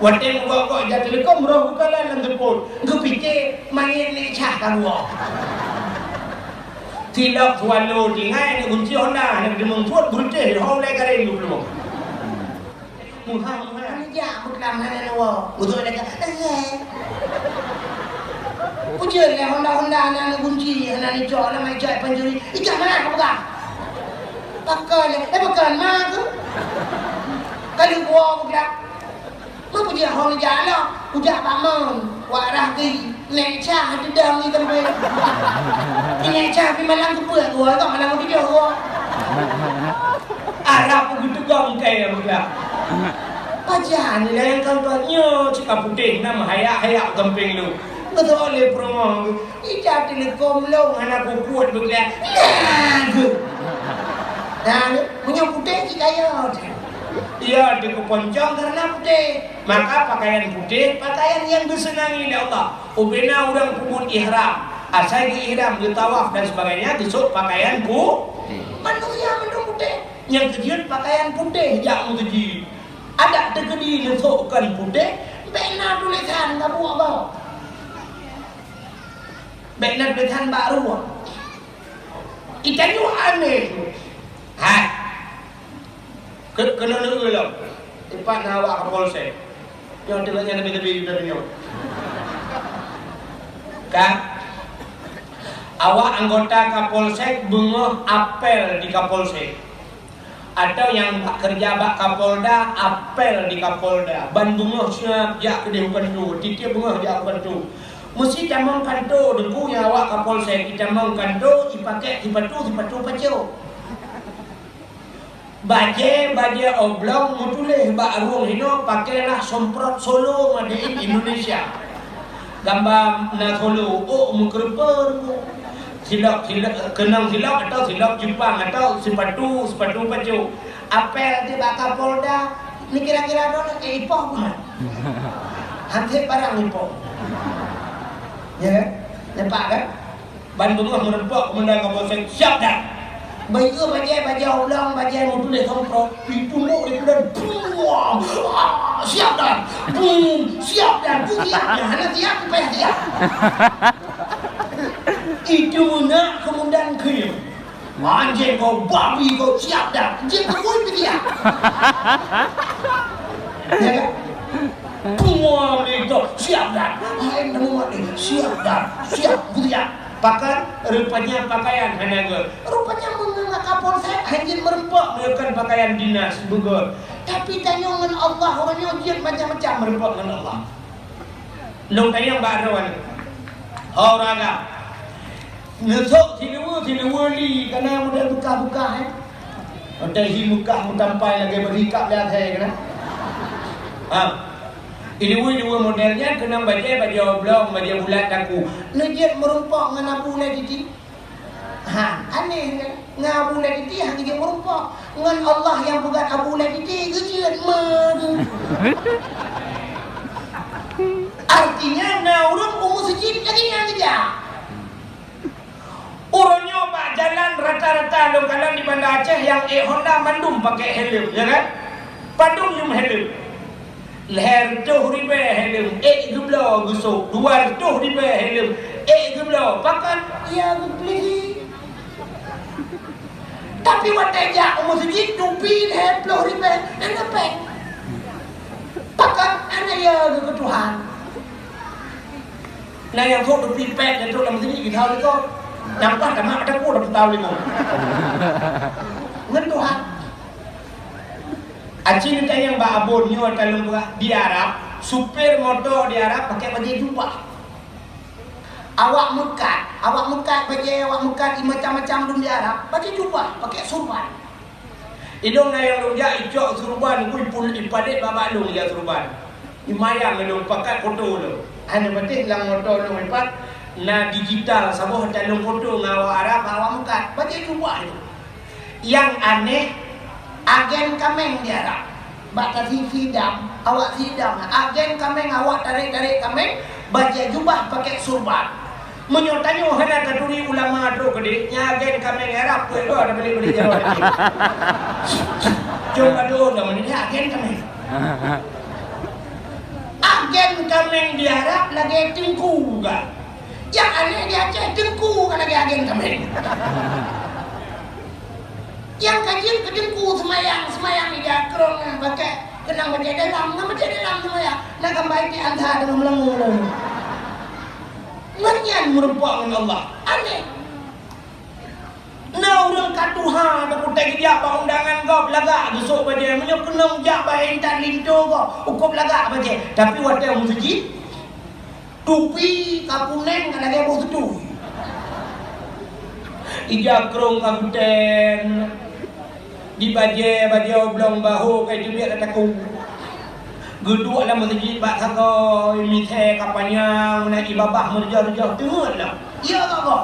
Watée meugok-gok ija tileukom, roh geukalon lam seupôt, geupike manyét Nék Cha ka geuwoe. Silop swalo tinggai aneuk gunci honda, aneuk deungon suet beureutéh, ho ulée gareng geuplueng. Muha, muha. Hana jak beuklam hana neuwoe. Beutôi lagée, eh. Ujeuen lé honda-honda hana neugunci, hana neucok, hana meucok pancuri. Ijak mana ka peugah? Pakon lé, eh, pakon ma keuh? Ka lheueh kuwoe beuklam. Meupeujeuet hong jak lom, ujak bak mon, wak rah gei. Nék Cha teudong di teumpat. Nék Cha pih malam keupeuet gua, kok malam keupeuet gua. Arab geuteugong kée meuga. Pajan nilai nyang kau tuan nyoe cit ka putéh na meuhayak-hayak gampéng lu. Beutôi lé peurumoh. Ija tileukom lôn hana kukuet beuklam. Nah, geuh. Nah, meunyoe putéh cit kaya. Iya, dikeuponcong kareuna putéh. Maka pakaian putéh, pakaian nyang geuseunangi lé Allah. Ubena ureuëng peubuet ihram, asai geu-ihram, geutawaf dan sebagainya, geusok pakaian pu-, manusia mandum putéh. Nyang keujeuet pakaian putéh jak meuseujid. Adak teukeudi neusok kon putéh, bék na tulésan ka buet gob. Bék na tulésan bak rueng. Itanyoe aneh. Hai. Keu-, keunoe lom. Teumpat na awak Kapolsek. Nyoe teungoh nyan leubeh-leubeh dari nyoe. Kan? Awak anggota Kapolsek beungoh apel di Kapolsek. Atau nyang bak keureuja bak Kapolda, apel di Kapolda. Ban beungoh siab jak keudeh u kanto, tieb-tieb beungoh jak u kanto. Meusi tamong kanto, Teungku, nyang awak Kapolsek, itamong kanto, ipakék sipatu, sipatu pacok. Bajée, bajée oblong meutuléh bak rueng hinoe, pakailah semprot Solo made in Indonesia. Gamba na Solo, ôk meukeureupeue. Silop, silop, keunong silop atau silop Jepang atau sipatu, sipatu pacok. Apel di bak Kapolda, ni kira-kira dong, eh, ipoh bukan? Hansip barang ipoh. Ya kan? Nampak kan? Ban beungoh meureumpok keumandan Kapolsek, "Siap dan!" Bayeue bajée, bajée oblong, bajée meutuléh semprot, itumbok di kudan, buang! Ah, siap dan! Bum! Siap dan! Bum! Siap dan! Hana siap, payah siap! Itu meunak keumandan keu Anjing kau, babi kau, siap dah. Jeuet beutôi pih siap. Ya kan? Semua mereka siap dah. Lain semua ni, siap dah. Siap, siap. Pakon, rupanya pakaian hana gèt. Rupanya meunyoe Kapolsek hana jeuet meureumpok meunyoe kon pakaian dinas, beugèt. Tapi tanyoe ngon Allah, ureueng nyoe jeuet macam-macam meureumpok ngon Allah. Lôn tanyong bak droeneuh. Ho ureueng agam. Neusok siluweue, siluweue li, ka na model beukah-beukah, eh. Model hi beukah meutampai lagèe beurikap lé asèe keunan. Ha. Siluweue-luweue model nyan keunong bajèe, bajèe oblong, bajèe bulat takue. Neujeuet meurumpok ngon Abu Ulèe Titi. Ha, aneh kan? Ngon Abu Ladidi hana geujeuet meurumpok. Ngon Allah nyang peugah Abu Ladidi geujeuet meurumpok. Artinya, na ureuëng u meuseujid lagée nyan geujak. Uroe nyoe bak jalan rata-rata lôn kalon di Banda Aceh nyang ék Honda mandum pakai helm, ya kan? Padum yum helm. Lhèe reutôh ribèe helm, ék geubloe geusôk. Dua reutôh ribèe helm, ék geubloe. Pakon? Ya geupeulehi. Tapi watèe jak u meuseujid, tupi lhèe ploh ribèe, hana pèng. Pakon? Hana ya keu Tuhan. Na nyang sôk tupi pèng, nyang sôk lam sini, geuthao likot. Nyang paih tamat, ada pun, ada putau likot. Ngon Tuhan. Aci neutanyong bak Abon nyoe, taleueng bak di Arab, supir moto di Arab pakai bajèe jubah. Awak meukat, awak meukat bajèe, awak meukat i macam-macam dum di Arab, bajèe jubah, pakai surban. Ilôn na nyang lôn jak icok surban, ku ipul-, ipalét babah lôn ija surban. Imayang lôn pakat foto lôn. Hana patéh lam moto lôn ipat na digital saboh taleueng foto ngon awak Arab, awak meukat. Bajèe jubah itu. Nyang aneh, agen kaméng di Arab. Bak tasi sidam, awak sidam. Agen kaméng, awak tarek-tarek kaméng, bajèe jubah pakai surban. Meunyoe tanyoe hana taturi ulama trok keudéh, nyan agen kaméng Arab, peue goe tabalik-balik jaroe. Jom adoe, nyoe meunan agen kaméng. Agen kaméng di Arab lagèe teungku ka. Nyang aneh di Aceh, teungku ka lagèe agen kaméng. Nyang ka jeuet keu teungku seumayang, seumayang ija krong, pakai keunong bajèe dalam, ngon bajèe dalam seumayang. Na gambar Itik Azhar deungon meulangö-langö. Ngon nyan meurumpok ngon Allah. Aneh. Na ureueng ka tuha, takutée geujak bak undangan gob lagak geusôk bajèe. Meunyoe keunong jak bak intat linto gob, ukôb lagak bajèe. Tapi watèe u meuseujid, tupi ka kunéng ka lagèe boh teutui. Ija krong ka guten, di bajèe, bajèe oblong bahô ka iteubiet lam takue. Geuduek lam meuseujid bak sagoe, misée ka panyang, meunan i babah meureujoh-reujoh teungeut lom. Iya, Pak Boh.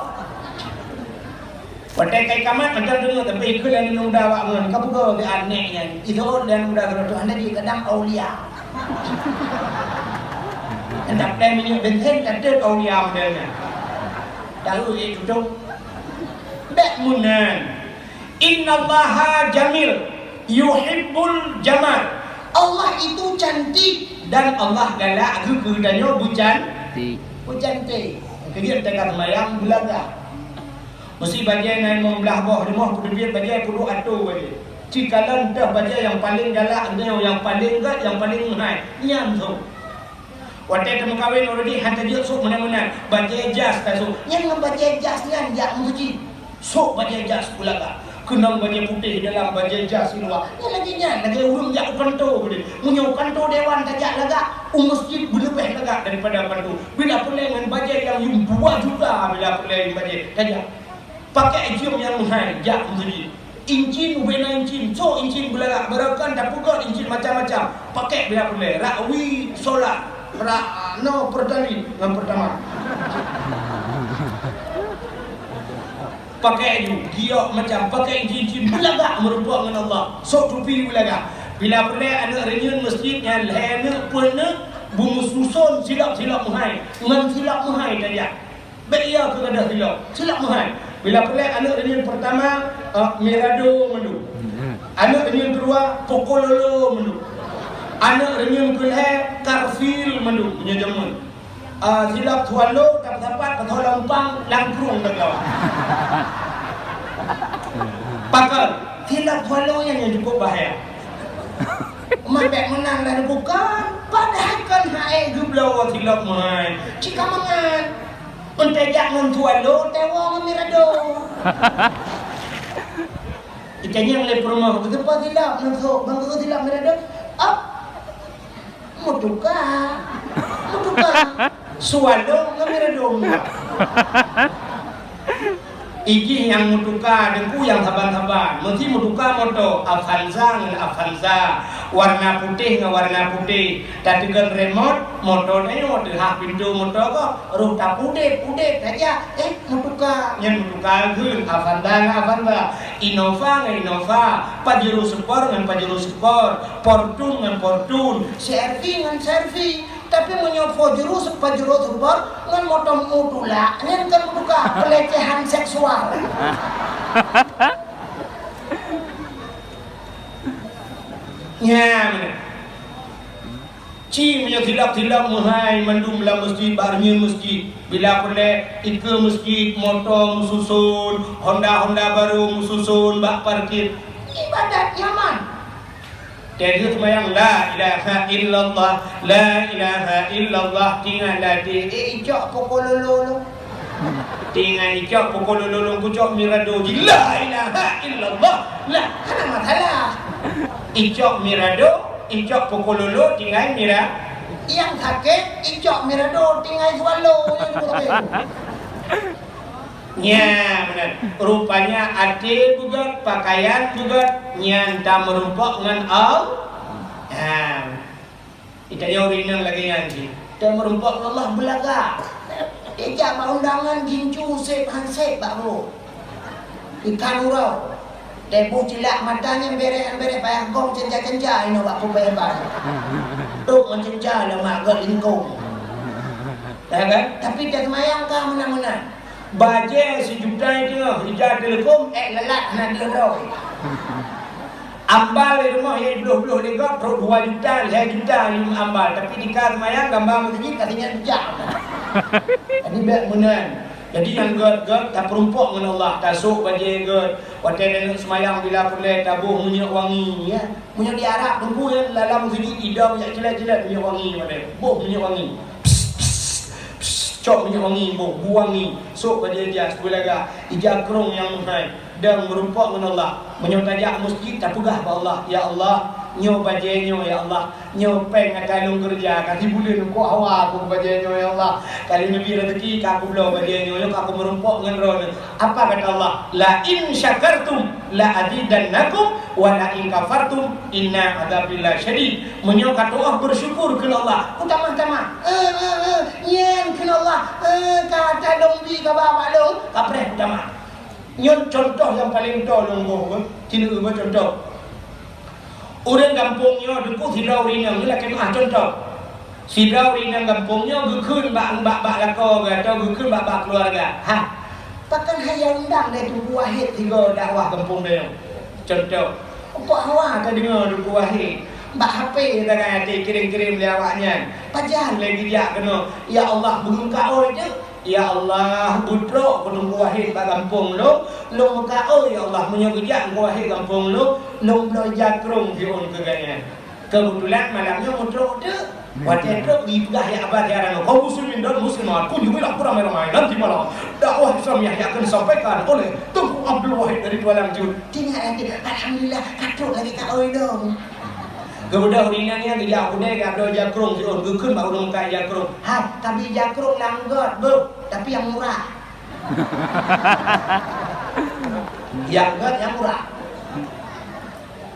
Watèe ka ikamat, mantong teungeut, tapi ikheun lé aneuk muda awak ngon, ka peugah keu aneuk nyan. Iseuôt lé aneuk muda keunoe, "Tuhan lagi kadang aulia." Entah peue minyeuk bensin, ka teuh aulia model nyan. Tahu je tutong. Bèk meunan. Innallaha jamil, yuhibbul jamal. Allah itu cantik dan Allah galak geuh keu tanyoe beucan-, Tik. Beucantik. Keujeuet teuka seumayang beulagak. Meusi bajèe na limong blaih boh, limoh peudubiet bajèe, peuduek atô bajèe. Cikalon teuh bajèe nyang paleng galak, nyoe nyang paleng gèt, nyang paleng meuhai. Nyan sôk. Watèe tameukawen already han tajeuet sôk meunan-meunan. Bajèe jas tasôk. Nyan ngon bajèe jas nyan jak meuseujid. Sôk bajèe jas beulagak. Keunong bajèe putéh dalam, bajèe jas siluwa. Nyan lagèe nyan, lagèe ureueng jak u kantô beudeh. Meunyoe u kantô dewan tajak lagak, u meuseujid beuleubeh lagak daripada u kantô. Bila peureulèe ngon bajèe nyang yum dua juta, bila peureulèe yum bajèe tajak. Pakék jeuem nyang meuhai jak meuseujid. Incin, ubena incin, sôk incin beulagak, barokon tapeugöt incin macam-macam. Pakék bila peureulèe, rak wie solat, rak, ah, no Pertalite ngon Pertamax. Pakék ju, giok macam, pakék incin-incin beulagak meurumpok ngon Allah. Sôk tupi beulagak. Bila peureulèe aneuk reunyeuen meuseujid nyan lhèe neuk, peuet neuk, beumususon silop-silop meuhai. Ngon silop meuhai tajak. Bèk iya keu gadôh silop. Silop meuhai. Bila peureulèe aneuk reunyeuen peurtama, eh, Mirado mandum. Aneuk reunyeuen keudua, Pokololo mandum. Aneuk reunyeuen keulhèe, Karfil mandum. Meunyoe jameun. Ah, silop Swallow, tapeusapat, pasoe lam umpang, lam krueng tagawa. Pakon, silop Swallow nyan nyang cukup bahaya. Mak bèk meunan lah bukon, padahai kon hai geubloe silop meuhai. Cit ka mangat. Eunteuk jak ngon Swallow, tewoe ngon Mirado. Itanyong lé peurumoh, "Keuteupeu silop, neusok, bang keu silop Mirado?" "Ap, meutuka. Meutuka. Swallow ngon Mirado." Ijih nyang meutuka, Teungku, nyang saban-saban. Meusti meutuka moto, Avanza ngon Avanza, warna putéh ngon warna putéh. Tateugon remote, moto tanyoe teuhah pintoe moto gob, roh tapudép-udép saja. Eh, meutuka, nyan meutuka kheun, Avanza ngon Avanza, Innova ngon Innova, Pajero Sport ngon Pajero Sport, Fortuner ngon Fortuner, C R V ngon C R V. Tapi meunyoe Pajero, Pajero Sport ngon moto meu tulak, nyan kan bukan pelecehan seksual. Nyan. Ci meunyoe tilap-tilap meuhai mandum lam masjid, bak reunyeun masjid. Bila peureulée ikeue masjid, moto meususon, Honda-Honda barô meususon bak parkir. Ibadat nyaman. Teuh seumayang, "La ilaha illallah, la ilaha illallah," tingai ladeh, eh, icok pukul lolo lo. Tingai icok pukul lolo lo, kucok mirado ji, "La ilaha illallah." Lah, hana masalah. Icok mirado, icok pukul lolo, tingai mira-, nyang sakét, icok mirado, tingai swallow, nyan pun sakét. Nya, meunan. Rupanya até beugét, pakaian beugét, nyan tameurumpok ngon Allah. Ha. Ita nyoe ureueng inong lagée nyan cit. Tameurumpok ngon Allah beulagak. Ijak bak undangan gincu sép han sép bak ruoh. Ikan uroe. Teuboh cilak mata nyan bereh han bereh payah gong cenca-cenca inoe bak peubayeue barang. Dok ngon cenca lemak gét lingkong. Ya kan? Tapi teuh seumayang ka meunan-meunan. Bajée sijuta teungoh ija teuleukom, ék lalat hana deuh droe. Ambal di rumoh ya bloh-bloh lé gob, trok dua juta, lhée juta lima ambal. Tapi di ka seumayang gamba meuseujid ka sinyak bijak. Jadi bék meunan. Jadi nyang gét-gét tapeurumpok ngon Allah, tasok bajée gét. Watée neuk seumayang bila peureulée taboh minyeuk wangi, ya. Meunyoe di Arab teungku, ya, lam meuseujid idong jak cilet-cilet minyeuk wangi watée. Boh minyeuk wangi. Pss, pss, pss, cok minyeuk wangi, boh, bu wangi, sôk bajée jas, beulaga, ija krong nyang meuhai, dan meurumpok ngon Allah. Meunyoe tajak meuseujid, tapeugah bak Allah, "Ya Allah, nyoe bajée nyoe, ya Allah, nyoe péng ata lôn keureuja, ka sibuleuen kuhawa aku bajée nyoe, ya Allah. Ka lheueh neubri raseuki, ka kubloe bajée nyoe, nyoe ka kumeurumpok ngon Droeneuh." Apa kata Allah? "La in syakartum la azidannakum, wa la in kafartum inna adzabi lasyadid." Meunyoe ka tu'oh beusyukur keu Allah, kutamah-tamah. Eh, eh, eh, nyan kheun Allah, eh, ka ata lôn bi kaba bak lôn, kapreh kutamah. Nyoe contoh nyang paleng toe lôn boh, beuh, keuneuk beuh contoh. Ureueng gampông nyoe teungku sidroe ureueng inong, nyoe lakée meu'ah contoh. Sidroe ureueng inong gampông nyoe geukheun bak, bak, bak lakoe geuh atawa geukheun bak, bak keuluwarga. Ha, pakon hana undang lé Teungku Wahid sigoe dakwah gampông tanyoe? Contoh, umpok hawa tadeungoe Teungku Wahid bak H P, tagai até kirém-kirém lé awaknyan. Pajan lé geujak keunoe, "Ya Allah, beungeut kaôi teuk." "Ya Allah, beutrok keu Teungku Wahid bak gampông lôn, lôn meukaôi, ya Allah, meunyoe geujak Teungku Wahid gampông lôn, lôn bloe ija krong siôn keu gobnyan." Keubeutulan malam nyoe meutrok teuk. Watée trok, jipeugah jak aba siaran, "Kaum muslimin dan muslimat, kunjungilah beramai-ramai nanti malam dakwah Islam yang akan disampaikan oleh Teungku Abdul Wahid dari Tualang Jut." Tingat lagi, "Alhamdulillah, ka trok lagée kaôi lôn." Geubeudôh ureueng inong nyan geujak u keudè, geubloe ija krong siôn, geukheun bak ureueng meukat ija krong. "Hai, tabi ija krong nyang gét, beuh, tapi nyang murah." Nyang gét, nyang murah.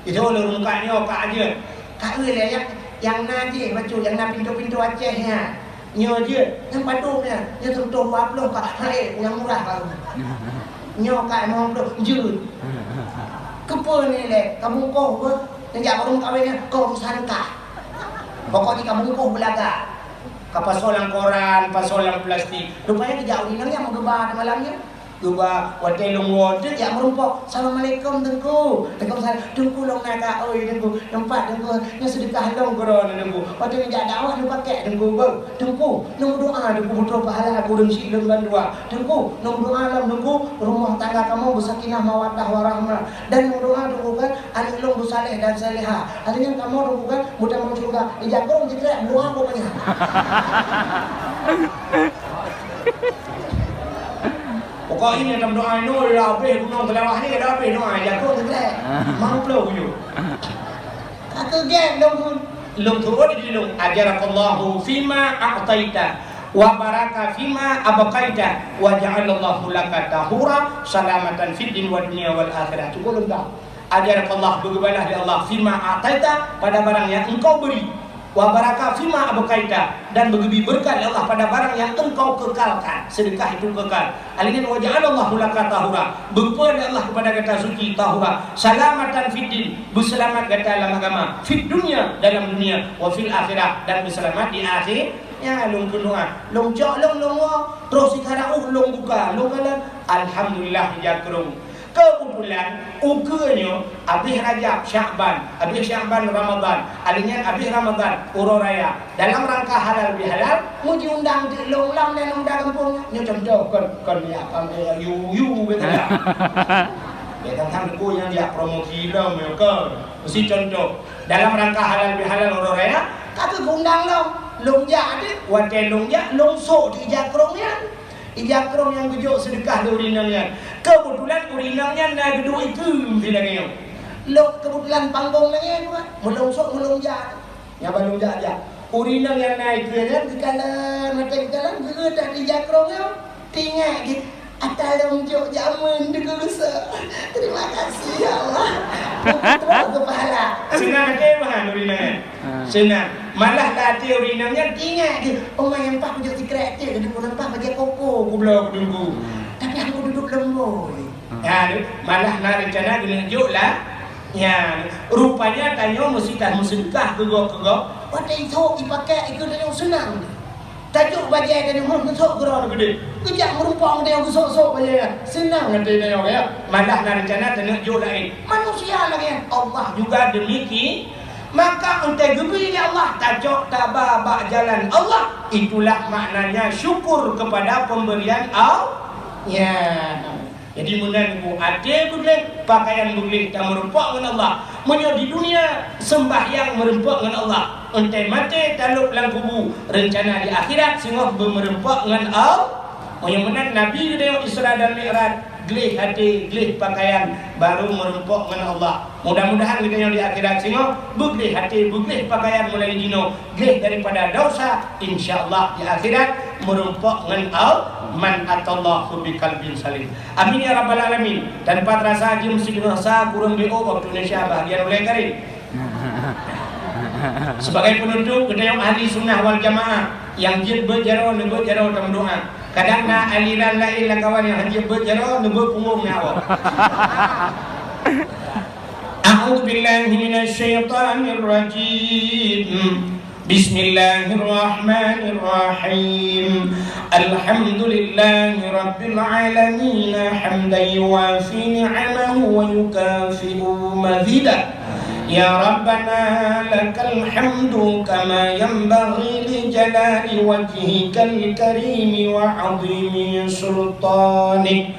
Itu ureueng meukat nyoe ka jeuet. Ka lheueh lé nyang, nyang na jih bacut, nyang na pintoe-pintoe Aceh nyan. Nyoe jeuet, nyang padum nyan, nyoe contoh dua ploh ka, hai, nyang murah baru. Nyoe ka limong ploh, jeuet. Keupeue ni lé, ka bungkôh beuh, neujak barô meukawen nyan, ka urusan kah. Pokok jih ka bungkôh beulaga. Ka pasoe lam koran, pasoe lam plastik. Rupanya geujak ureueng inong nyang meugeuba malam nyoe. Geuba, watée lôn woe teuk jak meurumpok, "Assalamualaikum, Teungku." "Waalaikumsalam." "Teungku, lôn na kaôi, Teungku. Nyoe pat, Teungku, nyoe seudeukah lôn keu droeneuh, Teungku. Watée neujak dakwah neupakék, Teungku, beuh. Teungku, lôn meudoá, Teungku, beutroh pahala gureueng syiek lôn bandua. Teungku, lôn meudoá lom, Teungku, rumoh tangga kamoe beusakinah mawaddah warahmah. Dan lôn meudoá, Teungku, kan, aneuëk lôn beusaleh dan salehah. Akhirnya kamoe, Teungku, kan, beutamong syeuruga." Ija krong jitreuk, meudoá kok nyan. Pokok jih nyang meudoá inoe, dah habéh gunong Seulawah ni, dah habéh doá, jago teugrek. Mang ploh buyuek. Ka keugét lôn, lôn turot di lôn, "Ajarakallahu fima a'taita, Wa baraka fima abqaita, wa ja'alallahu laka tahura, salamatan fid din wa dunya wal akhirah. Cukup lengkap. Ajarakallah, beugeubalaih lé Allah, fima a'taita, pada barang yang engkau beri. Wa baraka fima abqaita, dan beugeubri beureukat lé Allah pada barang yang engkau kekalkan. Sedekah itu kekal. Alingin wa ja'alallahu laka tahura. Beupeu lé Allah kepada gata suci tahura. Salamatan fid din, beuseulamat gata lam agama. Fid dunya, dalam dunia. Wa fil akhirah, dan beuseulamat di akhir. Ya, lôn keunoe, lôn cok lôn, lôn woe, troh sikara uh lôn buka, lôn kalon. Alhamdulillah, ija krông. Keubeutulan, ukeue nyoe abéh Rajab, Syakban, abéh Syakban, Ramadhan, alingin abéh Ramadhan, uroe raya. Dalam rangka halal bihalal, meujiundang teuk lôn lam dan muda gampông nyoe. Nyoe contoh, kon, kon ya, kon, eh, yu, yu, beutôi tak? Ya, kan, kan, ku nyang jak promosi lom, ya, kon. Meusi contoh. Dalam rangka halal bihalal uroe raya, ka geuundang lom. Lôn jak deh, watèe lôn jak, lôn sôk di ija krông nyan. Ija krông nyang geujok seudeukah lé ureueng inong nyan. Keubeutulan ureueng inong nyan na geuduek ikeue lagèe nyoe. Lôn keubeutulan panggong lagèe nyoe, meulôn sôk meulôn jak. Nyang ban lôn jak-jak. Ureueng inong nyang na ikeue nyan geukalon, mata geukalon, geuduek di ija krông nyoe. Teuingat geuh, ata lôn jok jameun di geurusa. Terima kasih, ya Allah. Buku terus ke pahala. Seunang até meuhan ureueng inong nyan. Ha. Seunang. Malah lam até ureueng inong nyan teuingat geuh, "Oh, ma, nyang paih kujok sikrek até, keudeung ureueng paih bajèe koko kubloe keu teungku. Hmm. Tapi aku duduk lemboi." Hmm. Ya, tu. Malah na reuncana keuneuk jok lah. Ya, rupanya tanyoe meusti tameuseudeukah keu gob-keu gob. Watèe isôk ipakék ikeue tanyoe seunang. Tajok bajèe tanyoe, hmm, sôk keudroe keudeh. Geujak meurumpok ngon tanyoe geusôk-sôk bajèe nyan. Seunang até tanyoe, ya. Malah na reuncana taneuk jok laén. Manusia lagèe nyan. Allah juga demikian. Maka, 'oh teugeubri lé Allah, tacok taba bak jalan Allah. Itulah maknanya syukur kepada pemberian Allah. Ya. Jadi, meunan ku até beugleh, pakaian beugleh, tameurumpok ngon Allah. Meunyoe di dunia, seumbahyang meurumpok ngon Allah. 'Oh teumaté talôb lam kubu, reuncana di akhirat singoh beumeurumpok ngon Allah. Meunyoe meunan Nabi geutanyoe Isra dan Mi'raj, gleh até, gleh pakaian, barô meurumpok ngon Allah. Mudah-mudahan geutanyoe di akhirat singoh beugleh até, beugleh pakaian mulai jinoe, gleh daripada dosa, insya Allah di akhirat meurumpok ngon Allah, man atallaha biqalbin salim. Amin ya rabbal alamin. Tanpa terasa jeuem sibeungoh sa kureueng B O waktu Indonesia bahagian ulèe karib. Sebagai penutup, geutanyoe ahli sunnah wal jamaah nyang jeuet beuet jaroe, neubeuet jaroe tameudoa. Kadang na aliran laén lam kawan nyang hana jeuet beuet jaroe, neubeuet punggong nyan awak. A'udzubillahi minasyaitonirrajim. Bismillahirrahmanirrahim. Alhamdulillahi rabbil alamin, hamdan yuwafi ni'amahu wa yukafi'u mazidah. Ya Rabbana, lakal hamdu kama yanbaghi li jalali wajhikal karimi wa 'azimi sultanik.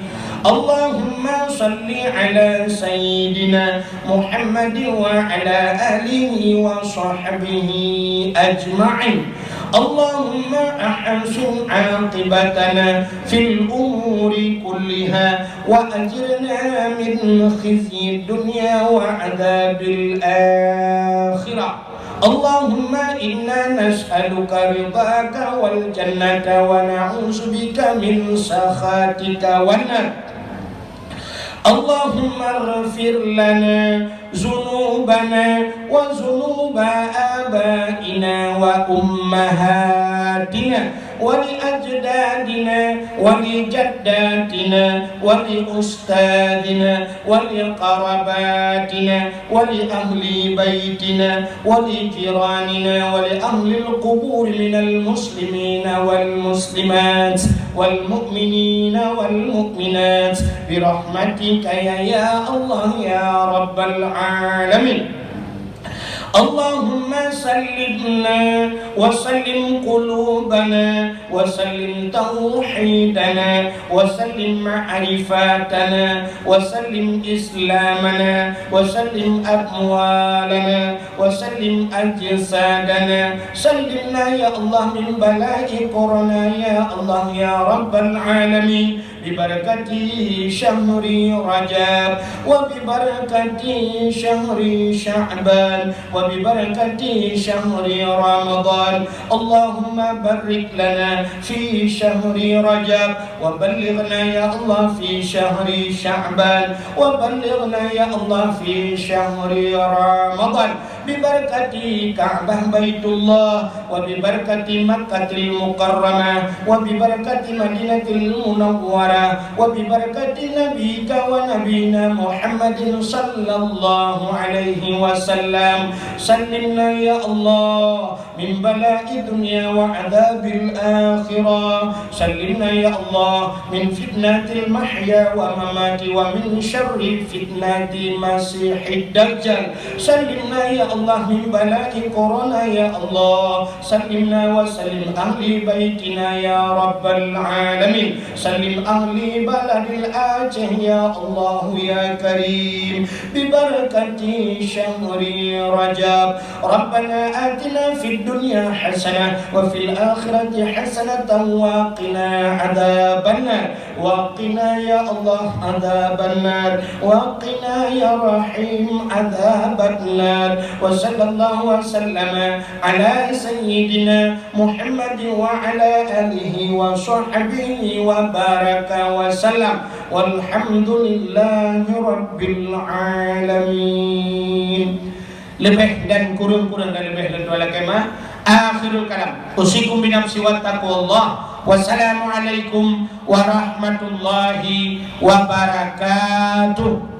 Allahumma salli ala sayyidina Muhammadin wa ala alihi wa sahbihi ajma'in. Allahumma ahsin aqibatana fil umuri kulliha wa ajirna min khizyid dunya wa adzabil akhirah. Allahumma inna nas'aluka ridhaka wal jannata wa na'udzubika min sakhatika wan nar. Allahumma ighfir lana dzunubana wa dzunuba abaina wa ummahatina wa li ajdadina wa li jaddatina wa li ustadzina wa li qarabatina wa li ahli baitina wa li jiranina wa li ahlil qubur minal muslimina wal muslimat wal mu'minina wal mu'minat bi rahmatika ya, ya Allah ya rabbal alamin. Allahumma sallimna wa sallim qulubana wa sallim tauhidana wa sallim ma'rifatana wa sallim islamana wa sallim amwalana wa sallim ajsadana. Sallimna ya Allah min bala'i corona ya Allah ya rabbal alamin. ببركة شهر رجب، وببركة شهر شعبان، وببركة شهر رمضان. اللهم بارك لنا في شهر رجب، وبلغنا يا الله في شهر شعبان، وبلغنا يا الله في شهر رمضان. ببركة كعبة بيت الله، وببركة مكة المكرمة، وببركة مدينة المنورة، وببركة نبيك ونبينا محمد صلى الله عليه وسلم. سلمنا يا الله من بلاء الدنيا وعذاب الآخرة. سلمنا يا الله من فتنة المحيا والممات ومن شر فتنة المسيح الدجال. سلمنا يا الله من بلاء كورونا يا الله. سلمنا وسلم أهل بيتنا يا رب العالمين. سلم أهل بلد الأعجاز يا الله يا كريم. ببركة شهر رجب. ربنا آتنا في الدنيا حسنة وفي الآخرة حسنة وقنا عذاب النار. وقنا يا الله عذاب النار. وقنا يا رحيم عذاب النار. وصلى الله وسلم على سيدنا محمد وعلى آله وصحبه وبارك وسلم. والحمد لله رب العالمين. Leubeh dan kureueng-kureueng dan leubeh lôn tuan lakée meu'ah. Akhirul kalam. Usikum binafsi wa taqwallah. Wassalamualaikum warahmatullahi wabarakatuh.